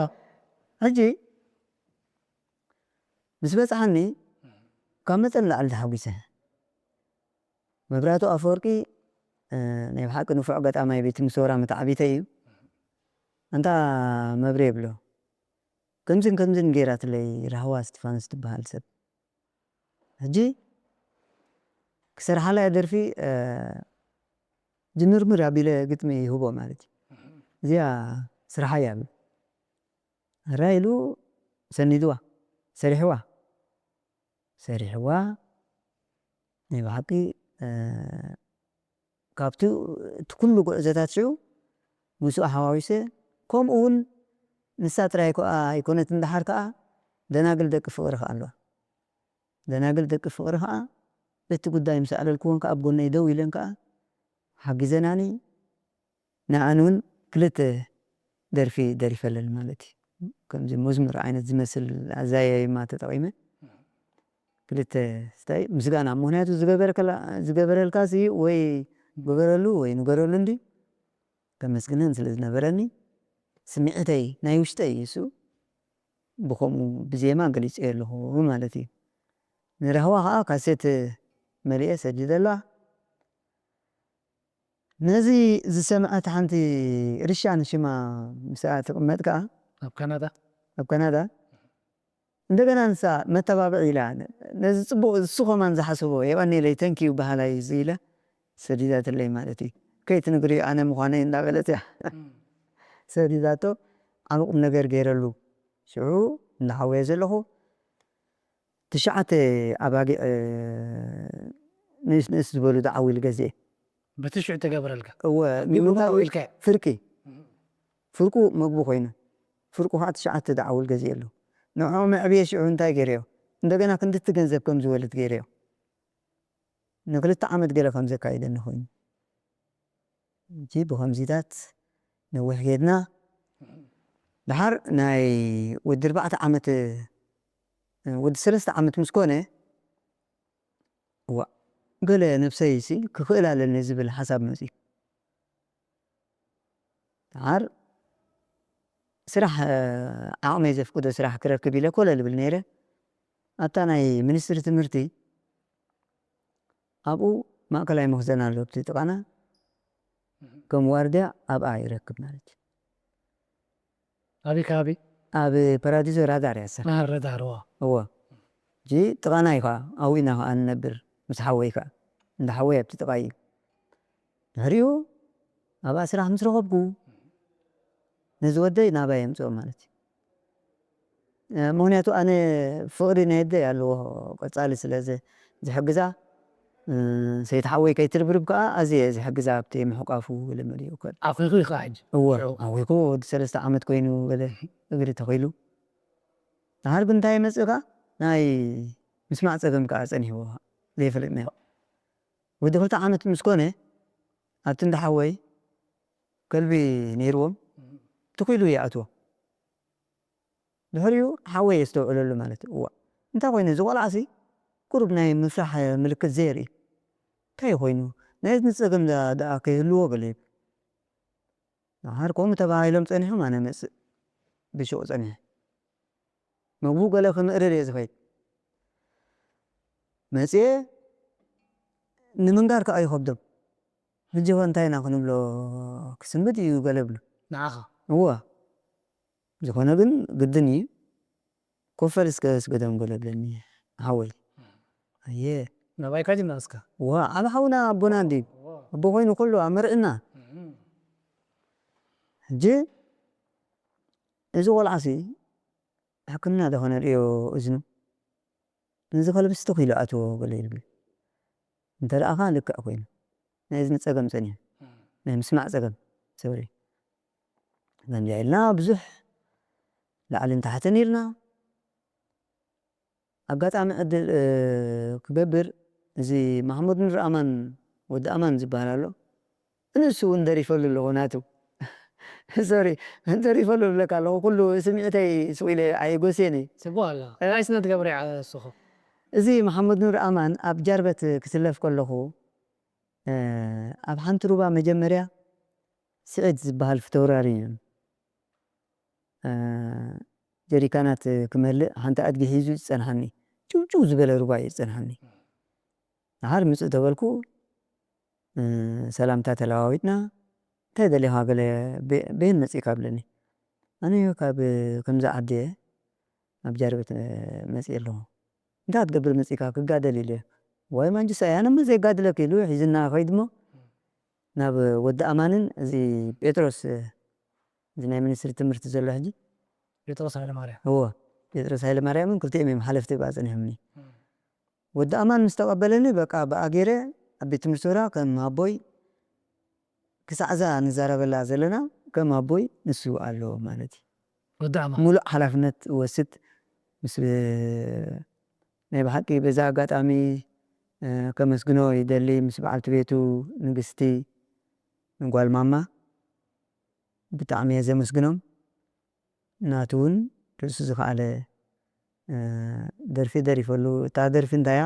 ሕጂ ምስ በጽሓኒ ካብ መጠን ንላዕሊ ተሓጒሰ። መብራህቱ ኣፈወርቂ፣ እ፣ ናይ ብሓቂ ንፉዕ ገጣማይ ቤት ምሶራ መተዓቢተይ እዩ። ኣንታ መብሬ ይብሎ፣ ከምዝን ከምዝን ገይራትለይ ራህዋ እስቲፋኖስ ትበሃል ሰብ። ሕጂ ክሰርሓላ እያ ደርፊ፣ እ፣ ጅምርምር ኣቢለ ግጥሚ ይህቦ ማለት እዩ። እዚኣ ስርሓይ እያ ብሎ። ሕራይ ኢሉ ሰኒድዋ፣ ሰሪሕዋ። ሰሪሕዋ ናይ ብሓቂ፣ እ፣ ካብቲ እቲ ኩሉ ጉዕዞታት ሽዑ ምስኡ ሓዋዊሰ። ከምኡ እውን ንሳ ጥራይ ከኣ ኣይኮነትን፣ ደሓር ከኣ ደናግል ደቂ ፍቕሪ ከኣ ኣለዋ። ደናግል ደቂ ፍቕሪ ከኣ እቲ ጉዳይ ምስ ኣዕለልክወን ከኣ ኣብ ጎነይ ደው ኢለን ከኣ ሓጊዘናኒ። ንኣን እውን ክልተ ደርፊ ደሪፈለን ማለት እዩ። ከምዚ መዝሙር ዓይነት ዝመስል ኣዛያይማ ተጠቒመ ክልተ ስታይ ምስጋና፣ ምኽንያቱ ዝገበረልካ ሲ ወይ ግበረሉ ወይ ንገረሉ እንዲ ከመስግነን ስለ ዝነበረኒ፣ ስምዒተይ ናይ ውሽጠይ እዩ እሱ። ብኸምኡ ብዜማ ገሊጸዮ ኣለኹ ማለት እዩ። ንራህዋ ኸኣ ካሴት መሊኤ ሰዲደላ። ነዚ ዝሰምዐት ሓንቲ ርሻን ሽማ ምስኣ ትቕመጥ ከኣ ኣብ ካናዳ። ኣብ ካናዳ እንደገና ንሳ መተባብዒ ኢላ፣ ነዚ ጽቡቕ እሱ ኸማን ዝሓሰቦ የቐንየለይ፣ ተንኪዩ በሃላይ እዚ ኢላ ሰዲዳትለይ ማለት እዩ። ከይትንግርዮ ኣነ ምዃነይ እንዳበለት እያ ሰዲዳቶ። ዓቢ ቁም ነገር ገይረሉ። ሽዑ እንዳሓወየ ዘለኹ ትሽዓተ ኣባጊዕ ንእስ ንእስ ዝበሉ ደዓዊል ገዚኤ። በቲ ሽዑ ተገበረልካ? እወ፣ ኣቢሉ ምንታይ ውዒልካ? ፍርቂ። ፍርቁ መግቢ ኮይኑ፣ ፍርቁ ከዓ ትሽዓተ ደዓውል ገዚኤሉ። ንዕኡ መዕብየ ሽዑ እንታይ ገይረዮ? እንደገና ክንድቲ ገንዘብ ከም ዝወልድ ገይረዮ። ንክልተ ዓመት ገለ ከም ዘካይደኒ ኮይኑ። እንጂ ብኸምዚታት ነዊሕ ጌድና። ደሓር ናይ ወዲ ኣርባዕተ ዓመት፣ ወዲ ሰለስተ ዓመት ምስ ኮነ፣ እዋ፣ ገለ ነብሰይሲ ክኽእል ኣለኒ ዝብል ሓሳብ መጺኡ። ደሓር ስራሕ፣ ዓቕመይ ዘፍቅዶ ስራሕ ክረክብ ኢለ ኮለል እብል ነይረ። ኣብታ ናይ ሚኒስትሪ ትምህርቲ ኣብኡ ማእከላይ መኽዘን ኣሎ፣ ኣብቲ ጥቓና ከም ዋርድያ ኣብኣ ይረክብ ማለት እዩ። ኣበይ ከባቢ? ኣብ ፓራዲዞ ራዳር እያ እሳ። ኣሃ፣ ራዳር፣ እዋ። እወ። ሕጂ ጥቓና እዩ ከኣ፣ ኣብኡ ኢና ከኣ ንነብር ምስ ሓወይ ከኣ። እንዳ ሓወይ ኣብቲ ጥቓይ እዩ። ድሕሪኡ ኣብኣ ስራሕ ምስ ረኸብኩ፣ ነዚ ወደይ ናባይ የምጽኦ ማለት እዩ። እ፣ ምኽንያቱ ኣነ ፍቕሪ ናይ ኣደይ ኣለዎ፣ ቀጻሊ ስለ ዝ-፣ ዝሕግዛ፣ እ፣ ሰይቲ ሓወይ ከይትርብርብ ከኣ ኣዝየ ዝሕግዛ ኣብቲ ምሕቋፉ ልምድ እዩ። ኣኺኹ እዩ ከኣ ሕጂ። እወ፣ ሽዑ። ኣኺኹ ወዲ ሰለስተ ዓመት ኮይኑ ገለ እግሪ ተኺሉ። ደሓር ግን እንታይ ይመጽእ ከኣ ናይ ምስማዕ ጸገም ከኣ ጸኒሕዎ፣ ዘይፈለጥናዮ። ወዲ ክልተ ዓመት ምስ ኮነ፣ ኣብቲ እንዳ ሓወይ ከልቢ ነይርዎም፣ ትኺሉ ይኣትዎ። ድሕሪኡ ሓወይ የስተውዕለሉ ማለት እዩ። እዋእ፣ እንታይ ኮይኑ እዚ ቆልዓሲ ቁሩብ ናይ ምፍራሕ ምልክት ዘየርኢ? እንታይ ኮይኑ? ናይ እዝኒ ጸገም ደኣ፣ ደኣ ከይህልዎ ገለ ይብል። ደሓር ከምኡ ተባሂሎም ጸኒሖም፣ ኣነ መጽእ ብሹቕ ጸኒሐ። ምግቡ ገለ ክምእርር እየ ዝኸይድ። መጽየ ንምንጋር ከኣ ይኸብዶም። ሕጂ ኸ እንታይ ኢና ክንብሎ? ክስምድ እዩ ገለ ብሉ። ንዓኻ? እወ። ዝኾነ ግን ግድን እዩ። ኮፈል እስከ ስገደም ገለ ብለኒ ሓወይ። ኣየ። ናባይካ ድዩ ናስካ? እወ፣ ዓቢ ሓውና ኣቦና እንድዩ። እወ። ኣቦ ኮይኑ ኩሉ ኣመርዕና። እም። ሕጂ እዚ ቆልዓሲ ሕክምና ዶ ኸነርእዮ እዝኑ? ነዚ ከልብስ ትኽ ኢሉ ኣትዎ ገለ ይብል። እንተ ደኣ ኸኣ ልክዕ ኮይኑ። ናይ እዝኒ ጸገም ጸኒሑ። እም። ናይ ምስማዕ ጸገም፣ ሶሪ። ከምዚኣ ኢልና ብዙሕ ላዕልን ታሕትን ኢልና። ኣጋጣሚ ዕድል፣ እ፣ ክገብር እዚ ማሕሙድ ኑር ኣማን፣ ወዲ ኣማን ዝበሃል ኣሎ። ንሱ እውን ደሪፈሉ ኣለኹ ናቱ። ሶሪ፣ ደሪፈሉ እብለካ ኣለኹ። ኩሉ ስምዒተይ ስቕ ኢለ ኣየጎስየን እየ። ጽቡቕ ኣሎ። እ? እንታይ ስነ ትገብር እያ እሱ ኸ? እዚ መሓመድ ኑር ኣማን ኣብ ጃርበት ክስለፍ ከለኹ፣ እ፣ ኣብ ሓንቲ ሩባ መጀመርያ ስዒድ ዝበሃል ፊተውራሪ እዩ። እ፣ ጀሪካናት ክመልእ ሓንቲ ኣድጊ ሒዙ ዝጸንሓኒ። ጭውጭው ዝበለ ሩባ እዩ ዝጸንሓኒ። ደሓር ምጽእ ተበልኩ፣ እ፣ ሰላምታ ተለዋዊጥና፣ "እንታይ ደሊኻ?" ገለ፣ "በ-፣ በየን መጺእካ?" ብለኒ። "ኣነ ካብ ከምዚ ዓዲ እየ፣ ኣብ ጃርበት መጺእ ኣለኹ." "እንታይ ክትገብር መጺእካ?" "ክጋደል ኢለ እየ." "ዋይ ማንጅስ፣ ኣይ ኣነማ ዘይጋድለክ" ኢሉ ሒዝና ኸይድሞ፣ ናብ ወዲ ኣማንን እዚ ጴጥሮስ፣ እዚ ናይ ሚኒስትሪ ትምህርቲ ዘሎ ሕጂ። ጴጥሮስ ሃይለማርያም። እወ፣ ጴጥሮስ ሃይለማርያምን ክልቲኦም እዮም ሓለፍቲ ብኣ ጸኒሖምኒ። እም። ወዲ ኣማን ምስ ተቐበለኒ፣ በቃ ብኣ ገይረ ኣብ ቤት ትምህርቲ ወራ ከም ኣቦይ ክሳዕ እዛ ንዛረበላ ዘለና ከም ኣቦይ ንሱ ኣለዎ ማለት እዩ። ወዲ ኣማ ሙሉእ ሓላፍነት እወስድ። ምስ ናይ ብሓቂ በዛ ኣጋጣሚ ከመስግኖ ይደሊ፣ ምስ በዓልቲ ቤቱ ንግስቲ ንጓል ማማ ብጣዕሚ እየ ዘመስግኖም። ናቱ እውን ርእሱ ዝኸኣለ ደርፊ ደሪፈሉ። እታ ደርፊ እንታያ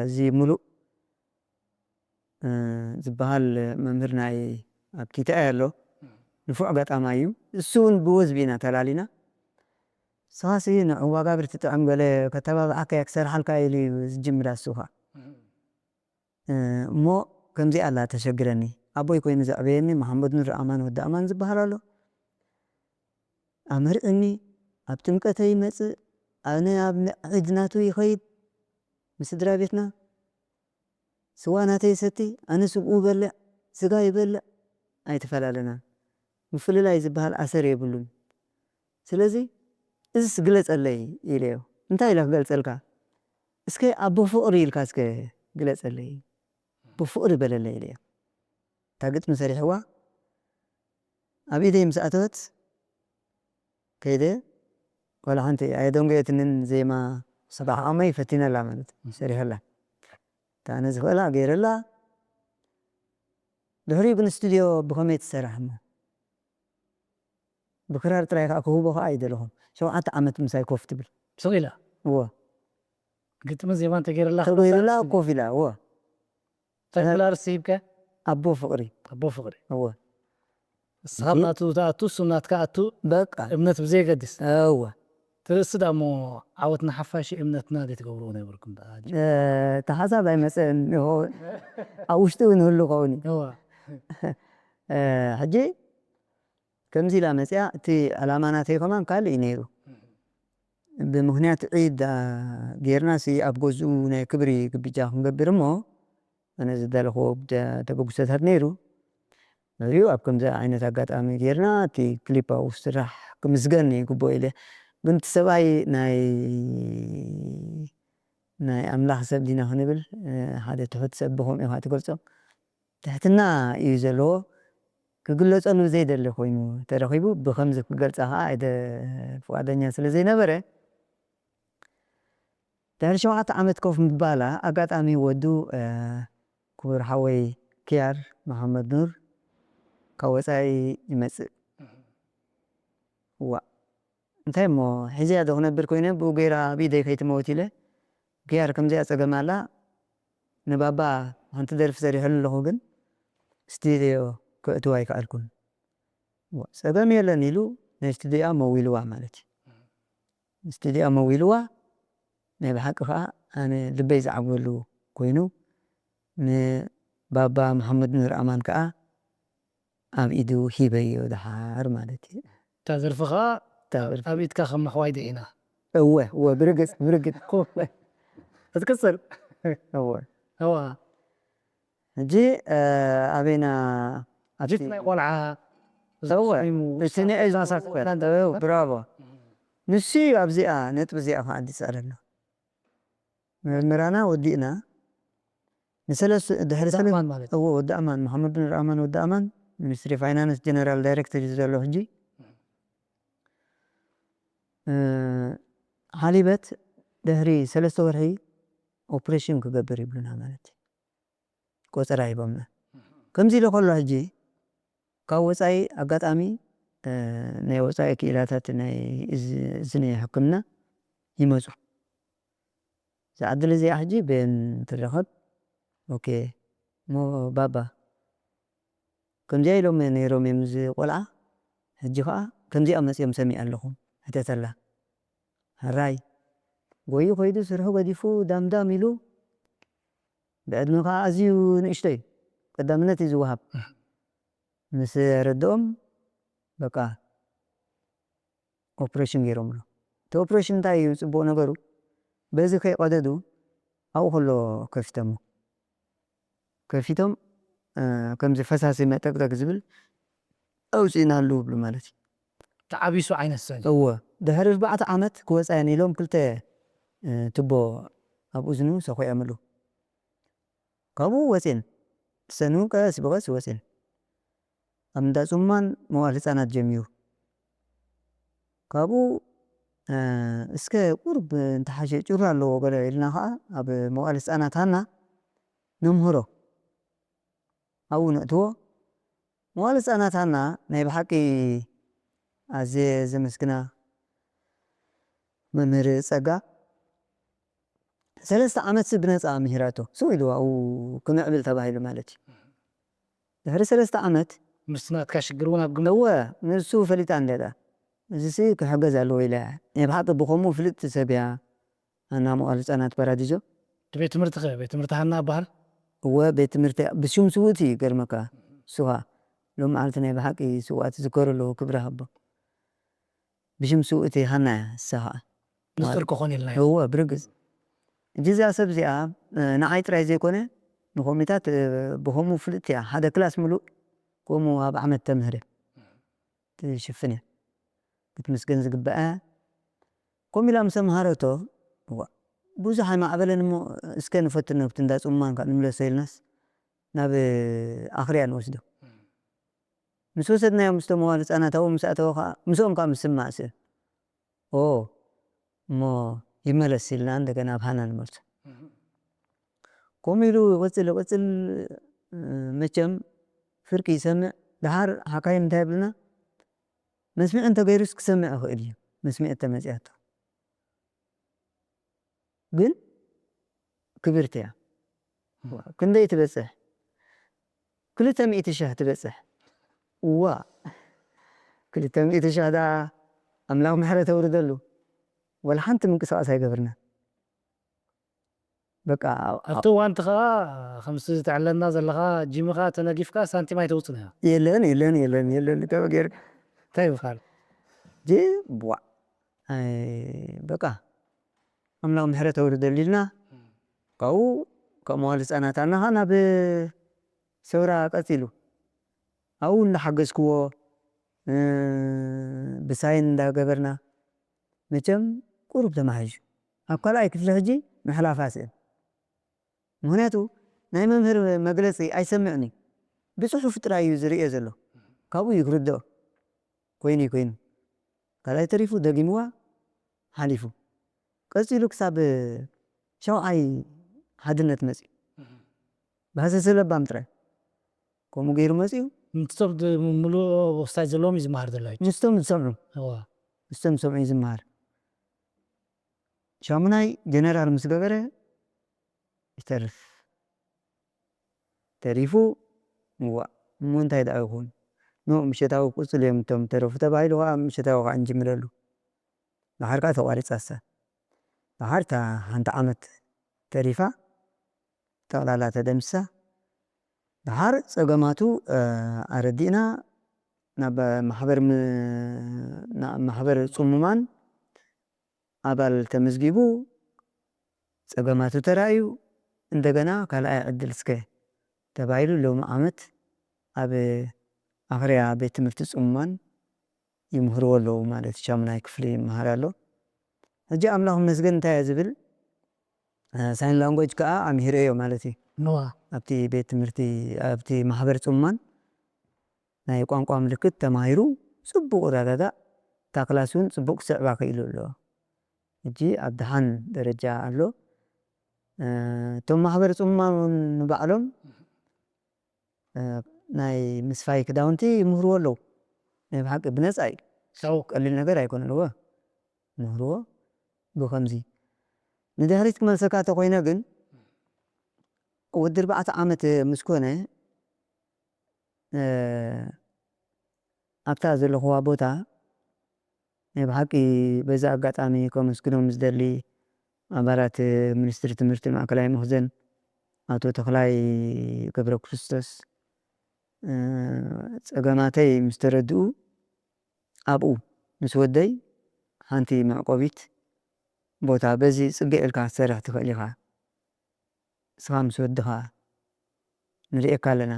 እዚ ሙሉእ ዝበሃል መምህር ናይ ኣብ ኪትኣይ ኣሎ፣ ንፉዕ ገጣማይ እዩ። እሱ እውን ብወዝቢ ኢና ተላሊና። ንስኻሲ ንዕዋጋብር ትጥዕም ገለ ከተባብዓካ እየ ክሰርሓልካ ኢሉ እዩ ዝጅምር። እሱ ኸዓ እሞ ከምዚኣ ኣላ ተሸግረኒ። ኣቦይ ኮይኑ ዘዕበየኒ መሓመድ ኑር ኣማን ወዲ ኣማን ዝበሃል ኣሎ። ኣመርዕኒ፣ ኣብ ጥምቀተይ ይመጽእ፣ ኣነ ኣብ ዒድ ናቱ ይኸይድ፣ ምስ ስድራ ቤትና ስዋ ናተይ ይሰቲ፣ ኣነ ስግኡ ይበልዕ፣ ስጋ ይበልዕ፣ ኣይተፈላለናን። ምፍልላይ ዝበሃል ኣሰር የብሉን። ስለዚ እዝስ ግለጸለይ ኢለዮ። እንታይ ኢለ ክገልጸልካ? እስከ ኣቦ ፍቕሪ ኢልካ እስከ ግለጸለይ፣ ኣቦ ፍቕሪ በለለይ ኢለዮ። እታ ግጥሚ ሰሪሕዋ ኣብ ኢደይ ምስ ኣተወት ከይደ ዋላ ሓንቲ ኣየደንጎየትንን። ዜማ ሰባሕ ዓመይ ፈቲነላ ማለት እዩ፣ ሰሪሐላ። እታ ኣነ ዝኽእላ ገይረላ። ድሕሪኡ ግን ስቱድዮ ብኸመይ ትሰርሕ እሞ ብክራር ጥራይ ከዓ ክህቦ ከዓ ኣይደለኹም። ሸውዓተ ዓመት ምሳይ ኮፍ ትብል። ስቕ ኢላ እወ ግጥሚ ዜማ እንተገይረላ ተገይሩላ ኮፍ ኢላ እወ እንታይ ክላርስ ሂብከ ኣቦ ፍቕሪ ኣቦ ፍቕሪ እወ ንስኻ ናቱ ትኣቱ እሱ ናትካ ኣቱ በቃ እምነት ብዘየገድስ እወ ትርእሲ ዳሞ ዓወትና ሓፋሽ እምነትና ዘይትገብርዎ ነበርኩም ደኣ? እ፣ እቲ ሓሳብ ኣይመፀን ይኸውን። ኣብ ውሽጢ እውን ህሉ ከውን እዩ። እወ እ፣ ሕጂ ከምዚ ኢላ መፅያ። እቲ ዕላማ ናተይ ከማን ካልእ እዩ ነይሩ። ብምክንያት ዒድ አ፣ ጌርና ሲ ኣብ ገዝኡ ናይ ክብሪ ግብጃ ክንገብር እሞ ኣነ ዝደለኽዎ ብደ- ተበግሶታት ነይሩ። ንሪኡ ኣብ ከምዚ ዓይነት ኣጋጣሚ ጌርና እቲ ክሊፕ ኣብኡ ስራሕ ክምስገን ይግብኦ ኢለ። ግን እቲ ሰብኣይ ናይ ናይ ኣምላኽ ሰብ ዲና ክንብል እ፣ ሓደ ትሑት ሰብ ብኸምኡ ኢኻ ትገልጾ። ትሕትና እዩ ዘለዎ። ክግለጸሉ ዘይደሊ ኮይኑ ተረኺቡ ብኸምዚ ክገልጻ ኸዓ ኣይደ ፍቓደኛ ስለ ዘይነበረ ድሕሪ ሸውዓተ ዓመት ኮፍ ምባላ ኣጋጣሚ ወዱ እ፣ ክቡር ሓወይ ኪያር መሓመድ ኑር ካብ ወጻኢ ይመጽእ። ዋእ እንታይ እሞ ሒዘያ ዶ ክነብር ኮይነ ብኡ ገይራ ኣብ ኢደይ ከይትመውት ኢለ ኪያር ከምዚኣ ጸገም ኣላ ንባባ ሓንቲ ደርፊ ሰሪሐሉ ኣለኹ ግን ስቱድዮ ከእትዋ ኣይከኣልኩን። ዋእ ጸገም የለን ኢሉ ናይ ስቱድዮኣ መዊልዋ ማለት እዩ። ስቱድዮ መዊልዋ ናይ ብሓቂ ከዓ ኣነ ልበይ ዝዓግበሉ ኮይኑ ንባባ መሓመድ ኑር ኣማን ከዓ ኣብ ኢዱ ሂበዮ ደሓር ማለት እዩ። እታ ዘርፊ ከዓ እታ ደርፊ- ኣብ ኢድካ ከም ኣሕዋይ ደኢና እወ እወ ብርግፅ ብርግፅ ክትቅፅል እወ እዋ ሕጂ እ፣ ኣበይና ኣብቲ- ጅት ናይ ቆልዓ እወ ኮይኑ እቲ ንኤ ዝመሳሰል እወ ብራቮ ንሱ እዩ ኣብዚኣ ነጥቢ እዚኣ ከዓ ኣዲስ ኣለና ምርምራና ወዲእና ንሰለስተ ድሕሪ ሰለ ዳእማን ማለት እዎ ወዲ ኣማን መሓመድ ኑር ኣማን ወዲ ኣማን ሚኒስትሪ ፋይናንስ ጀነራል ዳይሬክተር እዩ ዘሎ ሕጂ እ፣ ሓሊበት ድሕሪ ሰለስተ ወርሒ ኦፕሬሽን ክገብር ይብሉና ማለት እዩ ቆፀራ ሂቦምና ከምዚ ኢለ ከሎ ሕጂ ካብ ወፃኢ ኣጋጣሚ እ፣ ናይ ወፃኢ ክኢላታት ናይ እዚ እዚ ናይ ሕክምና ይመፁ እዛ ዕድል እዚኣ ሕጂ በን ትረኸብ ኦኬ እሞ ባባ ከምዚኣ ኢሎም ነይሮም እዮም እዚ ቆልዓ ሕጂ ከዓ ከምዚኣ መፂኦም ሰሚዕ ኣለኹ ሕተተላ ሕራይ ጎዩ ከይዱ ስርሑ ገዲፉ ዳምዳም ኢሉ ብዕድመ ከዓ ኣዝዩ ንእሽቶ እዩ ቀዳምነት እዩ ዝወሃብ ምስ ረድኦም በቃ ኦፕሬሽን ገይሮምሉ እቲ ኦፕሬሽን እንታይ እዩ ፅቡቅ ነገሩ በዚ ከይቀደዱ ኣብኡ ከሎ ከፊቶሞ ከፊቶም እ፣ ከምዚ ፈሳሲ መጠቅጠቅ ዝብል ኣውፅእናሉ ይብሉ ማለት እዩ ተዓቢሱ ዓይነት ሰብ እወ ድሕሪ ኣርባዕተ ዓመት ክወፃ እየን ኢሎም ክልተ እ፣ ትቦ ኣብ እዝኑ ሰኹዖምሉ ካብኡ ወፅን ሰኑ ቀስ ብቀስ ወፅን ኣብ እንዳ ጽማን መዋል ህጻናት ጀሚሩ። ካብኡ እስከ ቁርብ እንተሓሸ ጭሩ ኣለዎ ገለ ኢልና ኸዓ ኣብ መዋል ህጻናት ሃና ነምህሮ። ኣብኡ ነእትዎ። መዋል ህጻናት ሃና ናይ ብሓቂ ኣዝየ ዘመስግና መምህር ጸጋ ሰለስተ ዓመት ብነጻ ምሂራቶ። ስው ኢሉ ኣብኡ ክምዕብል ተባሂሉ ማለት እዩ። ድሕሪ ሰለስተ ዓመት ምስቲ ናትካ ሽግር እውን ኣብ ግምት እወ፣ ንሱ ፈሊጣ እንዴታ። እዚሲ ክሕገዝ ኣለዎ ኢለ እያ። ናይ ብሓቂ ብኸምኡ ፍልጥቲ ሰብ እያ። ኣና መዋል ህጻናት ፓራዲዞ። እቲ ቤት ትምህርቲ ኸ? ቤት ትምህርቲ ሃና ይበሃል? እወ፣ ቤት ትምህርቲ ብሽም ስውእቲ ይገርመካ። ንሱ ኸኣ ሎም መዓልቲ ናይ ብሓቂ ስውኣት ዝከሩ ኣለዉ፣ ክብሪ ሃቦ። ብሽም ስውእቲ ሃና እያ፣ ንሳ ኸኣ። ንጹር ክኾን ኢልና ኢና። እወ፣ ብርግጽ። እጂ እዛ ሰብ እዚኣ፣ እ፣ ንዓይ ጥራይ ዘይኮነ፣ ንኮሚታት፣ እ፣ ብኸምኡ ፍልጥቲ እያ። ሓደ ክላስ ምሉእ ከምኡ ኣብ ዓመት ተምህር እያ። ትሽፍን እያ። ክትምስገን ዝግባኣ። ከምኡ ኢላ ምስ ኣምሃረቶ፣ እዋ፣ ብዙሕ ኣይማዕበለን እሞ፣ እስከ ንፈትኖ፣ ኣብቲ እንዳ ጽማን ከኣ ንምለሶ ኢልናስ፣ ናብ ኣኽርያ ንወስዶ። ምስ ወሰድናዮ ምስቶም መዋል ህጻናት ኣብኡ ምስ ኣተወ ከኣ፣ ምስኦም ከኣ ምስ ስማዕ ስእ፣ ኦ፣ እሞ ይመለስ ኢልና እንደገና ኣብ ሃና ንመልሶ። ከምኡ ኢሉ ይቕጽል፣ ይቕጽል፣ መቸም ፍርቂ ይሰምዕ። ደሓር ሓካይም እንታይ ይብልና? መስሚዕ እንተገይሩስ ክሰምዕ ይኽእል እዩ፣ መስሚዕ እተመጽያቶ። ግን ክብርቲ እያ። እም። ክንደይ ትበጽሕ? ክልተ ሚእቲ ሽሕ ትበጽሕ። እዋ፣ ክልተ ሚእቲ ሽሕ ደኣ ኣምላኽ ምሕረት ኣውርደሉ። ወላ ሓንቲ ምንቅስቓስ ኣይገበርናን። በቃ፣ ኣብ ኣብቲ እዋንቲ ኸኣ ከምዚ ትዕለና ዘለኻ ጂምኻ ተነጊፍካ ሳንቲም ኣይተውጽእን ኢኻ። የለን፣ የለን፣ የለን፣ የለን፣ ገበ ጌር-፣ እንታይ ይበሃል? ጂ-፣ ቧዕ። ኣይ፣ በቃ፣ ኣምላኽ ምሕረት ኣውርደሉ ኢልና፣ ካብኡ ካብ መዋል ህጻናት ኣናኻ ናብ ሰውራ ቀጺሉ። ኣብኡ እንዳሓገዝክዎ፣ እ፣ ብሳይን እንዳገበርና፣ መቸም ቁሩብ ተማሓይሹ። ኣብ ካልኣይ ክፍሊ ሕጂ ምሕላፋ ስእን። ምኽንያቱ፣ ናይ መምህር መግለጺ ኣይሰምዕን እዩ። ብጽሑፍ ጥራይ እዩ ዝርእዮ ዘሎ። ካብኡ እዩ ክርድኦ። ኮይኑ እዩ ኮይኑ። ካልኣይ ተሪፉ ደጊምዋ ሓሊፉ። ቀጺሉ ክሳብ ሻውዓይ ሓድነት መጺኡ። እህ። ብሃሰሰ ለባም ጥራይ። ከምኡ ገይሩ መጺኡ። ምስቶም ድ-፣ ምሉእ ስታይ ዘለዎም እዩ ዝመሃር ዘሎ ሕጂ። ምስቶም ዝሰምዑ። እዋ። ምስቶም ዝሰምዑ እዩ ዝመሃር። ሻሙናይ ጀነራል ምስ ገበረ ይተርፍ። ተሪፉ፣ እዋእ፣ እሞ እንታይ ደኣ ይኹን? ኖእ፣ ምሸታዊ ክቕጽሉ እዮም እቶም ተረፉ ተባሂሉ ኸኣ ምሸታዊ ኸኣ እንጅምረሉ። ደሓር ከኣ ተቋሪጻ እሳ። ደሓር እታ ሓንቲ ዓመት ተሪፋ፣ ጠቕላላ ተደምስሳ። ደሓር ጸገማቱ፣ እ፣ ኣረዲእና ናብ ማሕበር ም-፣ ናብ ማሕበር ጽሙማን ኣባል ተመዝጊቡ፣ ጸገማቱ ተራእዩ፣ እንደገና ካልኣይ ዕድል እስከ ተባሂሉ ሎሚ ዓመት ኣብ ኣኽርያ ቤት ትምህርቲ ጽሙማን ይምህርዎ ኣለዉ ማለት እዩ። ሻሙናይ ክፍሊ ይመሃር ኣሎ። ሕጂ ኣምላኽ ይመስገን እንታይ እየ ዝብል፣ እ፣ ሳይን ላንጉጅ ከኣ ኣምሂረዮ ማለት እዩ። እዋ። ኣብቲ ቤት ትምህርቲ፣ ኣብቲ ማሕበር ጽሙማን ናይ ቋንቋ ምልክት ተማሂሩ ጽቡቕ ይረዳዳእ፣ እታ ክላስ እውን ጽቡቕ ክስዕባ ክኢሉ ኣሎ። ሕጂ ኣብ ደሓን ደረጃ ኣሎ። እ፣ እቶም ማሕበር ጽሙማን እውን ንባዕሎም፣ እ፣ ናይ ምስፋይ ክዳውንቲ ይምህርዎ ኣለዉ። ናይ ብሓቂ ብነጻ እዩ። ሳው ቀሊል ነገር ኣይኮነን እወ። ይምህርዎ ብኸምዚ። ንድሕሪት ክመልሰካ ተኾይነ ግን፣ ወዲ ኣርባዕተ ዓመት ምስ ኮነ፣ እ፣ ኣብታ ዘለኹዋ ቦታ ናይ ብሓቂ በዚ ኣጋጣሚ ከመስግኖም ዝደሊ ኣባላት ሚኒስትሪ ትምህርቲ ማእከላይ መኽዘን ኣቶ ተኽላይ ገብረክርስቶስ፣ እ፣ ጸገማተይ ምስ ተረድኡ ኣብኡ ምስ ወደይ ሓንቲ መዕቆቢት ቦታ በዚ ጽግዕ ኢልካ ክትሰርሕ ትኽእል ኢኻ። ንስኻ ምስ ወድኻ ንርእየካ ኣለና፣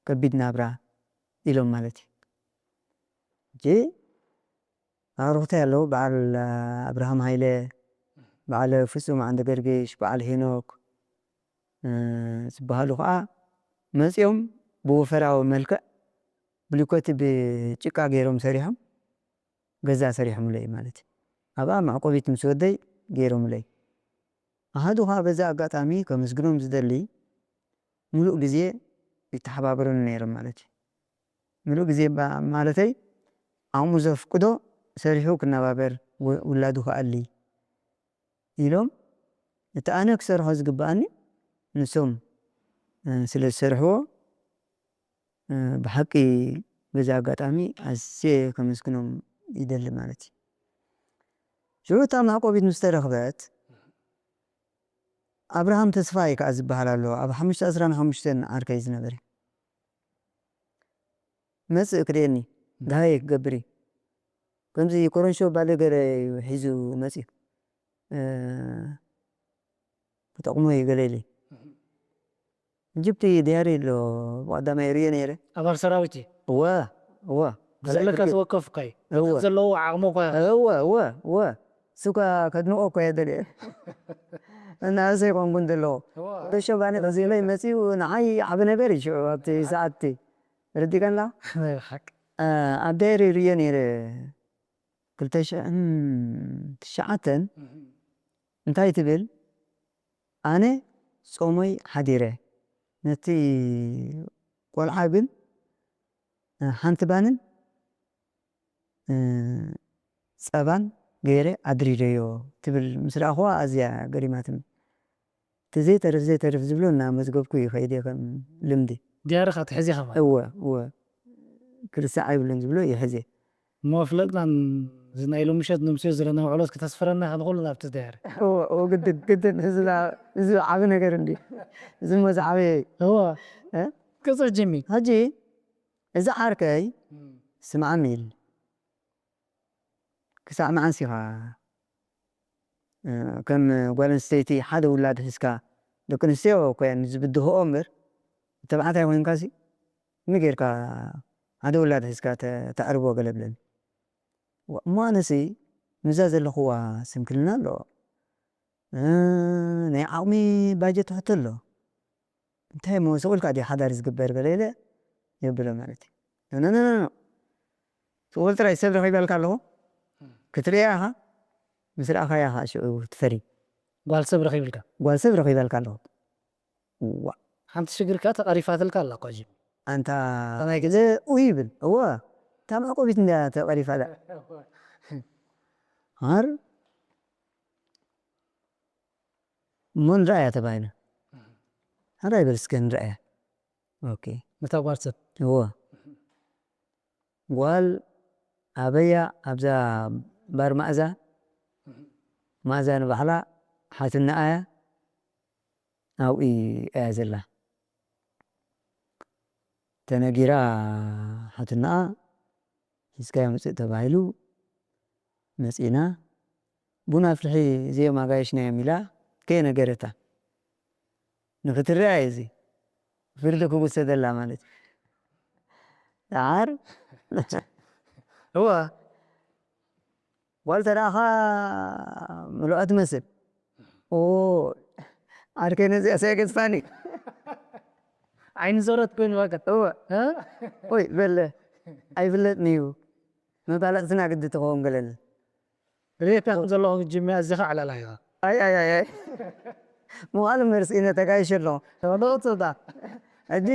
ከቢድ ናብራ ኢሎም ማለት እዩ። ሕጂ ኣዕሩኽተይ ኣለዉ፣ በዓል ኣብርሃም ሃይለ፣ በዓል ፍጹም ዓንደ ገርጊሽ፣ በዓል ሄኖክ፣ እ፣ ዝበሃሉ ኸኣ መጺኦም ብወፈራዊ መልክዕ ብሊኮቲ ብጭቃ ገይሮም ሰሪሖም፣ ገዛ ሰሪሖምለይ ማለት እዩ። ኣብኣ መዕቆቢት ምስ ወደይ ገይሮምለይ። ኣሃዱ ኸዓ በዛ ኣጋጣሚ ከመስግኖም ዝደሊ፣ ምሉእ ግዜ ይተሓባበሩኒ ነይሮም ማለት እዩ። ምሉእ ግዜ ባ-፣ ማለተይ ዓቕሙ ዘፍቅዶ ሰሪሑ ክነባበር፣ ው-፣ ውላዱ ክኣሊ ኢሎም፣ እቲ ኣነ ክሰርሖ ዝግብኣኒ ንሶም፣ እ፣ ስለ ዝሰርሕዎ፣ እ፣ ብሓቂ በዚ ኣጋጣሚ ኣዝየ ከመስግኖም ይደሊ ማለት እዩ። ሽዑ እታ መዕቆቢት ምስ ተረኽበት፣ ኣብርሃም ተስፋይ ከኣ ዝበሃል ኣሎ፣ ኣብ ሓሙሽተ ዕስራን ሓሙሽተን ዓርከይ ዝነበረ። መጽእ ክርእየኒ፣ ደሃየ ክገብር እዩ። ከምዚ ኮረንሾ ባለ ገለ እዩ ሒዙ መጽዩ። እ፣ ክጠቕሞ እዩ ገለ ኢለ። ጅብቲ ዲያሪ ኣሎ፣ ብቐዳማይ ርእዮ ነይረ። ኣባል ሰራዊት እዩ። እወ፣ እወ። ብዘለካ ዝወከፍካ እዩ። እወ። ዘለዎ ዓቕሚ እኳ። እወ፣ እወ፣ እወ። እሱ እኳ ከድንቖ እኳ እየ ደልየ። እናእሰይ ኮንኩን ዘለዎ። እወ። ኮረንሾ ባለ ተዚለይ መጺኡ ንዓይ ዓቢ ነገር እዩ ሽዑ ኣብቲ ሰዓትቲ። ረዲእካላ? ናይ ብሓቂ። እ፣ ኣብ ዳይሪ ርእዮ ነይረ። ክልተ ሽሕን ትሽዓተን እህ። እንታይ ትብል? ኣነ ጾመይ ሓዲረ፣ ነቲ ቆልዓ ግን ሓንቲ ባንን፣ እ፣ ጸባን ገይረ ኣድሪደዮ ትብል ምስ ረኣኹዋ ኣዝያ ገሪማትኒ። እቲ ዘይተርፍ ዘይተርፍ ዝብሎ እናመዝገብኩ ይኸይድ እየ ከም ልምዲ። ዲያርኻ ትሕዝ ኢኻ ማለት? እወ፣ እወ። ክርስዕ ኣይብሉን ዝብሎ ይሕዝ እየ። እሞ ፍለጥናን እዚ ናይ ሎሚ ምሸት ንምስዮ ዘለና ውዕሎት ክተስፍረና ኢኻ ንኹልና ኣብቲ ዳያሪ። እወ፣ እወ፣ ግድን፣ ግድን። እዚ ዳ-፣ እዚ ዓቢ ነገር እንድዩ። እዚ እሞ ዝዓበየ እዩ። እወ። እ? ቅጽል ጅሚ። ሕጂ እዚ ዓርከይ እም። ስምዓኒ ኢሉ። ክሳዕ መዓስ ኢኻ፣ እ፣ ከም ጓል ኣንስተይቲ ሓደ ውላድ ሒዝካ፣ ደቂ ኣንስትዮ እኮ እየን ዝብድህኦ እምበር፣ ተባዕታይ ኮይንካሲ ከመይ ጌርካ ሓደ ውላድ ሒዝካ ተ-፣ ተዕርቦ ገለ ብለኒ። ዋ-፣ እሞ ኣነሲ ምስዛ ዘለኹዋ ስንክልና ኣሎ። እ፣ ናይ ዓቕሚ ባጀት ትሕቶ ኣሎ። እንታይ እሞ ስቕ ኢልካ ድዩ ሓዳር ዝግበር በለ ኢለ የብሎ ማለት እዩ። ኖ፣ ኖ፣ ኖ፣ ኖ። ስቕ በል ጥራይ ሰብ ረኺበልካ ኣለኹ። ክትርእያ ኢኻ። ምስ ረኣኻያ ኢኻ ሽዑ ትፈሪ። ጓል ሰብ ረኺብልካ? ጓል ሰብ ረኺበልካ ኣለኹ። ዋ። ሓንቲ ሽግር ከኣ ተቐሪፋትልካ ኣላ እኮ ጂሚ። ኣንታ ከመይ ግን? እዚ ኡይ ይብል። እወ። እታ መዕቆቢት እንድያ ተቐሪፋ እላ። ሃር እሞ ንረኣያ ተባሂሉ። እህ። ሕራይ በል እስከ ንረኣያ። ኦኬ። ነታ ጓል ሰብ? እወ። ጓል ኣበያ ኣብዛ ባር ማእዛ፣ እህ። ማእዛ ንባሕላ ሓትናኣ እያ፣ ኣብኡ እያ ዘላ። ተነጊራ ሓትናኣ፣ ሒዝካዮ ምጽእ ተባሂሉ መጺና። ቡን ኣፍልሒ እዚኦም ኣጋይሽና እዮም ኢላ ከየነገረታ። ንኽትረኣ እዩ እዚ ፍርዲ ክውሰደላ ማለት እዩ። ደሓር እወ። ጓል ተረኣኻ ምሉኣ ትመስል። ኦ፣ ዓርከይ ነዚኣ ሰገድፋኒ። ዓይኒ ዞረት ኮይኑ በቃ። እወ። እ? ኦይ፣ በለ። ኣይፍለጥን እዩ። መባልዕትና ግዲ ትኸውን ገለኒ። ርኢየካ ከም ዘለኹ ጅሚ ኣዚኻ ዕላላ ኢኻ። ኣይ፣ ኣይ፣ ኣይ፣ ኣይ። ምዃኑ መርሲነ ተጋይሸ ኣለኹ። ተወለቑ ጽብጣ። ሕጂ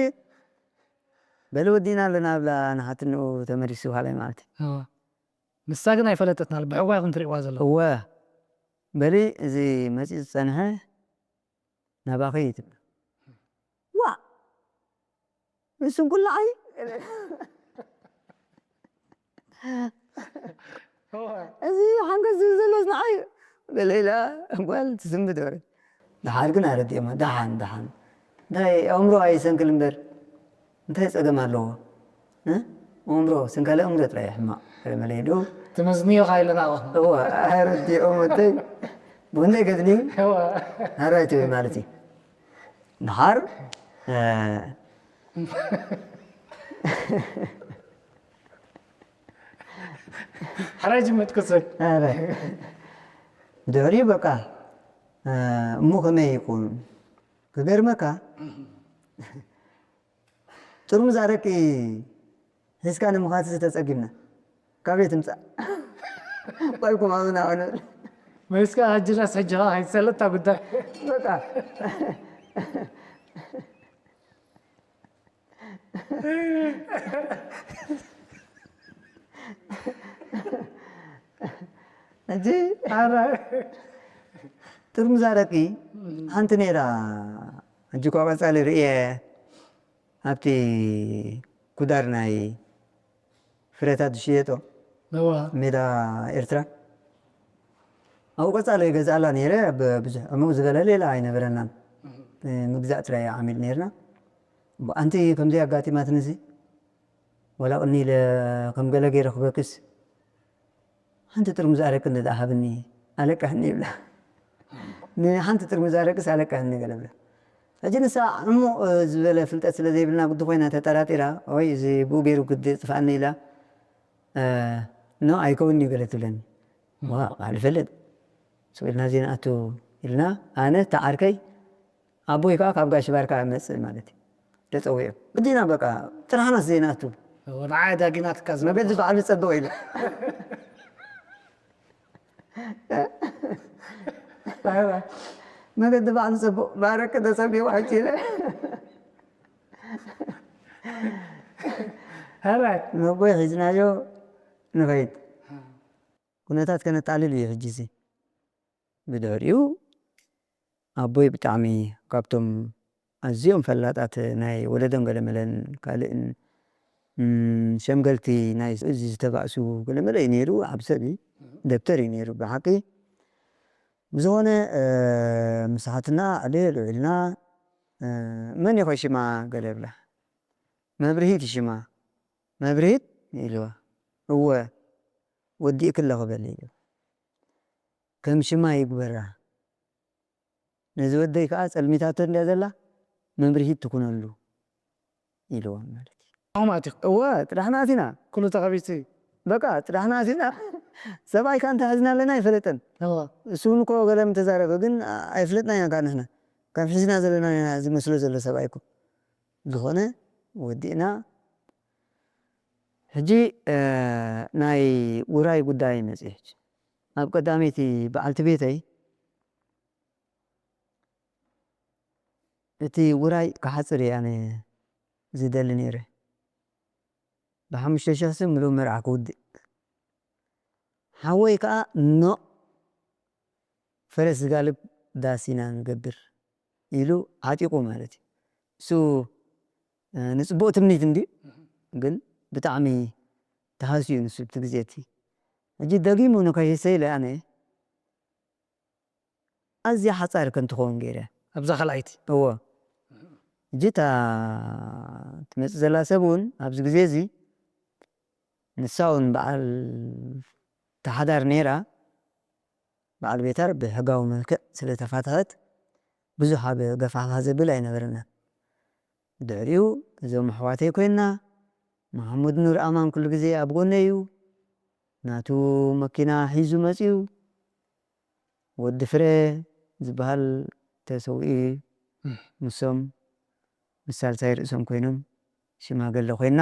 በሊ ወዲና ኣለና ብላ ንሓትንኡ ተመሊሱ ካልኣይ መዓልቲ። እወ። ንሳ ግን ኣይፈለጠትናን፣ ብሕጓ ኢኹም ትርእይዋ ዘለኹም። እወ። በሊ እዚ መጺኡ ዝጸንሐ ናባኺ እዩ ትብል። ዋእ! ንሱ እንኩላዓይ! እዚ ሓንከስ ዝብል ዘሎስ ንዓይ! በለ ኢላ ጓል ትስንብድ ወረ። ደሓር ግን ኣረዲኦማ፣ ደሓን፣ ደሓን። እንታይ ኣእምሮ ኣይሰንክል እምበር፣ እንታይ ጸገም ኣለዎ? እ? ኣእምሮ፣ ስንካለ ኣእምሮ ጥራይ እዩ ሕማቕ። መለይሉ። ትመዝንዮ ኸኣ ኢለና እኮ። እወ፣ ኣረዲኦም እንተይ፣ ብኽንደይ ገድኒ? እወ። ኣራይ ትብል ማለት እዩ። ደሓር፣ እ፣ ሕራይ ጅምት ክስብ። ኣረ። ድሕሪኡ በቃ፣ እ፣ እሞ ከመይ ይኹን? ክገርመካ፣ ጥርሙዝ ኣረቂ ሒዝካ ንምኻትሲ ተጸጊምና። ካበይ ትምጻእ? ቆይኩም ኣብና ሆነ። መሊስካ ሕጂ ዳስ ሕጂ ኸዓ ከይትሰለጥ እታ ጉዳይ። በቃ። ሕጂ ኣረ ጥርሙዝ ኣረቂ ሓንቲ ነይራ። ሕጂ እኳ ቀጻሊ ርእየ ኣብቲ ኩዳር ናይ ፍረታት ዝሽየጦ እዋ ሜዳ ኤርትራ ኣብኡ ቀጻሊ ገዝኣላ ነይረ። ብዙሕ ዕሙቕ ዝበለ ሌላ ኣይነበረናን። ምግዛእ ጥራይ ዓሚል ነይርና። ኣንቲ ከምዚ ኣጋጢማትንሲ ዋላ ቅኒ ኢለ ከም ገለ ገይረ ክበክስ ሓንቲ ጥርሙዝ ኣረቂ እንደ ሃብኒ ኣለቀሕኒ ይብላ። ንሓንቲ ጥርሙዝ ኣረቅስ ኣለቀሕኒ ገለ ብላ። ሕጂ ንሳ ዕሙቕ ዝበለ ፍልጠት ስለ ዘይብልና ግዲ ኮይና ተጠራጢራ ወይ እዚ ብኡ ገይሩ ግዲ ጥፍኣኒ ኢላ ኖ ኣይከውን እዩ ገለ ትብለኒ። ዋ ባዕሉ ይፈልጥ ስቕ ኢልና ዜና ኣቱ ኢልና ኣነ እታ ዓርከይ ኣቦይ ከዓ ካብ ጋሽ ባርካ መፅእ ማለት እዩ ተፀዊዑ ግዲና በቃ ጥራሕናስ ዜና ኣቱ ንዓይ ዳጊናትካ መገዲ ባዕሉ ፀብቕ ኢሉ መገዲ ባዕሉ ፅቡቅ ባረክ ተፀቢቁ ሕጂ ኢለ ሕራይ ነቦይ ሒዝናዮ ንኸይድ ኩነታት ከነጣልል እዩ ሕጂ እዚ ብድሕሪኡ ኣቦይ ብጣዕሚ ካብቶም ኣዝዮም ፈላጣት ናይ ወለዶን ገለመለን ካልእን ሸምገልቲ ናይ እዚ ዝተባእሱ ገለመለ እዩ ነይሩ። ዓብ ሰብ እዩ ደብተር እዩ ነይሩ ብሓቂ። ብዝኾነ ምሳሓትና ዕልል ውዒልና መን ኢኾ ሽማ ገለ ብላ መብርሂት ሽማ መብርሂት ኢልዋ እወ ወዲእኪ ኣለኹ በሊ ኢልዋ ከም ሽማ ይግበራ ነዚ ወደይ ከዓ ፀልሚታቶ እንድያ ዘላ መብርሂት ትኩነሉ ኢልዎም ማለት እዩ። ኣሁም ኣቲኹ እወ ጥዳሕና ኣቲና ኩሉ ተኸቢቱ እዩ በቃ ጥዳሕና ኣቲና ሰብኣይ ከዓ እንታይ ሒዝና ኣለና ኣይፈለጠን እዋ እሱ እውን እኮ ገለ ምተዛረበ ግን ኣይፍለጥና ኢና ከዓ ንሕና ከም ሒዝና ዘለና ኢና ዝመስሎ ዘሎ ሰብኣይ እኮ ዝኾነ ወዲእና ሕጂ ናይ ውራይ ጉዳይ መፅእ ሕጂ ኣብ ቀዳመይቲ በዓልቲ ቤተይ እቲ ውራይ ክሓፅር እየ ኣነ ዝደሊ ነይረ ብሓሙሽተ ሽሕ ስም ምሉእ መርዓ ክውድእ ሓወይ ከዓ ኖ ፈረስ ዝጋልብ ዳስ ኢና ንገብር ኢሉ ዓጢቑ ማለት እዩ እሱ ንፅቡቅ ትምኒት እንዲ ግን ብጣዕሚ ተሃስዩ ንሱ ብቲ ግዜ እቲ ሕጂ ደጊሙ ንከይህሰ ኢለ ኣነ ኣዝያ ሓፃር ከም ትኸውን ገይረ ኣብዛ ካልኣይቲ እዎ ሕጂ እታ ትመፅእ ዘላ ሰብ እውን ኣብዚ ግዜ እዚ ንሳ እውን በዓል ተሓዳር ነይራ በዓል ቤታር ብሕጋዊ መልክዕ ስለ ተፋትሐት ብዙሕ ኣብ ገፋሕፋ ዘብል ኣይነበረናን ድሕሪኡ እዞም ኣሕዋተይ ኮይና መሓሙድ ኑር ኣማን ኩሉ ግዜ ኣብ ጎነይ እዩ ናቱ መኪና ሒዙ መፅዩ ወዲ ፍረ ዝበሃል ተሰዊኡ ምሶም ምስ ሳልሳይ ርእሶም ኮይኖም ሽማገለ ኮይና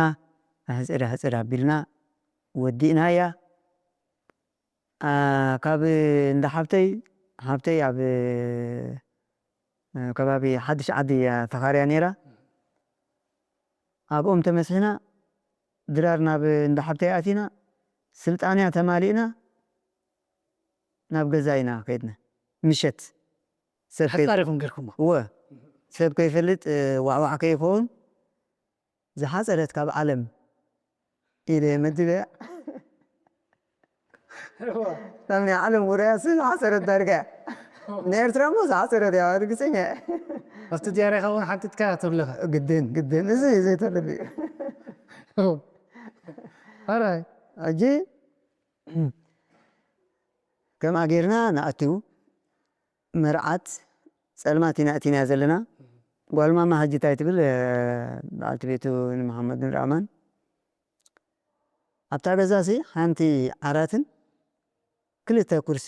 ኣሕፅር ኣሕፅር ኣቢልና ወዲእና እያ ካብ እንዳ ሓብተይ ሓብተይ ኣብ ከባቢ ሓድሽ ዓዲ እያ ተኻርያ ነይራ ኣብኦም ተመስሒና ድራር ናብ እንዳ ሓብተይ ኣቲና ስልጣንያ ተማሊእና ናብ ገዛ ኢና ከይድና ምሸት ሰብ ከይ- ሓፃር ኢኹም ገርኩሞ እወ ሰብ ከይፈልጥ ዋዕዋዕ ከይኸውን ዝሓፀረት ካብ ዓለም ኢለ መድበያ ካብ ናይ ዓለም ውራያስ ዝሓፀረት ዳርጋ እያ ንኤርትራ እሞ ዝሓፀረት እያ ርግፀኛ እየ ኣብቲ ዲያሪኻ እውን ሓቲትካ ተብልኻ ግድን ግድን እዚ ዘይተርፍ እዩ ኣራይ ሕጂ ከምኣ ጌርና ንኣትው መርዓት ጸልማት ኢና እቲና ዘለና ጓል ማማ ሕጂ እንታይ ትብል በዓልቲ ቤቱ ንመሓመድ ንራእማን ኣብታ ገዛ ሲ ሓንቲ ዓራትን ክልተ ኩርሲ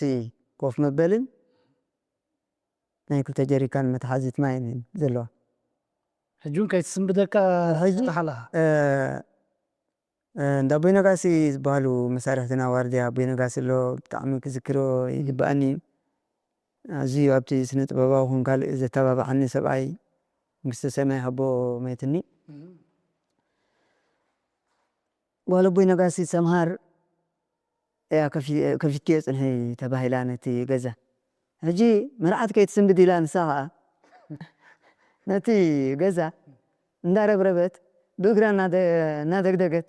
ኮፍ መበልን ናይ ክልተ ጀሪካን መትሓዚት ማይ ዘለዋ ሕጂ እውን ከይትስንብደካ ሕጂ ተሓላኻ እንዳ ኣቦይ ነጋሲ ዝበሃሉ መሳርሕትና ዋርድያ ኣቦይ ነጋሲ ኣሎ፣ ብጣዕሚ ክዝክሮ ይግብኣኒ እዩ። ኣዝዩ ኣብቲ ስነ ጥበባዊ ኹን ካልእ ዘተባብዓኒ ሰብኣይ፣ መንግስተ ሰማይ ሃቦ፣ መይትኒ። ጓል ኣቦይ ነጋሲ ሰምሃር እያ ከፊ-፣ ከፊትዮ ጽንሒ ተባሂላ ነቲ ገዛ። ሕጂ መርዓት ከይትስንብድ ኢላ ንሳ ኸኣ ነቲ ገዛ እንዳረብረበት ብእግራ እናደ-፣ እናደግደገት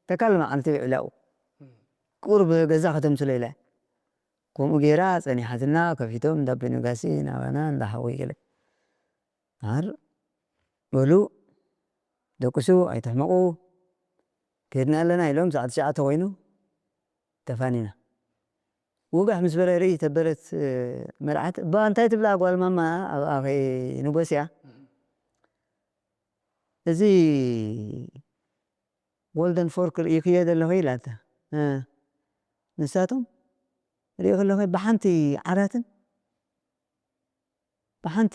ተካል መዓልቲ ውዒላኡ። ቁሩብ ገዛ ከተምስሎ ኢላ። ከምኡ ገይራ ጸኒሓትና፣ ከፊቶም እንዳ ኣቦይ ነጋሲ ናባና እንዳ ሓወይ ገለ። ኣር በሉ ደቅሱ ኣይትሕመቑ፣ ከድና ኣለና ኢሎም ሰዓት ትሽዓተ ኮይኑ ተፋኒና። ውጋሕ ምስ በለ ርኢ ተበለት፣ እ፣ መርዓት፣ "እባ እንታይ ትብላ ጓል ማማ ኣብኣ ከይንጎስያ?" "እዚ ጎልደን ፎርክ ርኢኽዮ ዘለኹ?" ኢላታ። እ፣ ንሳቶም ርኢኺ ኣለኹ ብሓንቲ ዓራትን ብሓንቲ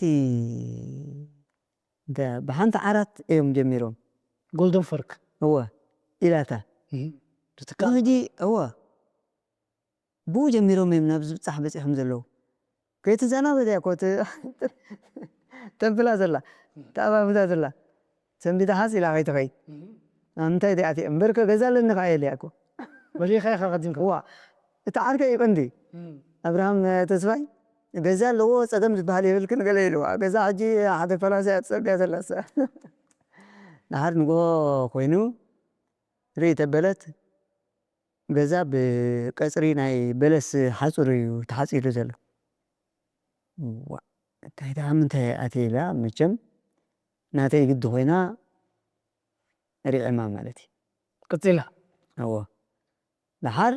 እንተ-፣ ብሓንቲ ዓራት እዮም ጀሚሮም። ጎልደን ፎርክ። እወ፣ ኢላታ። እህ። ትትካ-፣ ሕጂ፣ እወ። ብኡ ጀሚሮም እዮም ናብ ዝብጻሕ በጺሖም ዘለዉ። ከይትዘናበደ እያ እኮ ት-፣ ተብላ ዘላ፣ ተኣባብዛ ዘላ። ሰንቢዳ ሓስ ኢላ ከይትኸይድ። እህ። ኣብ ምንታይ ድኣ እቲኣ? እምበርከ ገዛ ኣለኒ ከኣ ኢለያ እኮ። በሊኻ ኢኻ ቀዲምካ። እዋ፣ እቲ ዓርከይ እዩ ቀንዲ። እም። ኣብርሃም ተስፋይ፣ ገዛ ኣለዎ፣ ጸገም ዝበሃል የብልክን ገለ ኢልዋ። ገዛ ሕጂ ሓደ ፈላሲ እያ ትጸርግያ ዘላ እሳ። ደሓር ንግሆ ኮይኑ ርኢ ተበለት፣ ገዛ ብቀጽሪ ናይ በለስ ሓጹር እዩ ተሓጺሩ ዘሎ። ዋእ፣ እንታይ ደኣ ምንታይ ኣትየ ኢላ፣ መቸም ናተይ ግዲ ኮይና ርዒማ ማለት እዩ። ቀጺላ? እወ። ደሓር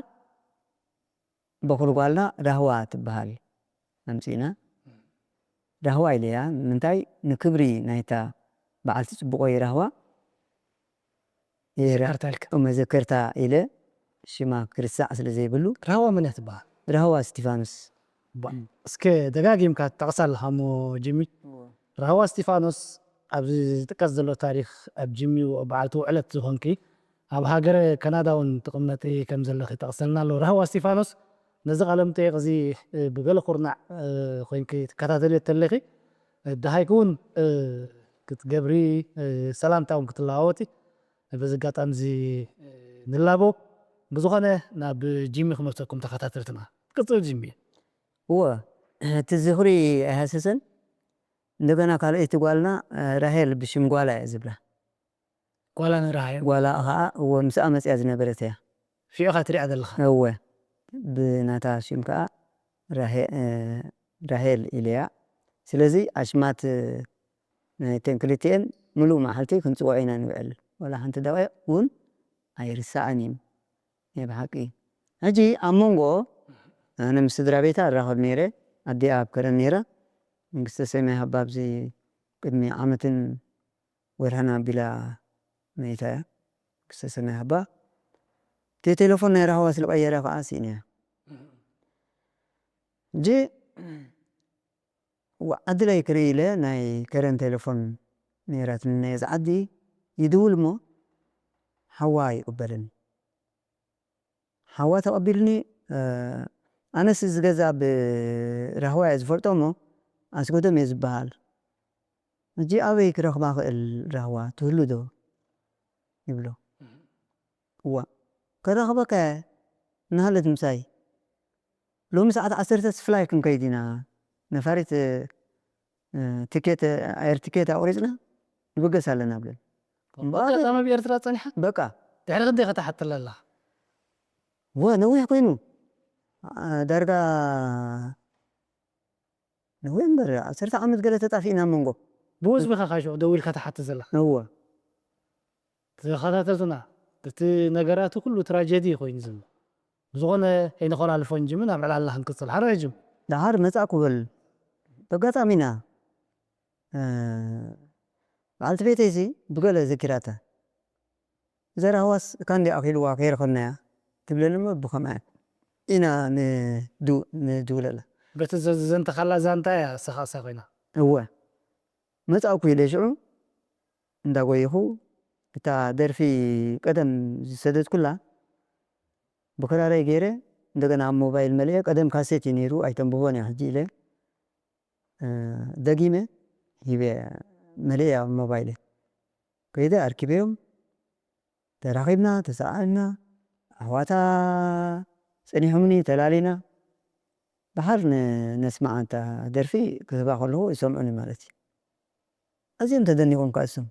በኹሪ ጓልና ራህዋ ትበሃል ኣምጺእና። ራህዋ ኢለያ፣ ንምንታይ? ንክብሪ ናይታ በዓልቲ ጽቡቐይ ራህዋ የራ-፣ መዘከርታ ኢልካ። እው፣ መዘከርታ ኢለ ሽማ ክርስዕ ስለ ዘይብሉ። ራህዋ መን እያ ትበሃል? ራህዋ እስቲፋኖስ። ባ-፣ እም። እስከ ደጋጊምካ ትጠቕሳ ኣለኻ እሞ ጂሚ። እዎ። ራህዋ እስቲፋኖስ ኣብዚ ዝጥቀስ ዘሎ ታሪኽ ኣብ ጂሚ በዓልቲ ውዕለት ዝኾንኪ ኣብ ሃገረ ካናዳ እውን ትቕመጢ ከም ዘለኺ ይጠቕሰልና ኣሎ። ራህዋ እስቲፋኖስ ነዚ ቃለ መጠይቕ እዚ፣ እ፣ ብገለ ኩርናዕ፣ እ፣ ኮይንኪ ትከታተልዮ ተለኺ፣ እ፣ ደሃይኪ እውን፣ እ፣ ክትገብሪ፣ እ፣ ሰላምታ እውን ክትለዋወጢ በዚ ኣጋጣሚ እዚ፣ እ፣ ንላቦ። ብዝኾነ ናብ ጂሚ ክመልሰኩም ተኸታተልትና። ቅጽል ጂሚ። እወ፣ እቲ ዝኽሪ ኣይሃስስን። እንደገና ካልኣይቲ ጓልና፣ እ፣ ራሄል ብሽም ጓላ እየ ዝብላ። ጓላ ንራሃዮ? ጓላ ኸዓ፣ እወ፣ ምስኣ መጽያ ዝነበረት እያ። ፊዕኻ ትሪኣ ዘለኻ? እወ። ብናታ ሽም ከኣ ራሄ-፣ እ፣ ራሄል ኢለያ። ስለዚ ኣሽማት ናይተን ክልቲኤን ምሉእ መዓልቲ ክንጽውዖ ኢና ንውዕል። ዋላ ሓንቲ ደቂቕ እውን ኣይርሳዕን እዩ። ናይ ብሓቂ። ሕጂ ኣብ መንጎ ኣነ ምስ ስድራ ቤታ እራኸብ ነይረ። ኣዲኣ ኣብ ከረን ነይራ። መንግስተ ሰማይ ሃባ ኣብዚ ቅድሚ ዓመትን ወርሕን ኣቢላ መይታ እያ። መንግስተ ሰማይ ሃባ። እቲ ቴሌፎን ናይ ራህዋ ስለ ቀየረ ከዓ ስኢነ እያ። ሕጂ ዋ-፣ ዓድለይ ክርኢ ኢለ ናይ ከረን ቴሌፎን ነይራትኒ፣ ናይ እዛ ዓዲ ይድውል እሞ ሓዋ ይቕበለኒ። ሓዋ ተቐቢልኒ፣ እ፣ ኣነስ እዚ ገዛ ብራህዋ እየ ዝፈልጦ እሞ ኣስገዶም እየ ዝበሃል። ሕጂ ኣበይ ክረኽባ ክእል ራህዋ? ትህሉ ዶ? ይብሎ። እዋ፣ ከራኽበካ እየ፣ እናሃለት ምሳይ። ሎሚ ሰዓት ዓሰርተ ፍላይ ክንከይድ ኢና። ነፋሪት፣ እ፣ ትኬት፣ ኣየር ትኬት ኣቑሪጽና ንብገስ ኣለና ብለን። እምበኣር ኣጋጣሚ ኣብ ኤርትራ ጸኒሓ? በቃ። ድሕሪ ክንደይ ከተሓትላ ኣለኻ? ወ፣ ነዊሕ ኮይኑ። ኣ፣ ዳርጋ ነዊሕ እምበር፣ ዓሰርተ ዓመት ገለ ተጣፊእና ኣብ መንጎ። ብህዝቢ ኢኻ ካብ ሽዑ ደዊልካ ትሓትት ዘለኻ? እወ። ተኸታተልትና፣ እቲ ነገራት ኩሉ ትራጀዲ ኮይኑ ዘሎ። ብዝኾነ፣ ከይነኾላልፎ እንጂ ምን ኣብ ዕላልና ክንቅጽል። ሓራይ ጅም። ደሓር መጻእኩ በል። በጋጣሚና፣ እ፣ በዓልቲ ቤተይሲ ብገለ ዘኪራታ። እዛ ራህዋስ እካ እንዲ ኣኺልዋ ከይረኸብናያ ትብለኒ እሞ ብኸምኣ ኢና ንዱ-፣ ንድውለላ። በቲ ዘ-፣ ዘንተኻላ ዛንታ እያ ሰኻእሳ ኮይና። እወ። መጻእኩ ኢለ ሽዑ እንዳጎየኹ እታ ደርፊ ቀደም ዝሰደድኩላ ብክራረይ ገይረ፣ እንደገና ኣብ ሞባይል መሊኤ፣ ቀደም ካሴት እዩ ነይሩ፣ ኣይተንብቦን እያ ሕጂ ኢለ፣ እ፣ ደጊመ ሂበ፣ መሊኤ ኣብ ሞባይለ። ከይደ ኣርኪበዮም፣ ተራኺብና፣ ተሰዓዓምና፣ ኣሕዋታ ጸኒሖምኒ፣ ተላሊና። ደሓር ን-፣ ነስምዓ እታ ደርፊ ክህባ ከለኹ ይሰምዑኒ ማለት እዩ። ኣዝዮም ተደኒቖም ከኣ እሶም።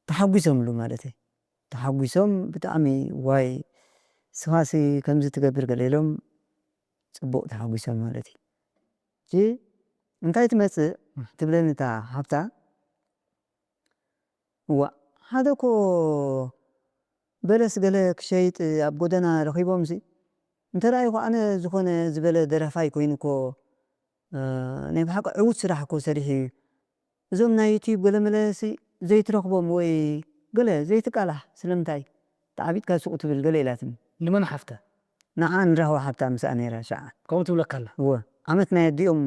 ተሓጒሶምሉ ማለት እዩ። ተሓጒሶም ብጣዕሚ፣ "ዋይ፣ ንስኻሲ ከምዚ ትገብር?" ገለ ኢሎም ጽቡቕ ተሓጒሶም ማለት እዩ። ሕጂ እንታይ ትመጽእ ትብለኒ እታ ሓፍታ፣ "እዋእ፣ ሓደ እኮ በለስ ገለ ክሸይጥ ኣብ ጎደና ረኺቦምሲ፣ እንተ ረኣይኹ ኣነ ዝኾነ ዝበለ ደራፋይ ኮይኑ እኮ፣ እ፣ ናይ ብሓቂ ዕዉት ስራሕ እኮ ሰሪሑ እዩ። እዞም ናይ ዩትዩብ ገለ መለሲ ዘይትረኽቦም ወይ ገለ ዘይትቃላሕ ስለምንታይ? ተዓቢጥካ ሱቕ ትብል?" ገለ ኢላትኒ። ንመን ሓፍታ? ንዓ ንራህዋ ሓፍታ ምስኣ ነይራ ሸዓ። ከምኡ ትብለካ ኣላ? እወ። ዓመት ናይ ኣዲኦም፣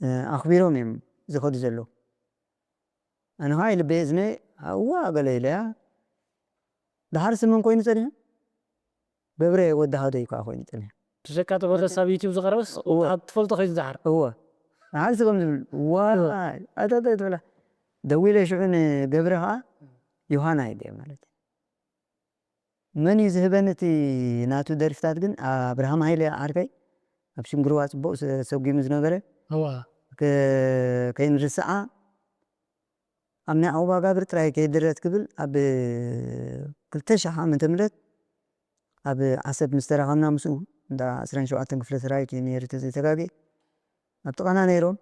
እ፣ ኣኽቢሮም እዮም ዝኸዱ ዘለዉ። ኣነ ኸዓ ኢልበ እዝነ፣ "እዋ" ገለ ኢለያ። ደሓር ስመን ኮይኑ ጸኒሑ? ገብረ ወዲ ሃደይ ከኣ ኮይኑ ጸኒሑ። ትሸቃ ጥዑ ደስ ኣብ ዩትዩብ ዝቐረበስ እወ። ኣብ ትፈልጦ ከይዱ ደሓር? እወ። ደሓር ስገም ዝብል፣ "ዋይ፣ ኣታታ" ትብላ። ደዊለ ሽዑ ንገብረ ኸኣ፣ "ዮሃና" ኢለ ማለት እዩ። መን እዩ ዝህበኒ እቲ ናቱ ደርፍታት ግን፣ ኣብርሃም ሃይለ ዓርከይ፣ ኣብ ሽንግርዋ ጽቡቕ ሰ-፣ ሰጒሙ ዝነበረ፣ እዋ። ከ-፣ ከይንርስዓ፣ ኣብ ናይ ዑቕባጋብር ጥራይ ከይድረት ክብል፣ ኣብ ክልተ ሽሕ ዓመተ ምህረት ኣብ ዓሰብ ምስ ተራኸብና፣ ምስኡ እንዳ ዕስራን ሸውዓተን ክፍለ ሰራዊት እዩ ነይሩ፣ ተዘይተጋግየ። ኣብ ጥቓና ነይሮም።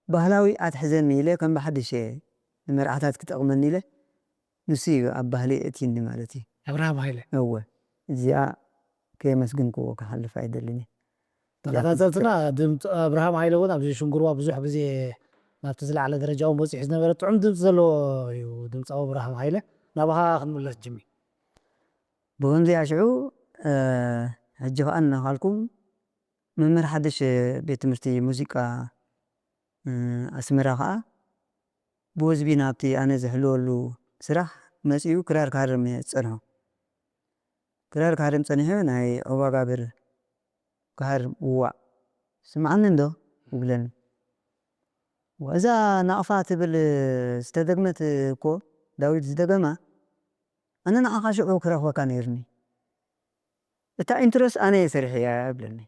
ባህላዊ ኣትሕዘኒ ኢለ፣ ከም ብሓድሽ እየ ንመርዓታት ክጠቕመኒ ኢለ፣ ንሱ እዩ ኣብ ባህሊ የእትዩኒ ማለት እዩ። ኣብርሃም ሃይለ። እወ። እዚኣ ከየመስግንክዎ ክሓልፍ ኣይደልን እየ። ተኸታተልትና፣ ድምፂ ኣብርሃም ሃይለ እውን ኣብዚ ሽንግርዋ ብዙሕ ግዜ ናብቲ ዝለዓለ ደረጃ እውን በፂሑ ዝነበረ ጥዑም ድምፂ ዘለዎ እዩ ድምፃዊ ኣብርሃም ሃይለ። ናባኻ ክንምለስ ጅሚ። ብኸምዚኣ ሽዑ፣ እ፣ ሕጂ ኸኣ እናኻልኩም መምህር ሓድሽ ቤት ትምህርቲ ሙዚቃ፣ እ፣ ኣስመራ ኸኣ ብወዝቢ ናብቲ ኣነ ዝሕልወሉ ስራሕ መጺኡ ክራር ክሃርም እየ ዝጸንሖ። ክራር ክሃርም ጸኒሐ፣ ናይ ዑባጋብር ክሃርም፣ "እዋእ፣ ስምዓኒ እንዶ?" ይብለኒ። "እዛ ናቕፋ ትብል ዝተደግመት እኮ፣ ዳዊት ዝደገማ፣ ኣነ ንዓኻ ሽዑ ክረኽበካ ነይርኒ። እታ ኢንትሮስ ኣነ እየ ሰሪሐያ" ይብለኒ።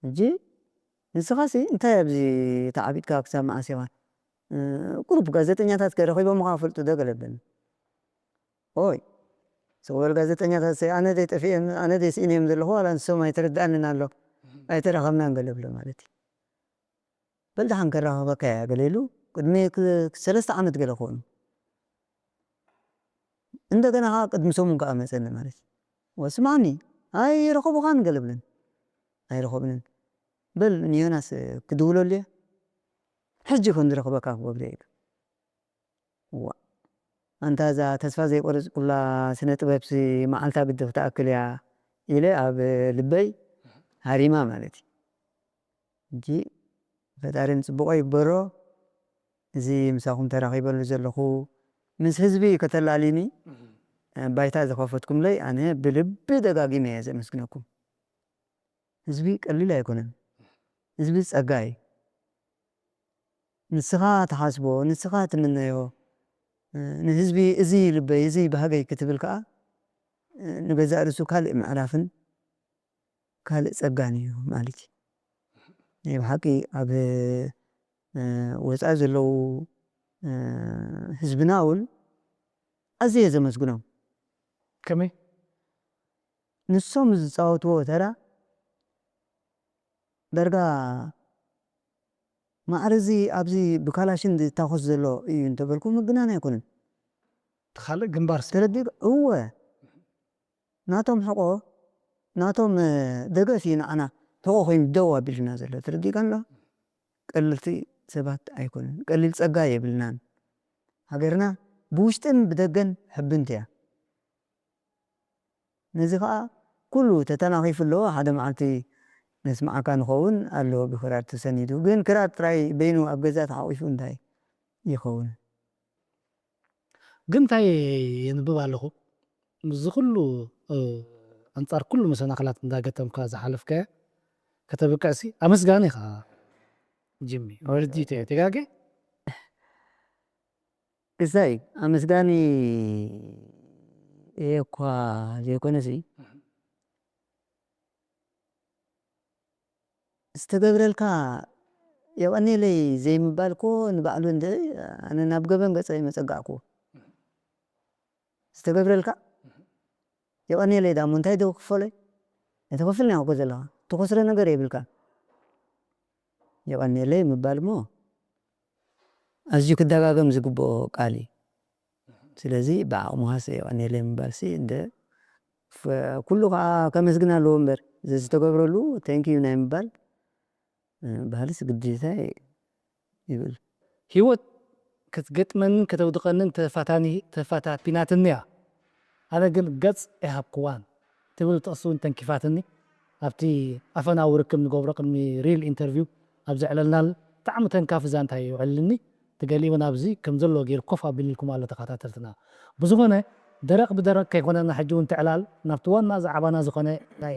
ሕጂ ንስኻሲ እንታይ ኣብዚ ተዓቢጥካ ክሳብ መዓስ ኢኻ? እ፣ ቁሩብ ጋዜጠኛታት ከ ረኺቦምኻ ይፈልጡ ዶ? ገለ በለኒ። ኦይ፣ ስቕ በል ጋዜጠኛታት፣ ኣነ ደይ ጠፊኤ፣ ኣነ ደይ ስኢነዮም ዘለኹ፣ ዋላ ንሶም ኣይተረድኣንን ኣሎ፣ ኣይተራኸብናን ገለ ብሎ ማለት እዩ። በል ደሓን ከራኸበካ እያ ገለ ኢሉ፣ ቅድሚ ክ-፣ ሰለስተ ዓመት ገለ ክኾኑ። እንደገና ኸዓ ቅድሚ ሰሙን ከኣ መጸኒ ማለት እዩ። ወስማዕኒ፣ ኣይረኸቡኻን ገለ ብለኒ። ኣይረኸብንን። በል ንዮናስ ክድውለሉ እየ። ሕጂ ከም ዝረኽበካ ክገብሮ ኢሉ። እዋእ፣ ኣንታ እዛ ተስፋ ዘይቆረጽኩላ ስነ ጥበብሲ መዓልታ ግዲ ክትኣክል እያ ኢለ ኣብ ልበይ ሃሪማ ማለት እዩ። ሕጂ ፈጣሪ ንጽቡቖ ይግበሮ። እዚ ምሳኹም ተራኺበሉ ዘለኹ ምስ ህዝቢ ከተላልዩኒ፣ እህ። ባይታ ዝኸፈትኩምለይ ኣነ ብልቢ ደጋጊመ እየ ዘመስግነኩም። ህዝቢ ቀሊል ኣይኮነን። ህዝቢ ጸጋ እዩ። ንስኻ ትሓስቦ፣ ንስኻ ትምነዮ፣ እ፣ ንህዝቢ እዚ ልበይ፣ እዚ ባህገይ ክትብል ከኣ፣ እ፣ ንገዛእ ርእሱ ካልእ ምዕራፍን ካልእ ጸጋን እዩ ማለት እዩ። ናይ ብሓቂ ኣብ፣ እ፣ ወጻኢ ዘለዉ፣ እ፣ ህዝብና እውን ኣዝየ ዘመስግኖም። ከመይ? ንሶም ዝጻወትዎ ተራ ዳርጋ ማዕረ እዚ ኣብዚ ብካላሽን ዝታኾስ ዘሎ እዩ እንተበልኩ ምግናን ኣይኮነን። እቲ ካልእ ግንባር ስ- ተረዲእካ? እወ። ናቶም ሕቆ፣ ናቶም፣ እ፣ ደገፍ እዩ ንዓና ሕቆ ኮይኑ ደው ኣቢሉና ዘሎ። ተረዲእካ ኣሎ? ቀለልቲ ሰባት ኣይኮነን። ቀሊል ጸጋ የብልናን። ሃገርና ብውሽጥን ብደገን ሕብንቲ እያ። ነዚ ኸኣ ኩሉ ተተናኺፉ ኣሎ። ሓደ መዓልቲ ነስምዓካ ንኸውን ኣሎ ብክራር ተሰኒዱ። ግን ክራር ጥራይ በይኑ ኣብ ገዛ ተሓቒፉ እንታይ? ይኸውን። ግን እንታይ የንብብ ኣለኹ፣ ምስዚ ኩሉ፣ እ፣ ኣንጻር ኩሉ መሰናኽላት እንዳገጠምካ ዝሓለፍካዮ ከተብቅዕሲ ኣመስጋኒ ኢኻ ጂሚ። ወርዲ ተ-፣ ተጋጌ? ግሳይ ኣመስጋኒ እየ እኳ ዘይኮነሲ፣ ዝተገብረልካ የቐንየለይ ዘይምባል እኮ ንባዕሉ እንድዒ ኣነ ናብ ገበን ገጸ ይመጸጋዕኩዎ። ዝተገብረልካ የቐንየለይ ዳሞ እንታይ ዶ ክፈሎይ? እቲ ክፍል ናይ እኮ ዘለኻ ትኸስሮ ነገር የብልካ። የቐንየለይ ምባል እሞ ኣዝዩ ክደጋገም ዝግብኦ ቃል እዩ። ስለዚ ብዓቕምኻስ የቐንየለይ ምባልሲ እንደ ፍ-፣ ኩሉ ከዓ ከመስግን ኣለዎ እምበር፣ ዘዝተገብረሉ thank you ናይ ምባል፣ እ፣ ባህልስ ግዴታ ይብል። ህይወት ክትገጥመንን ከተውድቐንን ተፋታኒ-፣ ተፋታቲናትኒ እያ። ኣነ ግን ገጽ ኣይሃብክዋን ትብል ጥቕሲ እውን ተንኪፋትኒ። ኣብቲ ኣፈናዊ ርክብ ንገብሮ ቅድሚ ሪል ኢንተርቪው ኣብ ዘዕለልናል ብጣዕሚ ተንካፊ ዛንታ እዩ የውዕልኒ። እቲ ገሊኡ እውን ኣብዚ ከም ዘሎ ገይሩ ኮፍ ኣቢልልኩም ኣሎ ተኸታተልትና። ብዝኾነ ደረቕ ብደረቕ ከይኮነና ሕጂ እውን ትዕላል ናብቲ ዋና ዛዕባና ዝኾነ ናይ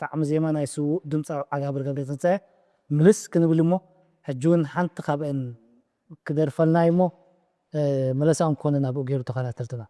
ጣዕሚ ዜማ ናይ ስዉእ ድምፃዊ ዓጋብር ገብረትንሳኤ ምልስ ክንብል እሞ ሕጂ እውን ሓንቲ ካብአን ክደርፈልና እዩ እሞ፣ እ፣ መለሳ እንኮነ ናብኡ ገይሩ ተኸታተልትና።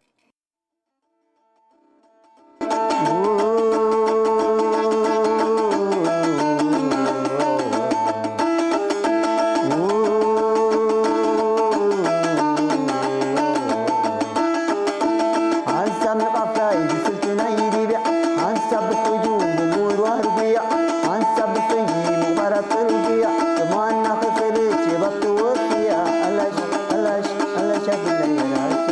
ሓንሳብ ንቓፍላይ ብስልቲ ናይ ሊብያ፣ ሓንሳብ ብሕጁ ብምውርዋር ጉያ፣ ሓንሳብ ብፈንጂ ምቕባራት ጽርግያ፣ ጥማና ክፈልጥ ሸባብ ትወፍያ፣ ኣላሽ፣ ኣላሽ፣ ኣላሽ ኣቢላይ ራሻ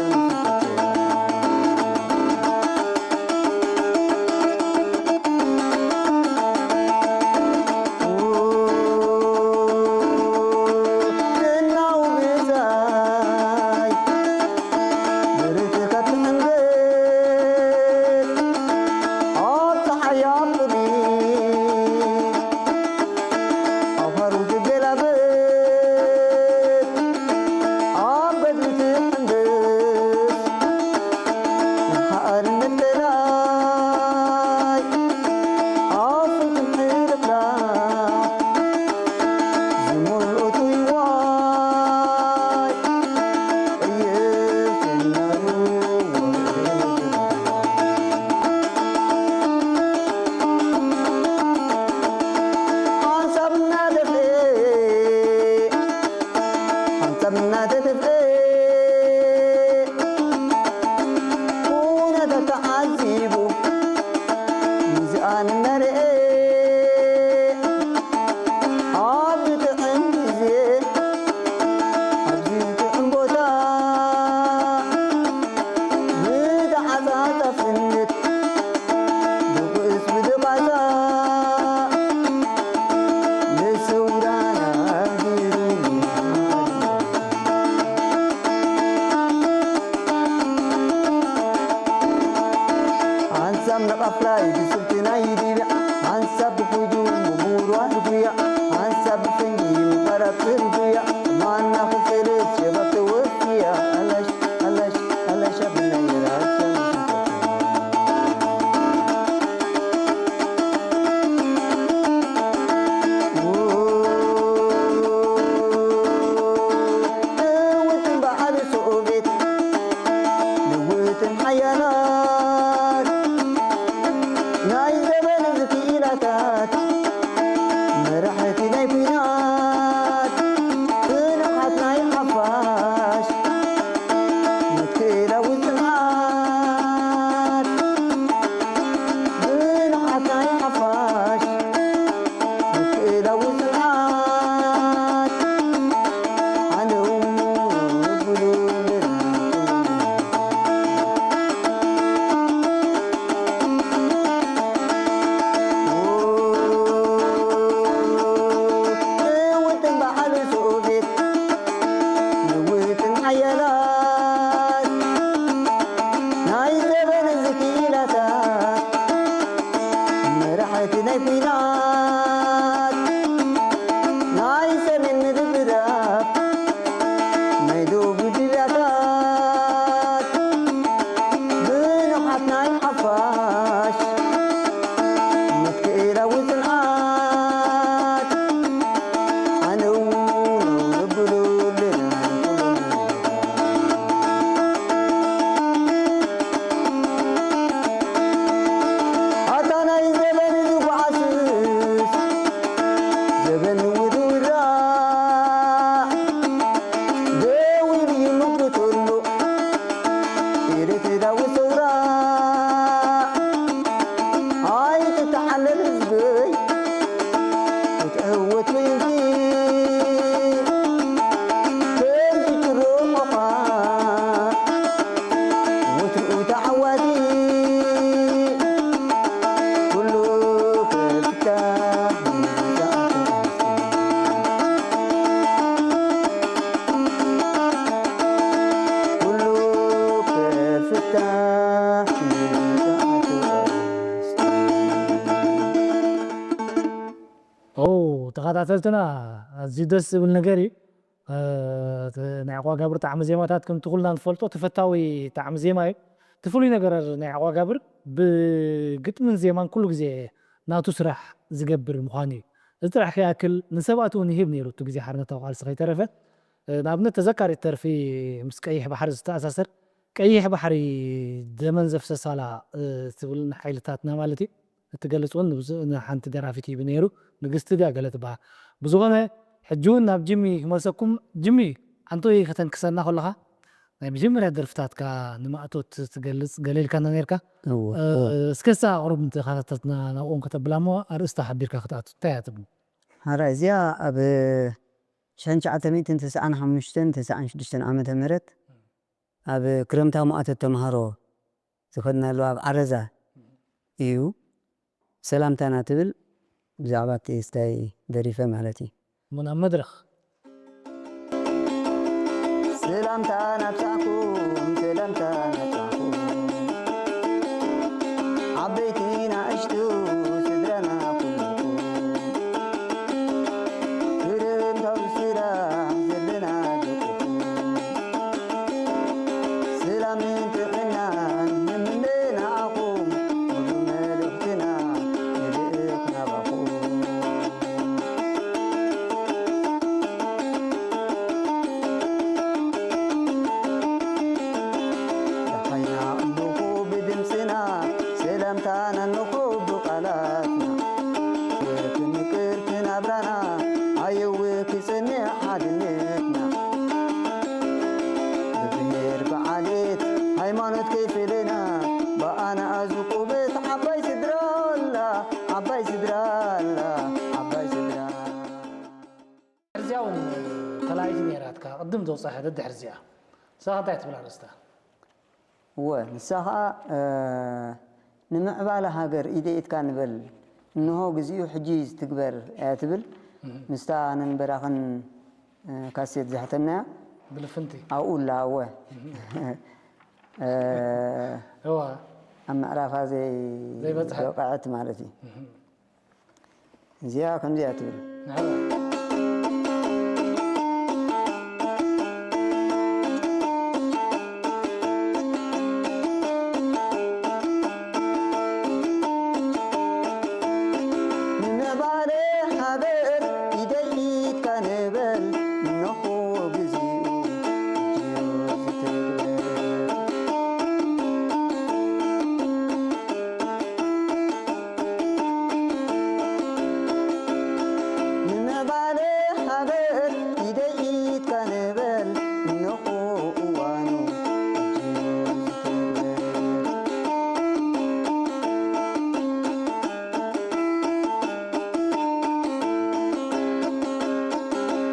ኦ፣ ተኸታተልትና፣ ኣዝዩ ደስ ዝብል ነገር እዩ። እ፣ ናይ ዕቋጋብር ጣዕሚ ዜማታት ከምቲ ኩልና ንፈልጦ ተፈታዊ ጣዕሚ ዜማ እዩ። እቲ ፍሉይ ነገር ናይ ዕቋጋብር ብግጥምን ዜማን ኩሉ ግዜ ናቱ ስራሕ ዝገብር ምዃኑ እዩ። እዚ ጥራሕ ከይኣክል ንሰባት እውን ይህብ ነይሩ፣ እቲ ግዜ ሓርነታዊ ቃልሲ ከይተረፈ። እ፣ ንኣብነት ተዘካሪት ደርፊ ምስ ቀይሕ ባሕሪ ዝተኣሳሰር፣ ቀይሕ ባሕሪ ደመን ዘፍሰሳላ፣ እ፣ ትብል ንሓይልታትና ማለት እዩ። እትገልጽ እውን ንብዙ-፣ ንሓንቲ ደራፊት ሂቡ ነይሩ። ንግስቲ ድያ ገለ ትበሃል። ብዝኾነ፣ ሕጂ እውን ናብ ጂሚ ክመልሰኩም። ጂሚ፣ ኣንቶይ ከተንክሰና ከለኻ፣ ናይ መጀመርያ ደርፍታትካ ንማእቶት ትገልጽ ገለ ኢልካና ነይርካ። እወ፣ እ፣ እወ። እስከ እሳ ቁሩብ ንተኸታተልትና ናብኦም ከተብላ እሞ ኣርእስታ ሓቢርካ ክትኣቱ። እንታይ እያ ትብሉ? ሓራይ፣ እዚኣ ኣብ ሽሕን ትሽዓተ ሚእትን ተስዓን ሓሙሽተን ተስዓን ሽዱሽተን ዓመተ ምህረት ኣብ ክረምታዊ ማእቶት ተምሃሮ ዝኸድናሉ ኣብ ዓረዛ እዩ። ሰላምታና ትብል ብዛዕባ እቲ ስታይ ደሪፈ ማለት እዩ። እሞ ናብ መድረኽ። ሰላምታ ናብጻዕኩም፣ ሰላምታ ናብጻዕኩም። ዓበይቲ ናእሽቱ ስድራና ኩልኩም። ክረምታዊ ስራሕ ዘለና ደቅኹም። ሰላምን ጥዕናን ንምነ ንዓኹም። ሙሉ መልእኽትና ንልእኽ ናባኹም። ደሃይና እንኹ ብድምፅና፣ ሰላምታና እንኹ ብቃላትና። ወርቂ ምቅርቲ ናብራና፣ ኣየወ ክጸንዕ ሓድነትና። ብብሄር ብዓሌት ሃይማኖት ከይፈለና፣ ብኣና ኣዝቁበት ዓባይ ስድራ ኣላ፣ ዓባይ ስድራ ኣላ፣ ዓባይ ስድራ። ሕርዚያ እውን ተላይት ነይራትካ፣ ቅድም ዘውፃ ደድሕር እዚኣ። ንስኻ እንታይ ትብል ኣርእስታ? እወ፣ ንሳ ኸኣ፣ እ፣ ንምዕባለ ሃገር ኢደ ኢድካ ንበል፣ እንሆ ግዚኡ ሕጂ እዩ ዝትግበር እያ ትብል። እህ። ምስታ ኣነን በራኽን፣ እ፣ ካሴት ዘሕተምናያ። ብልፍንቲ። ኣብኡ ኣላ፣ እወ። እህ። እ፣ እዋ። ኣብ ምዕራፋ ዘይ-፣ ዘይበጽሐት። በቐዐት ማለት እዩ። እህ። እዚኣ ከምዚኣ ትብል። ንምዕባለ ሃገር ኢደይ ኢድካ ንበል፣ እነሆ ግዚኡ ሕጂ እዩ ዝትግበር። ንምዕባለ ሃገር ኢደይ ኢድካ ንበል፣ እነሆ እዋኑ ሕጂ እዩ ዝትግበር።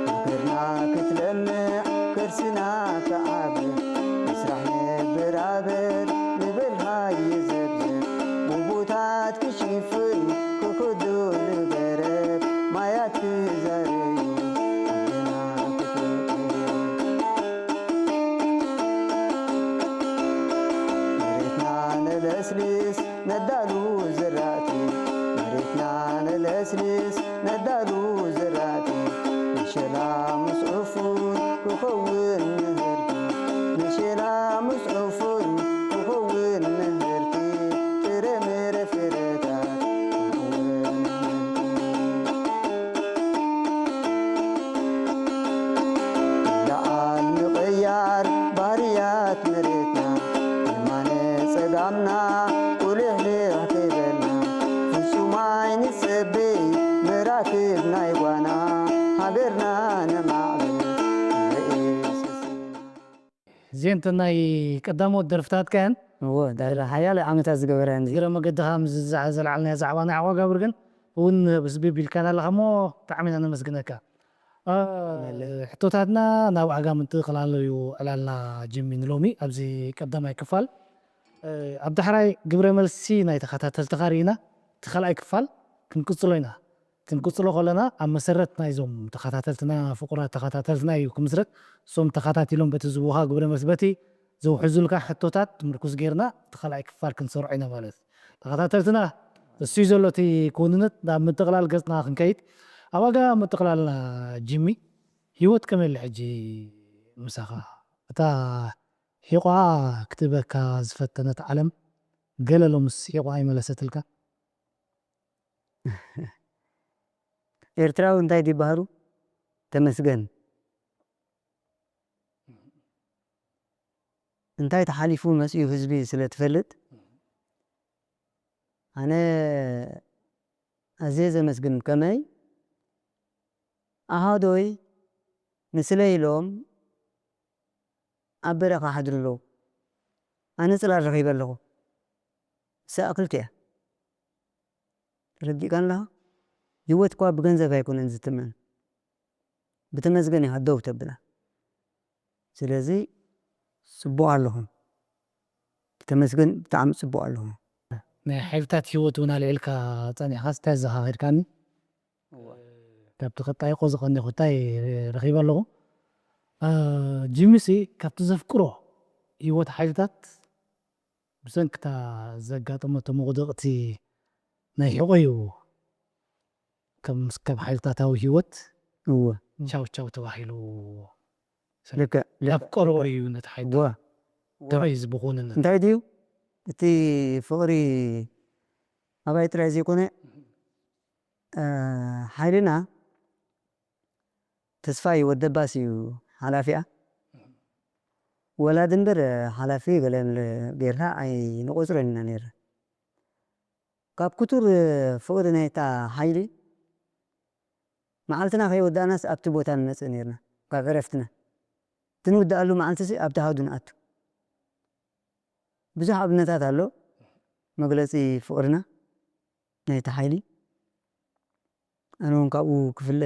ሃገርና ክትለምዕ ከርስና ክዓብር፣ ምስራሕ ንበራበር ንበል ሃየ ዘብዘብ። ጎቦታት ክሽፍን ክኽዱ ንገረብ፣ ማያት ክዛረዩ ዓድና ክትወቅል። መሬትና ነለስልስ ነዳሉ ዝራእቲ፣ መሬትና ነለስልስ ነዳሉ ዝራእቲ፣ ንሸላ ምስ ዕፉን ክኸውን ምህርቲ፣ ንሸላ ምስ ዕፉን ክኸውን ምህርቲ፣ ጥረ ምረ ፍረታት ክኸውን ምህርቲ። ምልዓል ምቕያር ባህርያት መሬትና፣ የማነ ጸጋምና ቁልሕልሕ ከይበልና፣ ፍጹም ኣይንጸበይ መራክብ ናይ ጓና፣ ሃገርና ነማዕብል ንርኢ ሰሲና። ዜንተ ናይ ቀዳሞት ደርፍታትካ እየን። እወ፣ ዳይረ ሓያለ ዓመታት ዝገበረ እየን። እግረ መገድኻ ምስ ዝዘዓ-፣ ዘልዓልናዮ ዛዕባ ናይ ዓዋጋብር ግን እውን ብስቢብ ኢልካና ኣለኻ እሞ ብጣዕሚ ኢና ነመስግነካ። አ፣ መለ። ሕቶታትና ናብ ዓጋም እንትቕላለ እዩ ዕላልና ጅሚ ንሎሚ ኣብዚ ቀዳማይ ክፋል። እ፣ ኣብ ዳሕራይ ግብረ መልሲ ናይ ተኸታተልትኻ ርኢና እቲ ካልኣይ ክፋል ክንቅጽሎ ኢና። ክንቅጽሎ ከለና ኣብ መሰረት ናይዞም ተኸታተልትና፣ ፍቑራት ተኸታተልትና እዩ ክምስረት። እሶም ተኸታቲሎም በቲ ዝህቡኻ ግብረ መልሲ፣ በቲ ዘውሕዙልካ ሕቶታት ምርኩስ ጌርና እቲ ካልኣይ ክፋል ክንሰርዖ ኢና ማለት እዩ። ተኸታተልትና፣ እሱ እዩ ዘሎ እቲ ክውንነት። ናብ ምጥቕላል ገጽና ክንከይድ፣ ኣብ ኣጋ ምጥቕላልና ጂሚ፣ ህይወት ከመይ ኣላ ሕጂ ምሳኻ? እታ ሒቋ ክትህበካ ዝፈተነት ዓለም ገለ ሎምስ ሒቋ ኣይመለሰትልካ? ኤርትራዊ እንታይ ድዩ ባህሩ? ተመስገን። እንታይ ተሓሊፉ መጺኡ ህዝቢ ስለ ትፈልጥ፣ ኣነ ኣዝየ ዘመስግን። ከመይ ኣሃዶይ ንስለ ኢሎም ኣብ በረኻ ሓድሩ ኣለዉ። ኣነ ጽላል ረኺበ ኣለኹ። እሳ ኣኽልቲ እያ። ተረዲእካን ኣለኻ? ህይወት እኳ ብገንዘብ ኣይኮነን ዝትመን። ብተመስገን ኢኻ ደው ተብላ። ስለዚ ጽቡቕ ኣለኹም። ብተመስገን ብጣዕሚ ጽቡቕ ኣለኹም። ናይ ሓይልታት ህይወት እውን ኣልዒልካ ጸኒሕካስ እንታይ ዘኻኺድካኒ? ካብቲ ቀጣይቆ ዝቐኒኹ እንታይ ረኺበ ኣለኹ? እ፣ ጂሚሲ ካብቲ ዘፍቅሮ ህይወት ሓይልታት ብሰንክታ ዘጋጠመቶ መቑደቕቲ ናይ ሕቖ እዩ። ከም፣ ከም ሓይልታታዊ ህይወት እወ። ቻው ቻው ተባሂሉ ልክዕ፣ ልክዕ። ናብ ቀርቦ እዩ ነቲ ሓይሊ እወ። ተባሂ ዝብኹንን እንታይ ድዩ? እቲ ፍቕሪ ኣባይ ጥራይ ዘይኮነ፣ እ፣ ሓይልና ተስፋይ ወደባስ እዩ ሓላፊኣ። ወላዲ እምበር ሓላፊ ገለ ጌርና ኣይንቆጽሮን ኢና ነይርና። ካብ ክቱር ፍቕሪ ናይታ ሓይሊ መዓልትና ከይወዳእናስ ኣብቲ ቦታ ንመጽእ ነይርና። ካብ ዕረፍትና። እቲ ንውድኣሉ መዓልቲሲ ኣብቲ ሃዱ ንኣቱ። ብዙሕ ኣብነታት ኣሎ። መግለጺ ፍቕርና ናይቲ ሓይሊ። ኣነ እውን ካብኡ ክፍለ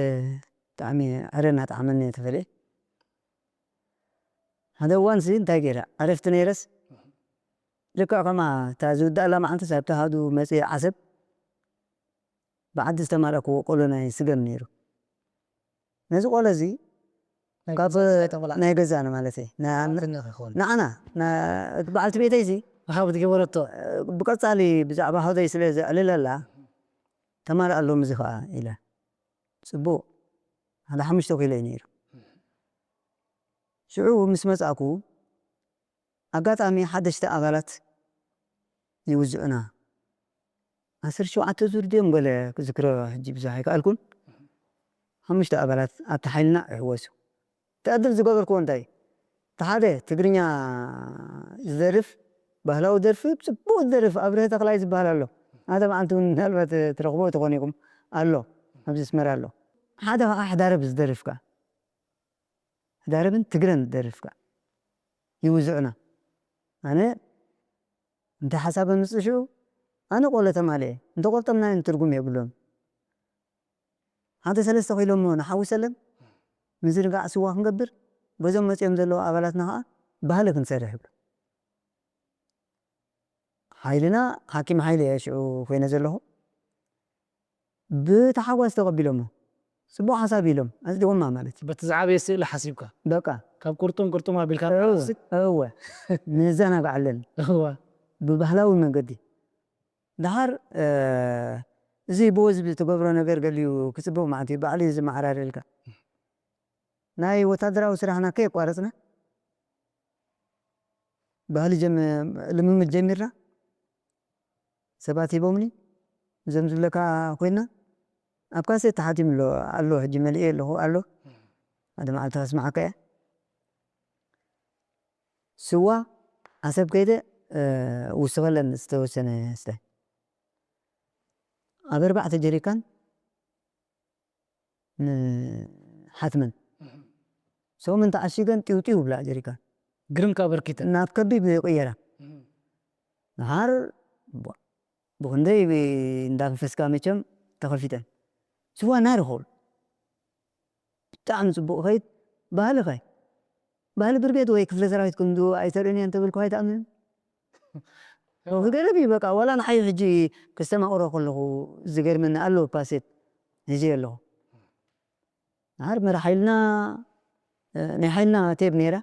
ብጣዕሚ ዕረ እናጠዓመኒ እየ ተፈልየ። ሓደ እዋንሲ እንታይ ገይረ? ዕረፍቲ ነይረስ ልክዕ ከማ እታ ዝውዳእላ መዓልቲ ሳብ ተሃዱ መፅየ ዓሰብ ብዓዲ ዝተማረክዎ ቆሎ ናይ ስገም ነይሩ። ነዚ ቆሎ እዚ ካብ ናይ ገዛና ማለት እዩ። ና- ንዓና ና- እቲ በዓልቲ ቤተይ ሲ ሃብ ትገበረቶ ብቀጻሊ ብዛዕባ ሃደይ ስለ ዘዕልለላ ተማልእ ኣሎ ምዚ ኸዓ ኢለ ጽቡቕ ሓደ ሓሙሽተ ኪሎ እዩ ነይሩ። ሽዑ ምስ መጻእኩ ኣጋጣሚ ሓደሽተ ኣባላት ይውዝዑና። ዓሰርተ ሸውዓተ ዙር ድዮም ገለ ክዝክሮ ሕጂ ብዙሕ ኣይከኣልኩን። ሓሙሽተ ኣባላት ኣብቲ ሓይልና ይሕወሱ። እቲ ዕድል ዝገበርክዎ እንታይ እዩ? እቲ ሓደ ትግርኛ ዝደርፍ ባህላዊ ደርፊ ጽቡቕ ዝደርፍ ኣብርሀ ተኽላይ ዝበሃል ኣሎ። ሓደ መዓልቲ እውን ምናልባት ትረኽቦ ትኾን ኢኹም ኣሎ ኣብዚ ኣስመራ ኣሎ። ሓደ ከዓ ሕዳረብ ዝደርፍ ከዓ ሕዳረብን ትግረን ዝደርፍ ከዓ ይውዝዑና። ኣነ እንታይ ሓሳብ ኣምፅእ ሽዑ ኣነ ቆሎ ተማልኤ እንተቆርጠምናዮ ትርጉም የብሉን። ሓደ ሰለስተ ኪሎ እሞ ንሓውሰለን ምዝንጋዕ ስዋ ክንገብር በዞም መፅኦም ዘለዉ ኣባላትና ከዓ ባህሊ ክንሰርሕ ይብሉ። ሓይልና ሓኪም ሓይሊ እየ ሽዑ ኮይነ ዘለኹ። ብተሓጓስ ተቐቢሎሞ። ጽቡቕ ሓሳብ ኢሎም ኣጽዲቖማ ማለት እዩ። በቲ ዝዓበየ ስእሊ ሓሲብካ በቃ ካብ ቁርጡም ቁርጡም ኣቢልካ እወ፣ ንወስድ። እወ ንዘናግዓለን እዋ ብባህላዊ መንገዲ። ደሓር እ፣ እዚ ብወዝቢ ትገብሮ ነገር ገሊኡ ክጽብቕ ማለት እዩ። ባዕሉ እዩ ዝመዓራርየልካ። ናይ ወታደራዊ ስራሕና ከየቋረጽና ባህሊ ጀም ልምምድ ጀሚርና። ሰባት ሂቦምኒ እዞም ዝብለካ ኮይና ኣብ ካሴት ተሓቲሙ ኣሎ ኣሎ ሕጂ መሊኤ ኣለኹ ኣሎ ሓደ መዓልቲ ከስምዓካ እየ። ስዋ ዓሰብ ከይደ ውስኸለን ዝተወሰነ ስተ ኣብ ኣርባዕተ ጀሪካን ንሓትመን ሰሙን ተዓሺገን ጢውጢው ብላ ጀሪካን ግርም ከኣ በርኪተ ናብ ከቢብ ይቕየራ። ንሓር ብኽንደይ እንዳፈሰስካ መቸም ተኸፊተን ስዋ ናሪ ኾል ብጣዕሚ ጽቡቕ ኸይድ ባህሊ ኸይ ባህሊ ብርጌድ ወይ ክፍለ ሰራዊት ክንዱ ኣይተርእን እየ እንተበልኩ ኣይትኣምንን። ዝገርም እዩ በቃ ዋላ ንዓይ ሕጂ ክስተማቕሮ ከለኹ ዝገርመኒ ኣሎ ካሴት ሒዘ ኣለኹ። ንሓር መራ ሓይልና ናይ ሓይልና ቴብ ነይራ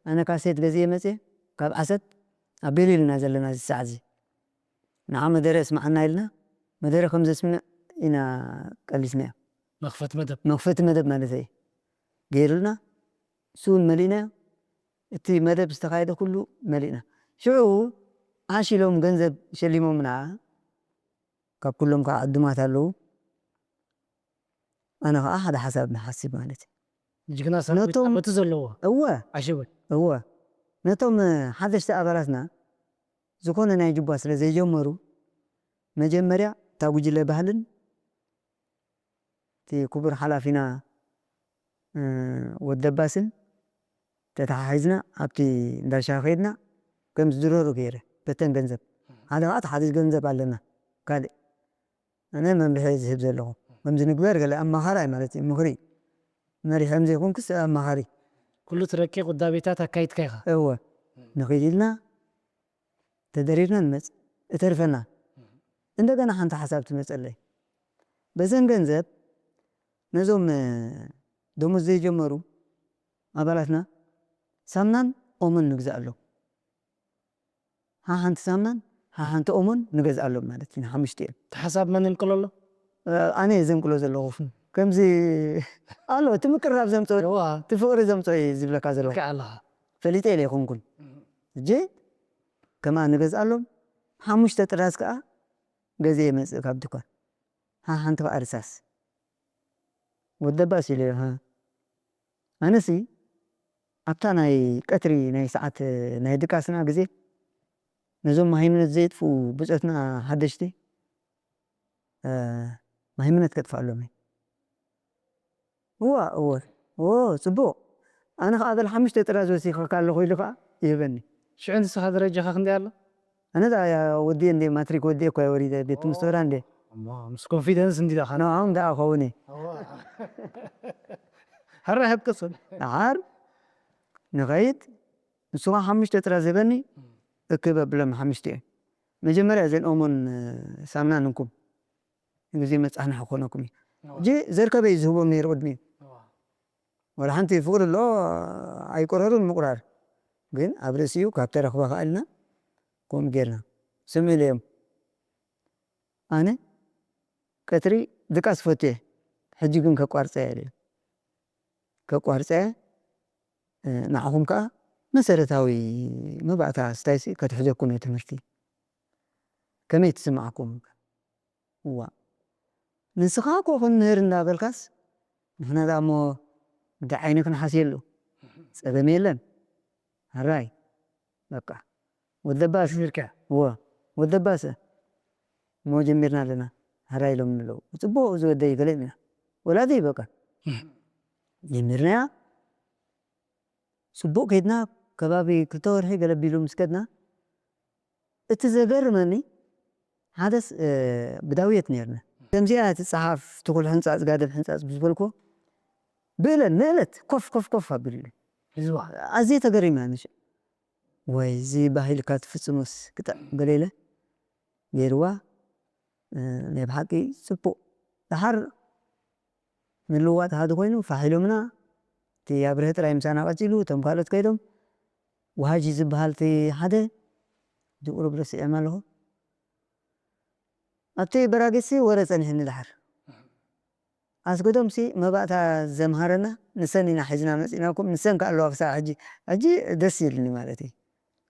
ኣነ ካሴት ገዚኤ መፅየ ካብ ዓሰብ ኣብ ቤሊል ኢና ዘለና እዚ ሰዓት እዚ ንዓ መደረ እስምዓና ኢልና መደረ ከም ዘስምዕ ኢና ቀሊስናዮ። መኽፈት መደብ መኽፈቲ መደብ ማለት እዩ ገይሩልና። እሱ እውን መሊእናዮ። እቲ መደብ ዝተኻየደ ኩሉ መሊእና። ሽዑ ዓሽ ኢሎም ገንዘብ ሸሊሞምና። ካብ ኩሎም ከዓ ዕዱማት ኣለዉ። ኣነ ከዓ ሓደ ሓሳብ ንሓስብ ማለት እዩ። ጅግና ሰራዊት ነቶም- በቲ ዘለዎ እወ ዓሸበት እወ ነቶም ሓደሽቲ ኣባላትና ዝኾነ ናይ ጅባ ስለ ዘይጀመሩ፣ መጀመርያ እታ ጉጅለ ባህልን እቲ ክቡር ሓላፊና ወደባስን ተተሓሒዝና ኣብቲ እንዳሻ ከይድና ከም ዝድረሩ ገይረ በተን ገንዘብ። ሓደ ከዓ ተሓዲስ ገንዘብ ኣለና። ካልእ ኣነ መምርሒ ዝህብ ዘለኹ ከምዚ ንግበር ገለ ኣማኻራይ ማለት እዩ። ምኽሪ መሪሖም ዘይኮንኩስ ኣማኻሪ ኩሉ እቲ ረቂቕ ውዳቤታት ኣካይድካ ኢኻ። እወ ንኽይድ ኢልና ተደሪርና ንመጽእ። እተርፈና እንደገና ሓንቲ ሓሳብ ትመጸለይ። በዘን ገንዘብ ነዞም ደሞዝ ዘይጀመሩ ኣባላትና ሳምናን ኦሞን ንግዛእ ኣሎ። ሓንቲ ሳምናን ሓንቲ ኦሞን ንገዝኣሎም ማለት እዩ። ንሓሙሽቲኦም እቲ ሓሳብ መን እንቅሎ ኣሎ? ኣነ እየ ዘንቅሎ ዘለኹ። ከምዚ ኣሎ እቲ ምቅርራብ ዘምፅኦ እዋ እቲ ፍቕሪ ዘምፅኦ እዩ ዝብለካ ዘለኹ። ልክዕ ኣለኻ። ፈሊጠ ኢለ ይኹንኩን እጂ ከማ ንገዝኣሎም ሓሙሽተ ጥራዝ ከዓ ገዜ የመፅእ ካብ ድኳን ሓንቲ ከዓ ርሳስ ወደባስ ኢለ። ኣነሲ ኣብታ ናይ ቀትሪ ናይ ሰዓት ናይ ድቃስና ግዜ ነዞም ማሂምነት ዘየጥፍኡ ብፆትና ሓደሽቲ ማሂምነት ከጥፍኣሎም እየ። እዋ እወ እዎ ፅቡቕ። ኣነ ከዓ በል ሓሙሽተ ጥራዝ ወሲኸካ ኣለኹ ኢሉ ከዓ ይህበኒ። ሽዑ ንስኻ ደረጃኻ ክንደይ ኣሎ? ኣነ ዳ ወዲየ እንደ ማትሪክ ወዲየ እኳ ወሪደ ቤት ትምህርቲ ወራ እንደ እሞ ምስ ኮንፊደንስ እንዲ ዳኻ ንኦም ደኣ ኸውን እየ። ሃራ ሃብቀሰል ደሓር ንኸይድ ንሱ ከዓ ሓሙሽተ ጥራዝ ህበኒ። እክብ ኣብሎም ሓሙሽተ እየ። መጀመርያ እዘን ኦሞን ሳምና ንንኩም ንግዜ መጻሕና ክኾነኩም እዩ። እጂ ዘርከበ እዩ ዝህቦም ነይሩ ቅድሚኡ። ወላ ሓንቲ ፍቕሪ ኣሎ ኣይቆረሩን ምቑራር ግን ኣብ ርእሲኡ ካብ ተረኽበ ከኣልና ከምኡ ጌርና ስምዒ ኢለዮም። ኣነ ቀትሪ ድቃስ ፈትየ ሕጂ ግን ከቋርፀ እየ ኢለዮም። ከቋርፀ እየ ንዓኹም ከዓ መሰረታዊ መባእታ ስታይሲ ከትሕዘኩም እየ ትምህርቲ ከመይ ትስምዓኩም? እዋ ንስኻ እኮ ክንምህር እንዳበልካስ ንሕና ደኣ እሞ ብዳዓይኒ ክንሓስየሉ ጸገም የለን። ሕራይ በቃ ወደባስ ጀሚርካ እወ ወደባሰ እሞ ጀሚርና ኣለና። ሕራይ ኢሎም ኣለዉ ጽቡቕ እዚ ወደይ ገለ ኢና ወላዲ በቃ ጀሚርናያ። ጽቡቕ ከይድና ከባቢ ክልተ ወርሒ ገለ ቢሉ ምስ ከድና እቲ ዘገርመኒ ሓደስ ብዳውየት ነርና ከምዚኣ እቲ ጸሓፍ ትኹል ሕንጻጽ ጋደም ሕንጻጽ ብዝበልኮ ብእለን ንእለት ኮፍ ኮፍ ኮፍ ኣቢሉኒ ህዝባ ኣዝየ ተገሪመ ንሽ ወይ እዚ ባሂልካ ትፍጽሙስ ክጥዕ ገለ ኢለ ገይርዋ ናይ ብሓቂ ጽቡቕ ደሓር ምልውዋጥ ሃዲ ኮይኑ ፋሕ ኢሎምና እቲ ኣብርሀ ጥራይ ምሳና ቀጺሉ እቶም ካልኦት ከይዶም ውሃጂ ዝበሃል እቲ ሓደ ዝቁሩብ ረሲዐም ኣለኹ ኣብቲ በራጌሲ ወረ ጸኒሕኒ ደሓር ኣስገዶም ሲ መባእታ ዘምሃረና ንሰን ኢና ሒዝና መጺናኩም ንሰን ከ ኣለዋ ክሳብ ሕጂ ሕጂ ደስ ይብልኒ ማለት እዩ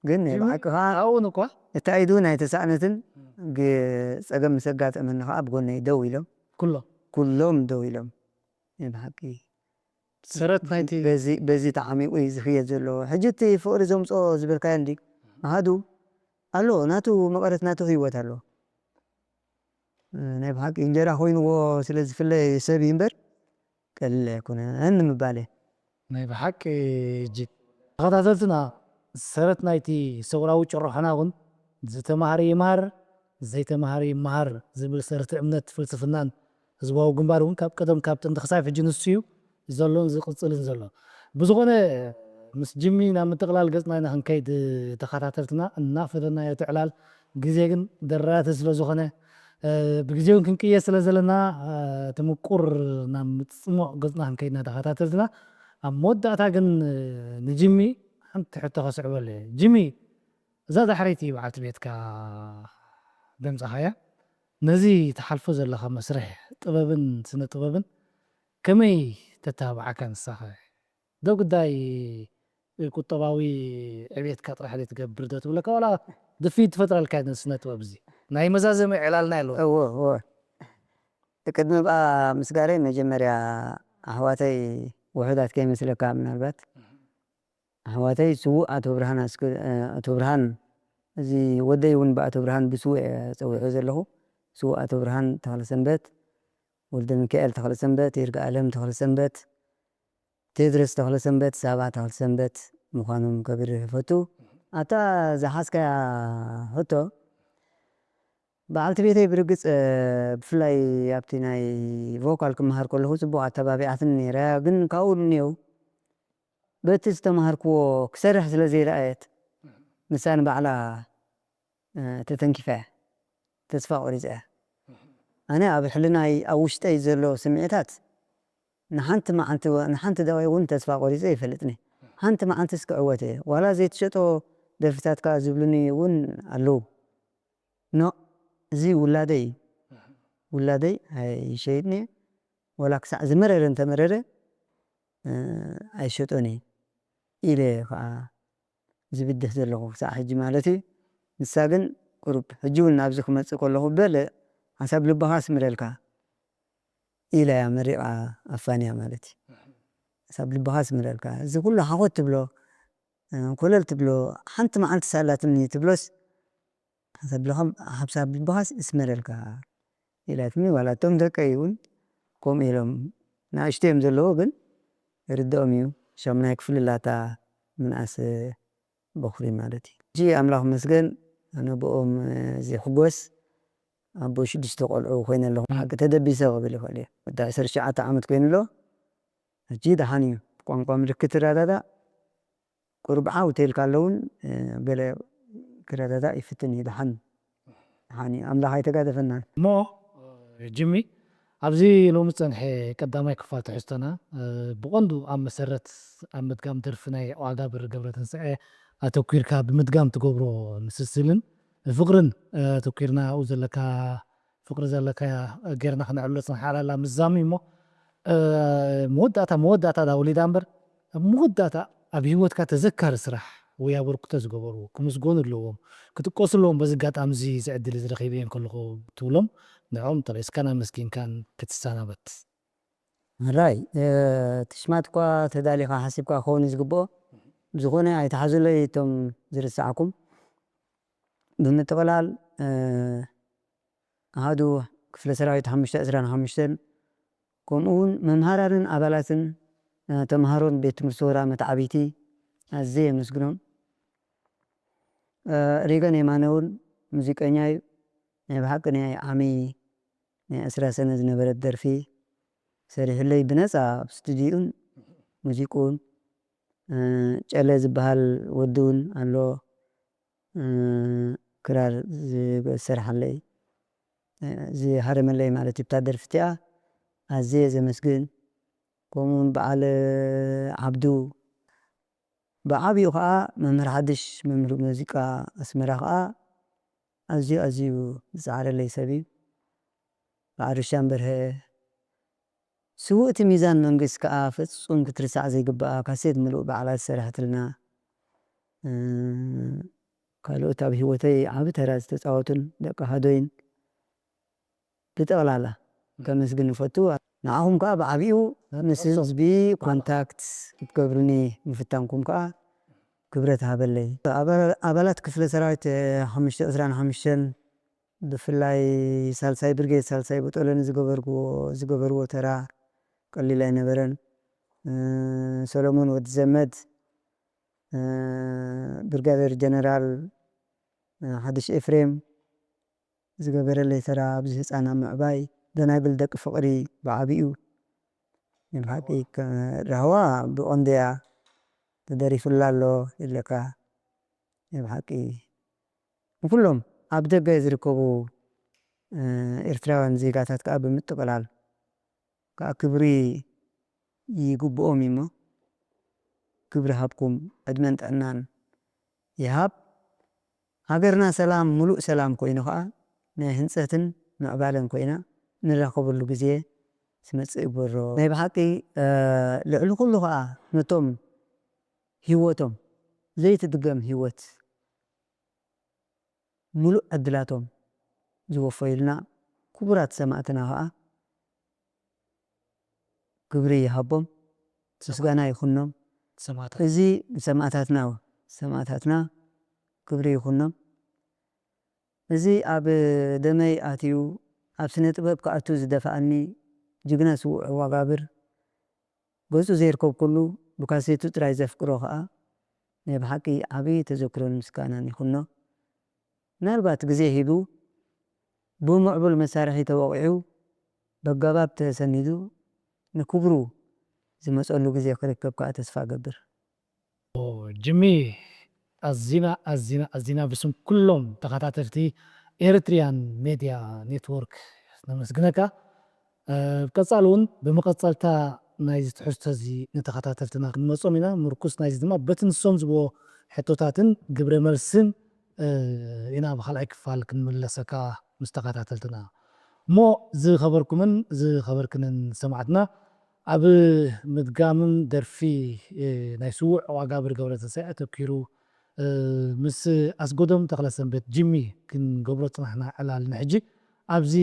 ግን ናይ ብሓቂ ከዓ ኣብኡን እኳ እታ ኢዱ ናይ ተሳእነትን ጸገም ምስ ኣጋጠመኒ ከዓ ኣብ ጎነይ ደው ኢሎም ኩሎም ኩሎም ደው ኢሎም ናይ ብሓቂ ሰረት ናይቲ በዚ ተዓሚቑ እዩ ዝኽየድ ዘሎ ሕጂ እቲ ፍቕሪ ዘምፅኦ ዝበልካዮ እንዲ ኣሃዱ ኣሎ ናቱ መቐረት ናቱ ህይወት ኣሎ ናይ ብሓቂ እንጀራ ኮይንዎ ስለ ዝፍለ ሰብ እዩ እምበር ቀሊል ኣይኮነን ንምባል እየ ናይ ብሓቂ እጅግ ተኸታተልትና ሰረት ናይቲ ሰውራዊ ጭርሖና እውን ዝተማሃረ ይምሃር ዘይተማሃረ ይምሃር ዝብል ሰረት እምነት ፍልስፍናን ህዝባዊ ግንባር እውን ካብ ቀደም ካብ ጥንቲ ክሳብ ሕጂ ንሱ እዩ ዘሎን ዝቕፅልን ዘሎ ብዝኾነ ምስ ጅሚ ናብ ምጥቕላል ገፅና ኢና ክንከይድ ተኸታተልትና እናፈለናዮ ትዕላል ግዜ ግን ደራቲ ስለ ዝኾነ ብግዜ እውን ክንቅየ ስለ ዘለና እቲ ምቁር ናብ ምፅሞቕ ገፅና ክንከይድ ኢና ተኸታተልትና ኣብ መወዳእታ ግን ንጅሚ ሓንቲ ሕቶ ከስዕበሉ እየ ጅሚ እዛ ዳሕረይቲ በዓልቲ ቤትካ ደምፃኻያ ነዚ ትሓልፎ ዘለኻ መስርሕ ጥበብን ስነ ጥበብን ከመይ ተተባብዓካ ንሳኸ? ዶ ጉዳይ ቁጠባዊ ዕብየትካ ጥራሕ ድዩ ትገብር ዶ ትብለካ፣ ዋላ ድፍኢት ትፈጥረልካ ዶ ስነ ጥበብ? እዚ ናይ መዛዘሚ ዕላልና ኣለዎ። እዎ እዎ። ቅድሚ ብኣ ምስጋረይ መጀመርያ ኣሕዋተይ ውሑዳት ከይመስለካ፣ ምናልባት ኣሕዋተይ ስዉእ ኣቶ ብርሃን ኣስክ- ኣቶ ብርሃን፣ እዚ ወደይ እውን ብኣቶ ብርሃን ብስዉእ እየ ጸዊዖ ዘለኹ። ስዉእ ኣቶ ብርሃን ተኽለሰንበት፣ ወልደ ሚካኤል ተኽለሰንበት፣ ይርጋኣለም ተኽለሰንበት፣ ቴድሮስ ተኽለሰንበት፣ ሳባ ተኽለሰንበት ምዃኖም ከብርህ ይፈቱ። ኣታ ዝሓዝካያ ሕቶ፣ በዓልቲ ቤተይ ብርግጽ ብፍላይ ኣብቲ ናይ ቮካል ክመሃር ከለኹ ጽቡቕ ኣተባቢዓትኒ ነይራ። ግን ካብኡ ንኔው በቲ ዝተማሃርክዎ ክሰርሕ ስለ ዘይረኣየት፣ ንሳ ንባዕላ ተተንኪፋ እያ፣ ተስፋ ቆሪጻ እያ። ኣነ ኣብ ሕልናይ ኣብ ውሽጠይ ዘሎ ስምዒታት ንሓንቲ መዓልቲ ንሓንቲ ደቂቕ እውን ተስፋ ቆሪጸ ይፈልጥኒ። ሓንቲ መዓልቲ እስክዕወት እየ። ዋላ ዘይትሸጦ ደርፍታት ከኣ ዝብሉኒ እውን ኣለዉ። ኖ፣ እዚ ውላደይ እዩ። ውላደይ ኣይሸይጥን እየ። ዋላ ክሳዕ ዝመረረ እንተመረረ ኣይሸጦን እየ ኢለ ከዓ ዝብድህ ዘለኹ ክሳዕ ሕጂ ማለት እዩ። ንሳ ግን ቁሩብ ሕጂ እውን ናብዚ ክመጽእ ከለኹ በለ ሓሳብ ልብኻ ኣስምረልካ ኢላ እያ መሪቓ ኣፋንያ ማለት እዩ። ሓሳብ ልብኻ ኣስምረልካ፣ እዚ ኩሉ ሓኾት ትብሎ ኮለል ትብሎ ሓንቲ መዓልቲ ሳላትኒ ትብሎስ ሓሳብ ልብኻ ሓሳብ ልብኻስ እስመረልካ ኢላትኒ። ዋላ እቶም ደቀይ እውን ከምኡ ኢሎም ንኣሽቱ እዮም ዘለዎ ግን ርድኦም እዩ። ሻሙናይ ክፍሊ ላታ ምንኣስ በኹሪ ማለት እዩ። ሕጂ ኣምላኽ መስገን ኣነ ብኦም ዘይሕጎስ ኣቦ ሽዱሽተ ቆልዑ ኮይነ ኣለኹ። ብሓቂ ተደቢሰ ክብል ይኽእል እየ። ወዲ ዕስራ ትሽዓተ ዓመት ኮይኑ ኣሎ። ሕጂ ደሓን እዩ። ብቋንቋ ምልክት ይረዳዳእ። ቁሩብ ዓው ተይልካ ኣለውን ገለ ክረዳዳእ ይፍትን እዩ። ደሓን ደሓን እዩ። ኣምላኽ ኣይተጋደፈናን። እሞ ጅሚ፣ ኣብዚ ሎሚ ዝጸንሐ ቀዳማይ ክፋል ትሕዝቶና ብቐንዱ ኣብ መሰረት ኣብ ምድጋም ደርፊ ናይ ኦልዳብር ገብረትንሳኤ ኣተኲርካ ብምድጋም ትገብሮ ምስስልን ፍቕርን ኣተኲርና ኣብኡ ዘለካ ፍቕሪ ዘለካ ጌርና ክነዕልሎ ጽንሓ ዕላላ ምዛም እዩ እሞ መወዳእታ መወዳእታ ዳ ወሊዳ እምበር ኣብ መወዳእታ ኣብ ህይወትካ ተዘካሪ ስራሕ ወይ ኣበርክቶ ዝገበሩ ክምስጎኑ ኣለዎም፣ ክጥቀሱ ኣለዎም። በዚ ኣጋጣሚ እዚ እዚ ዕድል እዚ ረኺበ እየ እንከለኹ ትብሎም ንዕኦም ጠቒስካን ኣመስጊንካን ክትሰናበት። ሕራይ ትሽማት እኳ ተዳሊኻ ሓሲብካ ክኸውን እዩ ዝግብኦ። ብዝኾነ ኣይትሓዙለይ እቶም ዝርስዓኩም። ብምጥቕላል ኣሃዱ ክፍለ ሰራዊት ሓሙሽተ ዕስራን ሓሙሽተን ከምኡ እውን መምሃራንን ኣባላትን ተምሃሮን ቤት ትምህርቲ ወራ መተዓብይቲ ኣዝየ የመስግኖም። ሪገን የማነ እውን ሙዚቀኛ እዩ። ናይ ብሓቂ ናይ ዓሚ ናይ ዕስራ ሰነ ዝነበረት ደርፊ ሰሪሑለይ ብነፃ ኣብ ስቱዲዩን ሙዚቁን። ጨለ ዝበሃል ወዲ እውን ኣሎ። ክራር ዝሰርሓለይ ዝሃረመለይ ማለት እዩ። ብታ ደርፊ እቲኣ ኣዝየ ዘመስግን። ከምኡውን በዓል ዓብዱ ብዓብኡ ከዓ መምህር ሓድሽ መምህር ሙዚቃ ኣስመራ ከዓ ኣዝዩ ኣዝዩ ዝፀዓረለይ ሰብ እዩ። በዓል ርሻን በርሀ ስውእቲ ሚዛን መንግስት ከኣ ፍጹም ክትርሳዕ ዘይግብኣ ካሴት ምሉእ ባዕላ ዝሰረሐትልና ካልኦት ኣብ ህይወተይ ዓቢ ተራ ዝተጻወቱን ደቂ ሃዶይን ብጠቕላላ ከመስግን እፈቱ። ንዓኹም ከኣ ብዓቢኡ ምስ ህዝቢ ኮንታክት ክትገብሩኒ ምፍታንኩም ከኣ ክብረት ሃበለይ። ኣባላት ክፍለ ሰራዊት ሓሙሽተ ዕስራን ሓሙሽተን ብፍላይ ሳልሳይ ብርጌድ ሳልሳይ ቦጦሎኒ ዝገበርዎ ዝገበርዎ ተራ ቀሊል ኣይነበረን። ሰሎሞን ወዲ ዘመድ፣ ብርጋደር ጀነራል ሓድሽ ኤፍሬም ዝገበረለይ ተራ ኣብዚ ህፃን ኣብ ምዕባይ ደናግል ደቂ ፍቕሪ ብዓቢኡ ናይ ብሓቂ ራህዋ ብቐንደያ ተደሪፉላ ኣሎ ኢለካ ናይ ብሓቂ ንኩሎም ኣብ ደገ ዝርከቡ ኤርትራውያን ዜጋታት ከዓ ብምጥቕላል ከዓ ክብሪ ይግብኦም እዩሞ ክብሪ ሃብኩም ዕድመን ጥዕናን ይሃብ። ሃገርና ሰላም ምሉእ ሰላም ኮይኑ ከዓ ናይ ህንፀትን ምዕባለን ኮይና ንራኸበሉ ግዜ ትመጽእ ይብሮ። ናይ ብሓቂ፣ እ፣ ልዕሊ ኩሉ ኸኣ ነቶም ህይወቶም ዘይትድገም ህይወት፣ ምሉእ ዕድላቶም ዝወፈዩልና ክቡራት ሰማእትና ኸኣ ክብሪ ይሃቦም፣ ምስጋና ይኹኖም። ሰማእታት። እዚ ንሰማእታትና፣ ሰማእታትና ክብሪ ይኹኖም። እዚ ኣብ ደመይ ኣትዩ ኣብ ስነ ጥበብ ክኣቱ ዝደፍኣኒ ጅግና ስዉእ ዋጋብር፣ ገጹ ዘይርከብኩሉ ብካሴቱ ጥራይ ዘፍቅሮ ኸኣ ናይ ብሓቂ ዓቢ ተዘክሮን ምስጋናን ይኹኖ። ምናልባት ግዜ ሂቡ ብምዕቡል መሳርሒ ተወቒዑ በገባብ ተሰኒዱ ንክብሩ ዝመጸሉ ግዜ ክርከብ ከኣ ተስፋ እገብር። ኦ፣ ጅሚ፣ ኣዚና፣ ኣዚና፣ ኣዚና ብስም ኩሎም ተኸታተልቲ ኤሪትሪያን ሜድያ ኔትወርክ ነመስግነካ። እ፣ ብቀጻሊ እውን ብምቐጸልታ ናይዚ ትሕዝቶ እዚ ንተኸታተልትና ክንመጾም ኢና። ምርኩስ ናይዚ ድማ በቲ ንሶም ዝብዎ ሕቶታትን ግብረ መልስን፣ እ፣ ኢና ብኻልኣይ ክፋል ክንምለሰካ ምስ ተኸታተልትና። እሞ ዝኸበርኩምን ዝኸበርክንን ሰማዕትና፣ ኣብ ምድጋምን ደርፊ፣ እ፣ ናይ ስዉእ ዋጋብር ገብረትንሳኤ ኣተኪሩ፣ እ፣ ምስ ኣስጎዶም ተኽለሰንበት ጂሚ ክንገብሮ ጽናሕና ዕላል ንሕጂ ኣብዚ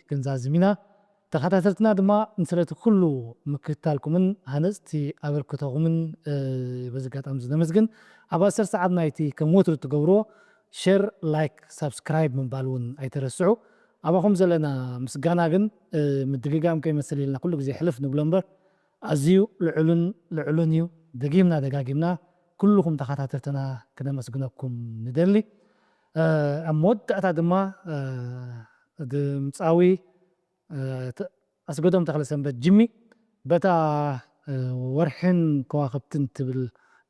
ክንዛዝም ኢና። ተኸታተልትና ድማ ንስለቲ ኩሉ ምክትታልኩምን ሃነጽቲ ኣበርክቶኹምን፣ እ፣ በዚ ኣጋጣሚ እዚ ነመስግን። ኣብ ኣሰር ሰዓት ናይቲ ከም ወትሩ እትገብርዎ ሸር፣ ላይክ፣ ሳብስክራይብ ምባል እውን ኣይተረስዑ። ኣባኹም ዘለና ምስጋና ግን፣ እ፣ ምድግጋም ከይመስል ኢልና ኩሉ ግዜ ሕልፍ ንብሎ እምበር፣ ኣዝዩ ልዑልን ልዑልን እዩ። ደጊምና ደጋጊምና ኩልኹም ተኸታተልትና ክነመስግነኩም ንደሊ። እ፣ ኣብ መወዳእታ ድማ፣ እ፣ ድምጻዊ፣ እ፣ ተ-፣ ኣስገዶም ተኽለሰንበት ጂሚ በታ፣ እ፣ ወርሕን ከዋኽብትን ትብል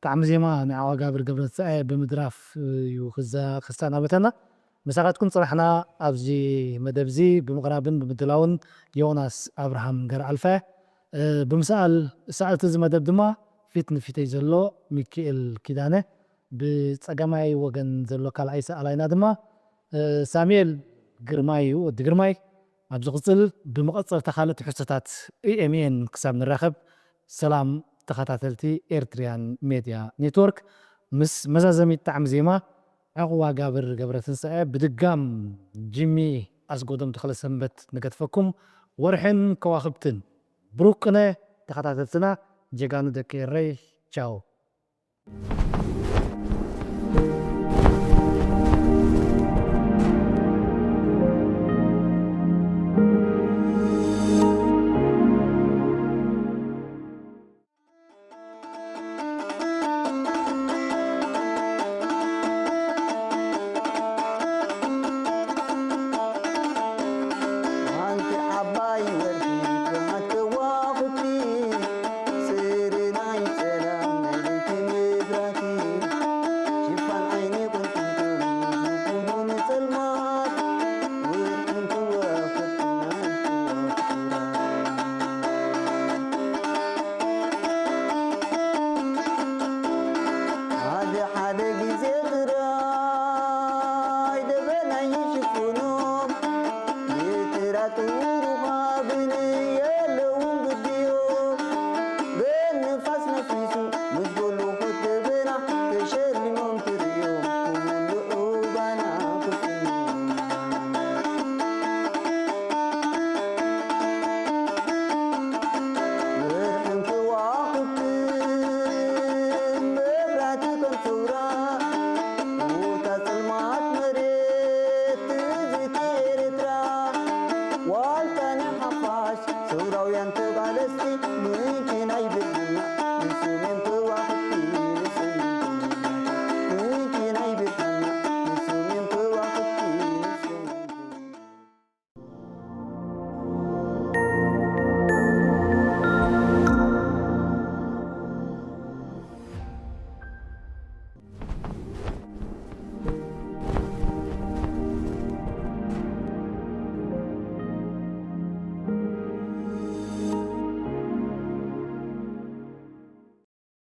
ጣዕሚ ዜማ ናይ ዋጋብር ገብረትንሳኤ ብምድራፍ እዩ ክዛ-፣ ክሰናበተና። ምሳኻትኩም ጽናሕና ኣብዚ መደብ እዚ ብምቕራብን ብምድላውን ዮናስ ኣብርሃም ገረኣልፋ፣ እ፣ ብምስኣል ሰኣልቲ እዚ መደብ ድማ ፊት ንፊተይ ዘሎ ሚኪኤል ኪዳነ፣ ብጸጋማይ ወገን ዘሎ ካልኣይ ሰኣላይና ድማ፣ እ፣ ሳሙኤል ግርማይ እዩ፣ ወዲ ግርማይ። ኣብ ዝቕጽል ብመቐጸልታ ካልእ ትሕዝቶታት ኢ ኤም ኤን ክሳብ ንራኸብ፣ ሰላም ተኸታተልቲ ኤርትሪያን ሜድያ ኔትወርክ፣ ምስ መዛዘሚት ጣዕሚ ዜማ ዕቑባ ጋብር ገብረትንሳኤ ብድጋም ጂሚ ኣስጎዶም ተኽለሰንበት ንገድፈኩም። ወርሕን ከዋኽብትን ብሩክ ቅነ ተኸታተልትና ጀጋኑ ደቂ ኤረይ። ቻው። ሓንቲ ዓባይ ወርሒ ብርሃን ከዋኽብቲ፣ ጽሪ ናይ ጸላም ናይ ለይቲ መብራህቲ፣ ሽፋን ዓይኒ ቆንጢጡ ዝኩሉ ንጸልማት፣ ወርሕን ከዋኽብትን ናይ ከዋኽብቲ ብርሃን። ሓደ ሓደ ግዜ ጥራይ ደበና ይሽፍኖም፣ ይጥራጥሩ ኻብን የለውን ግድዮም። በንፋስ ነፊሱ ምስ ጎሉ ደበና ተሸሊሞም ትርእዮም፣ ብምሉእ ባና ክፍኖም። ወርሕን ከዋኽብትን መብራህቲ ከም ሰውራ፣ ቦታ ጸልማት መሬት ትዝቲ ኤርትራ። ዋልታ ናይ ሓፋሽ ሰውራውያን ተቓለስቲ፣ ምንጪ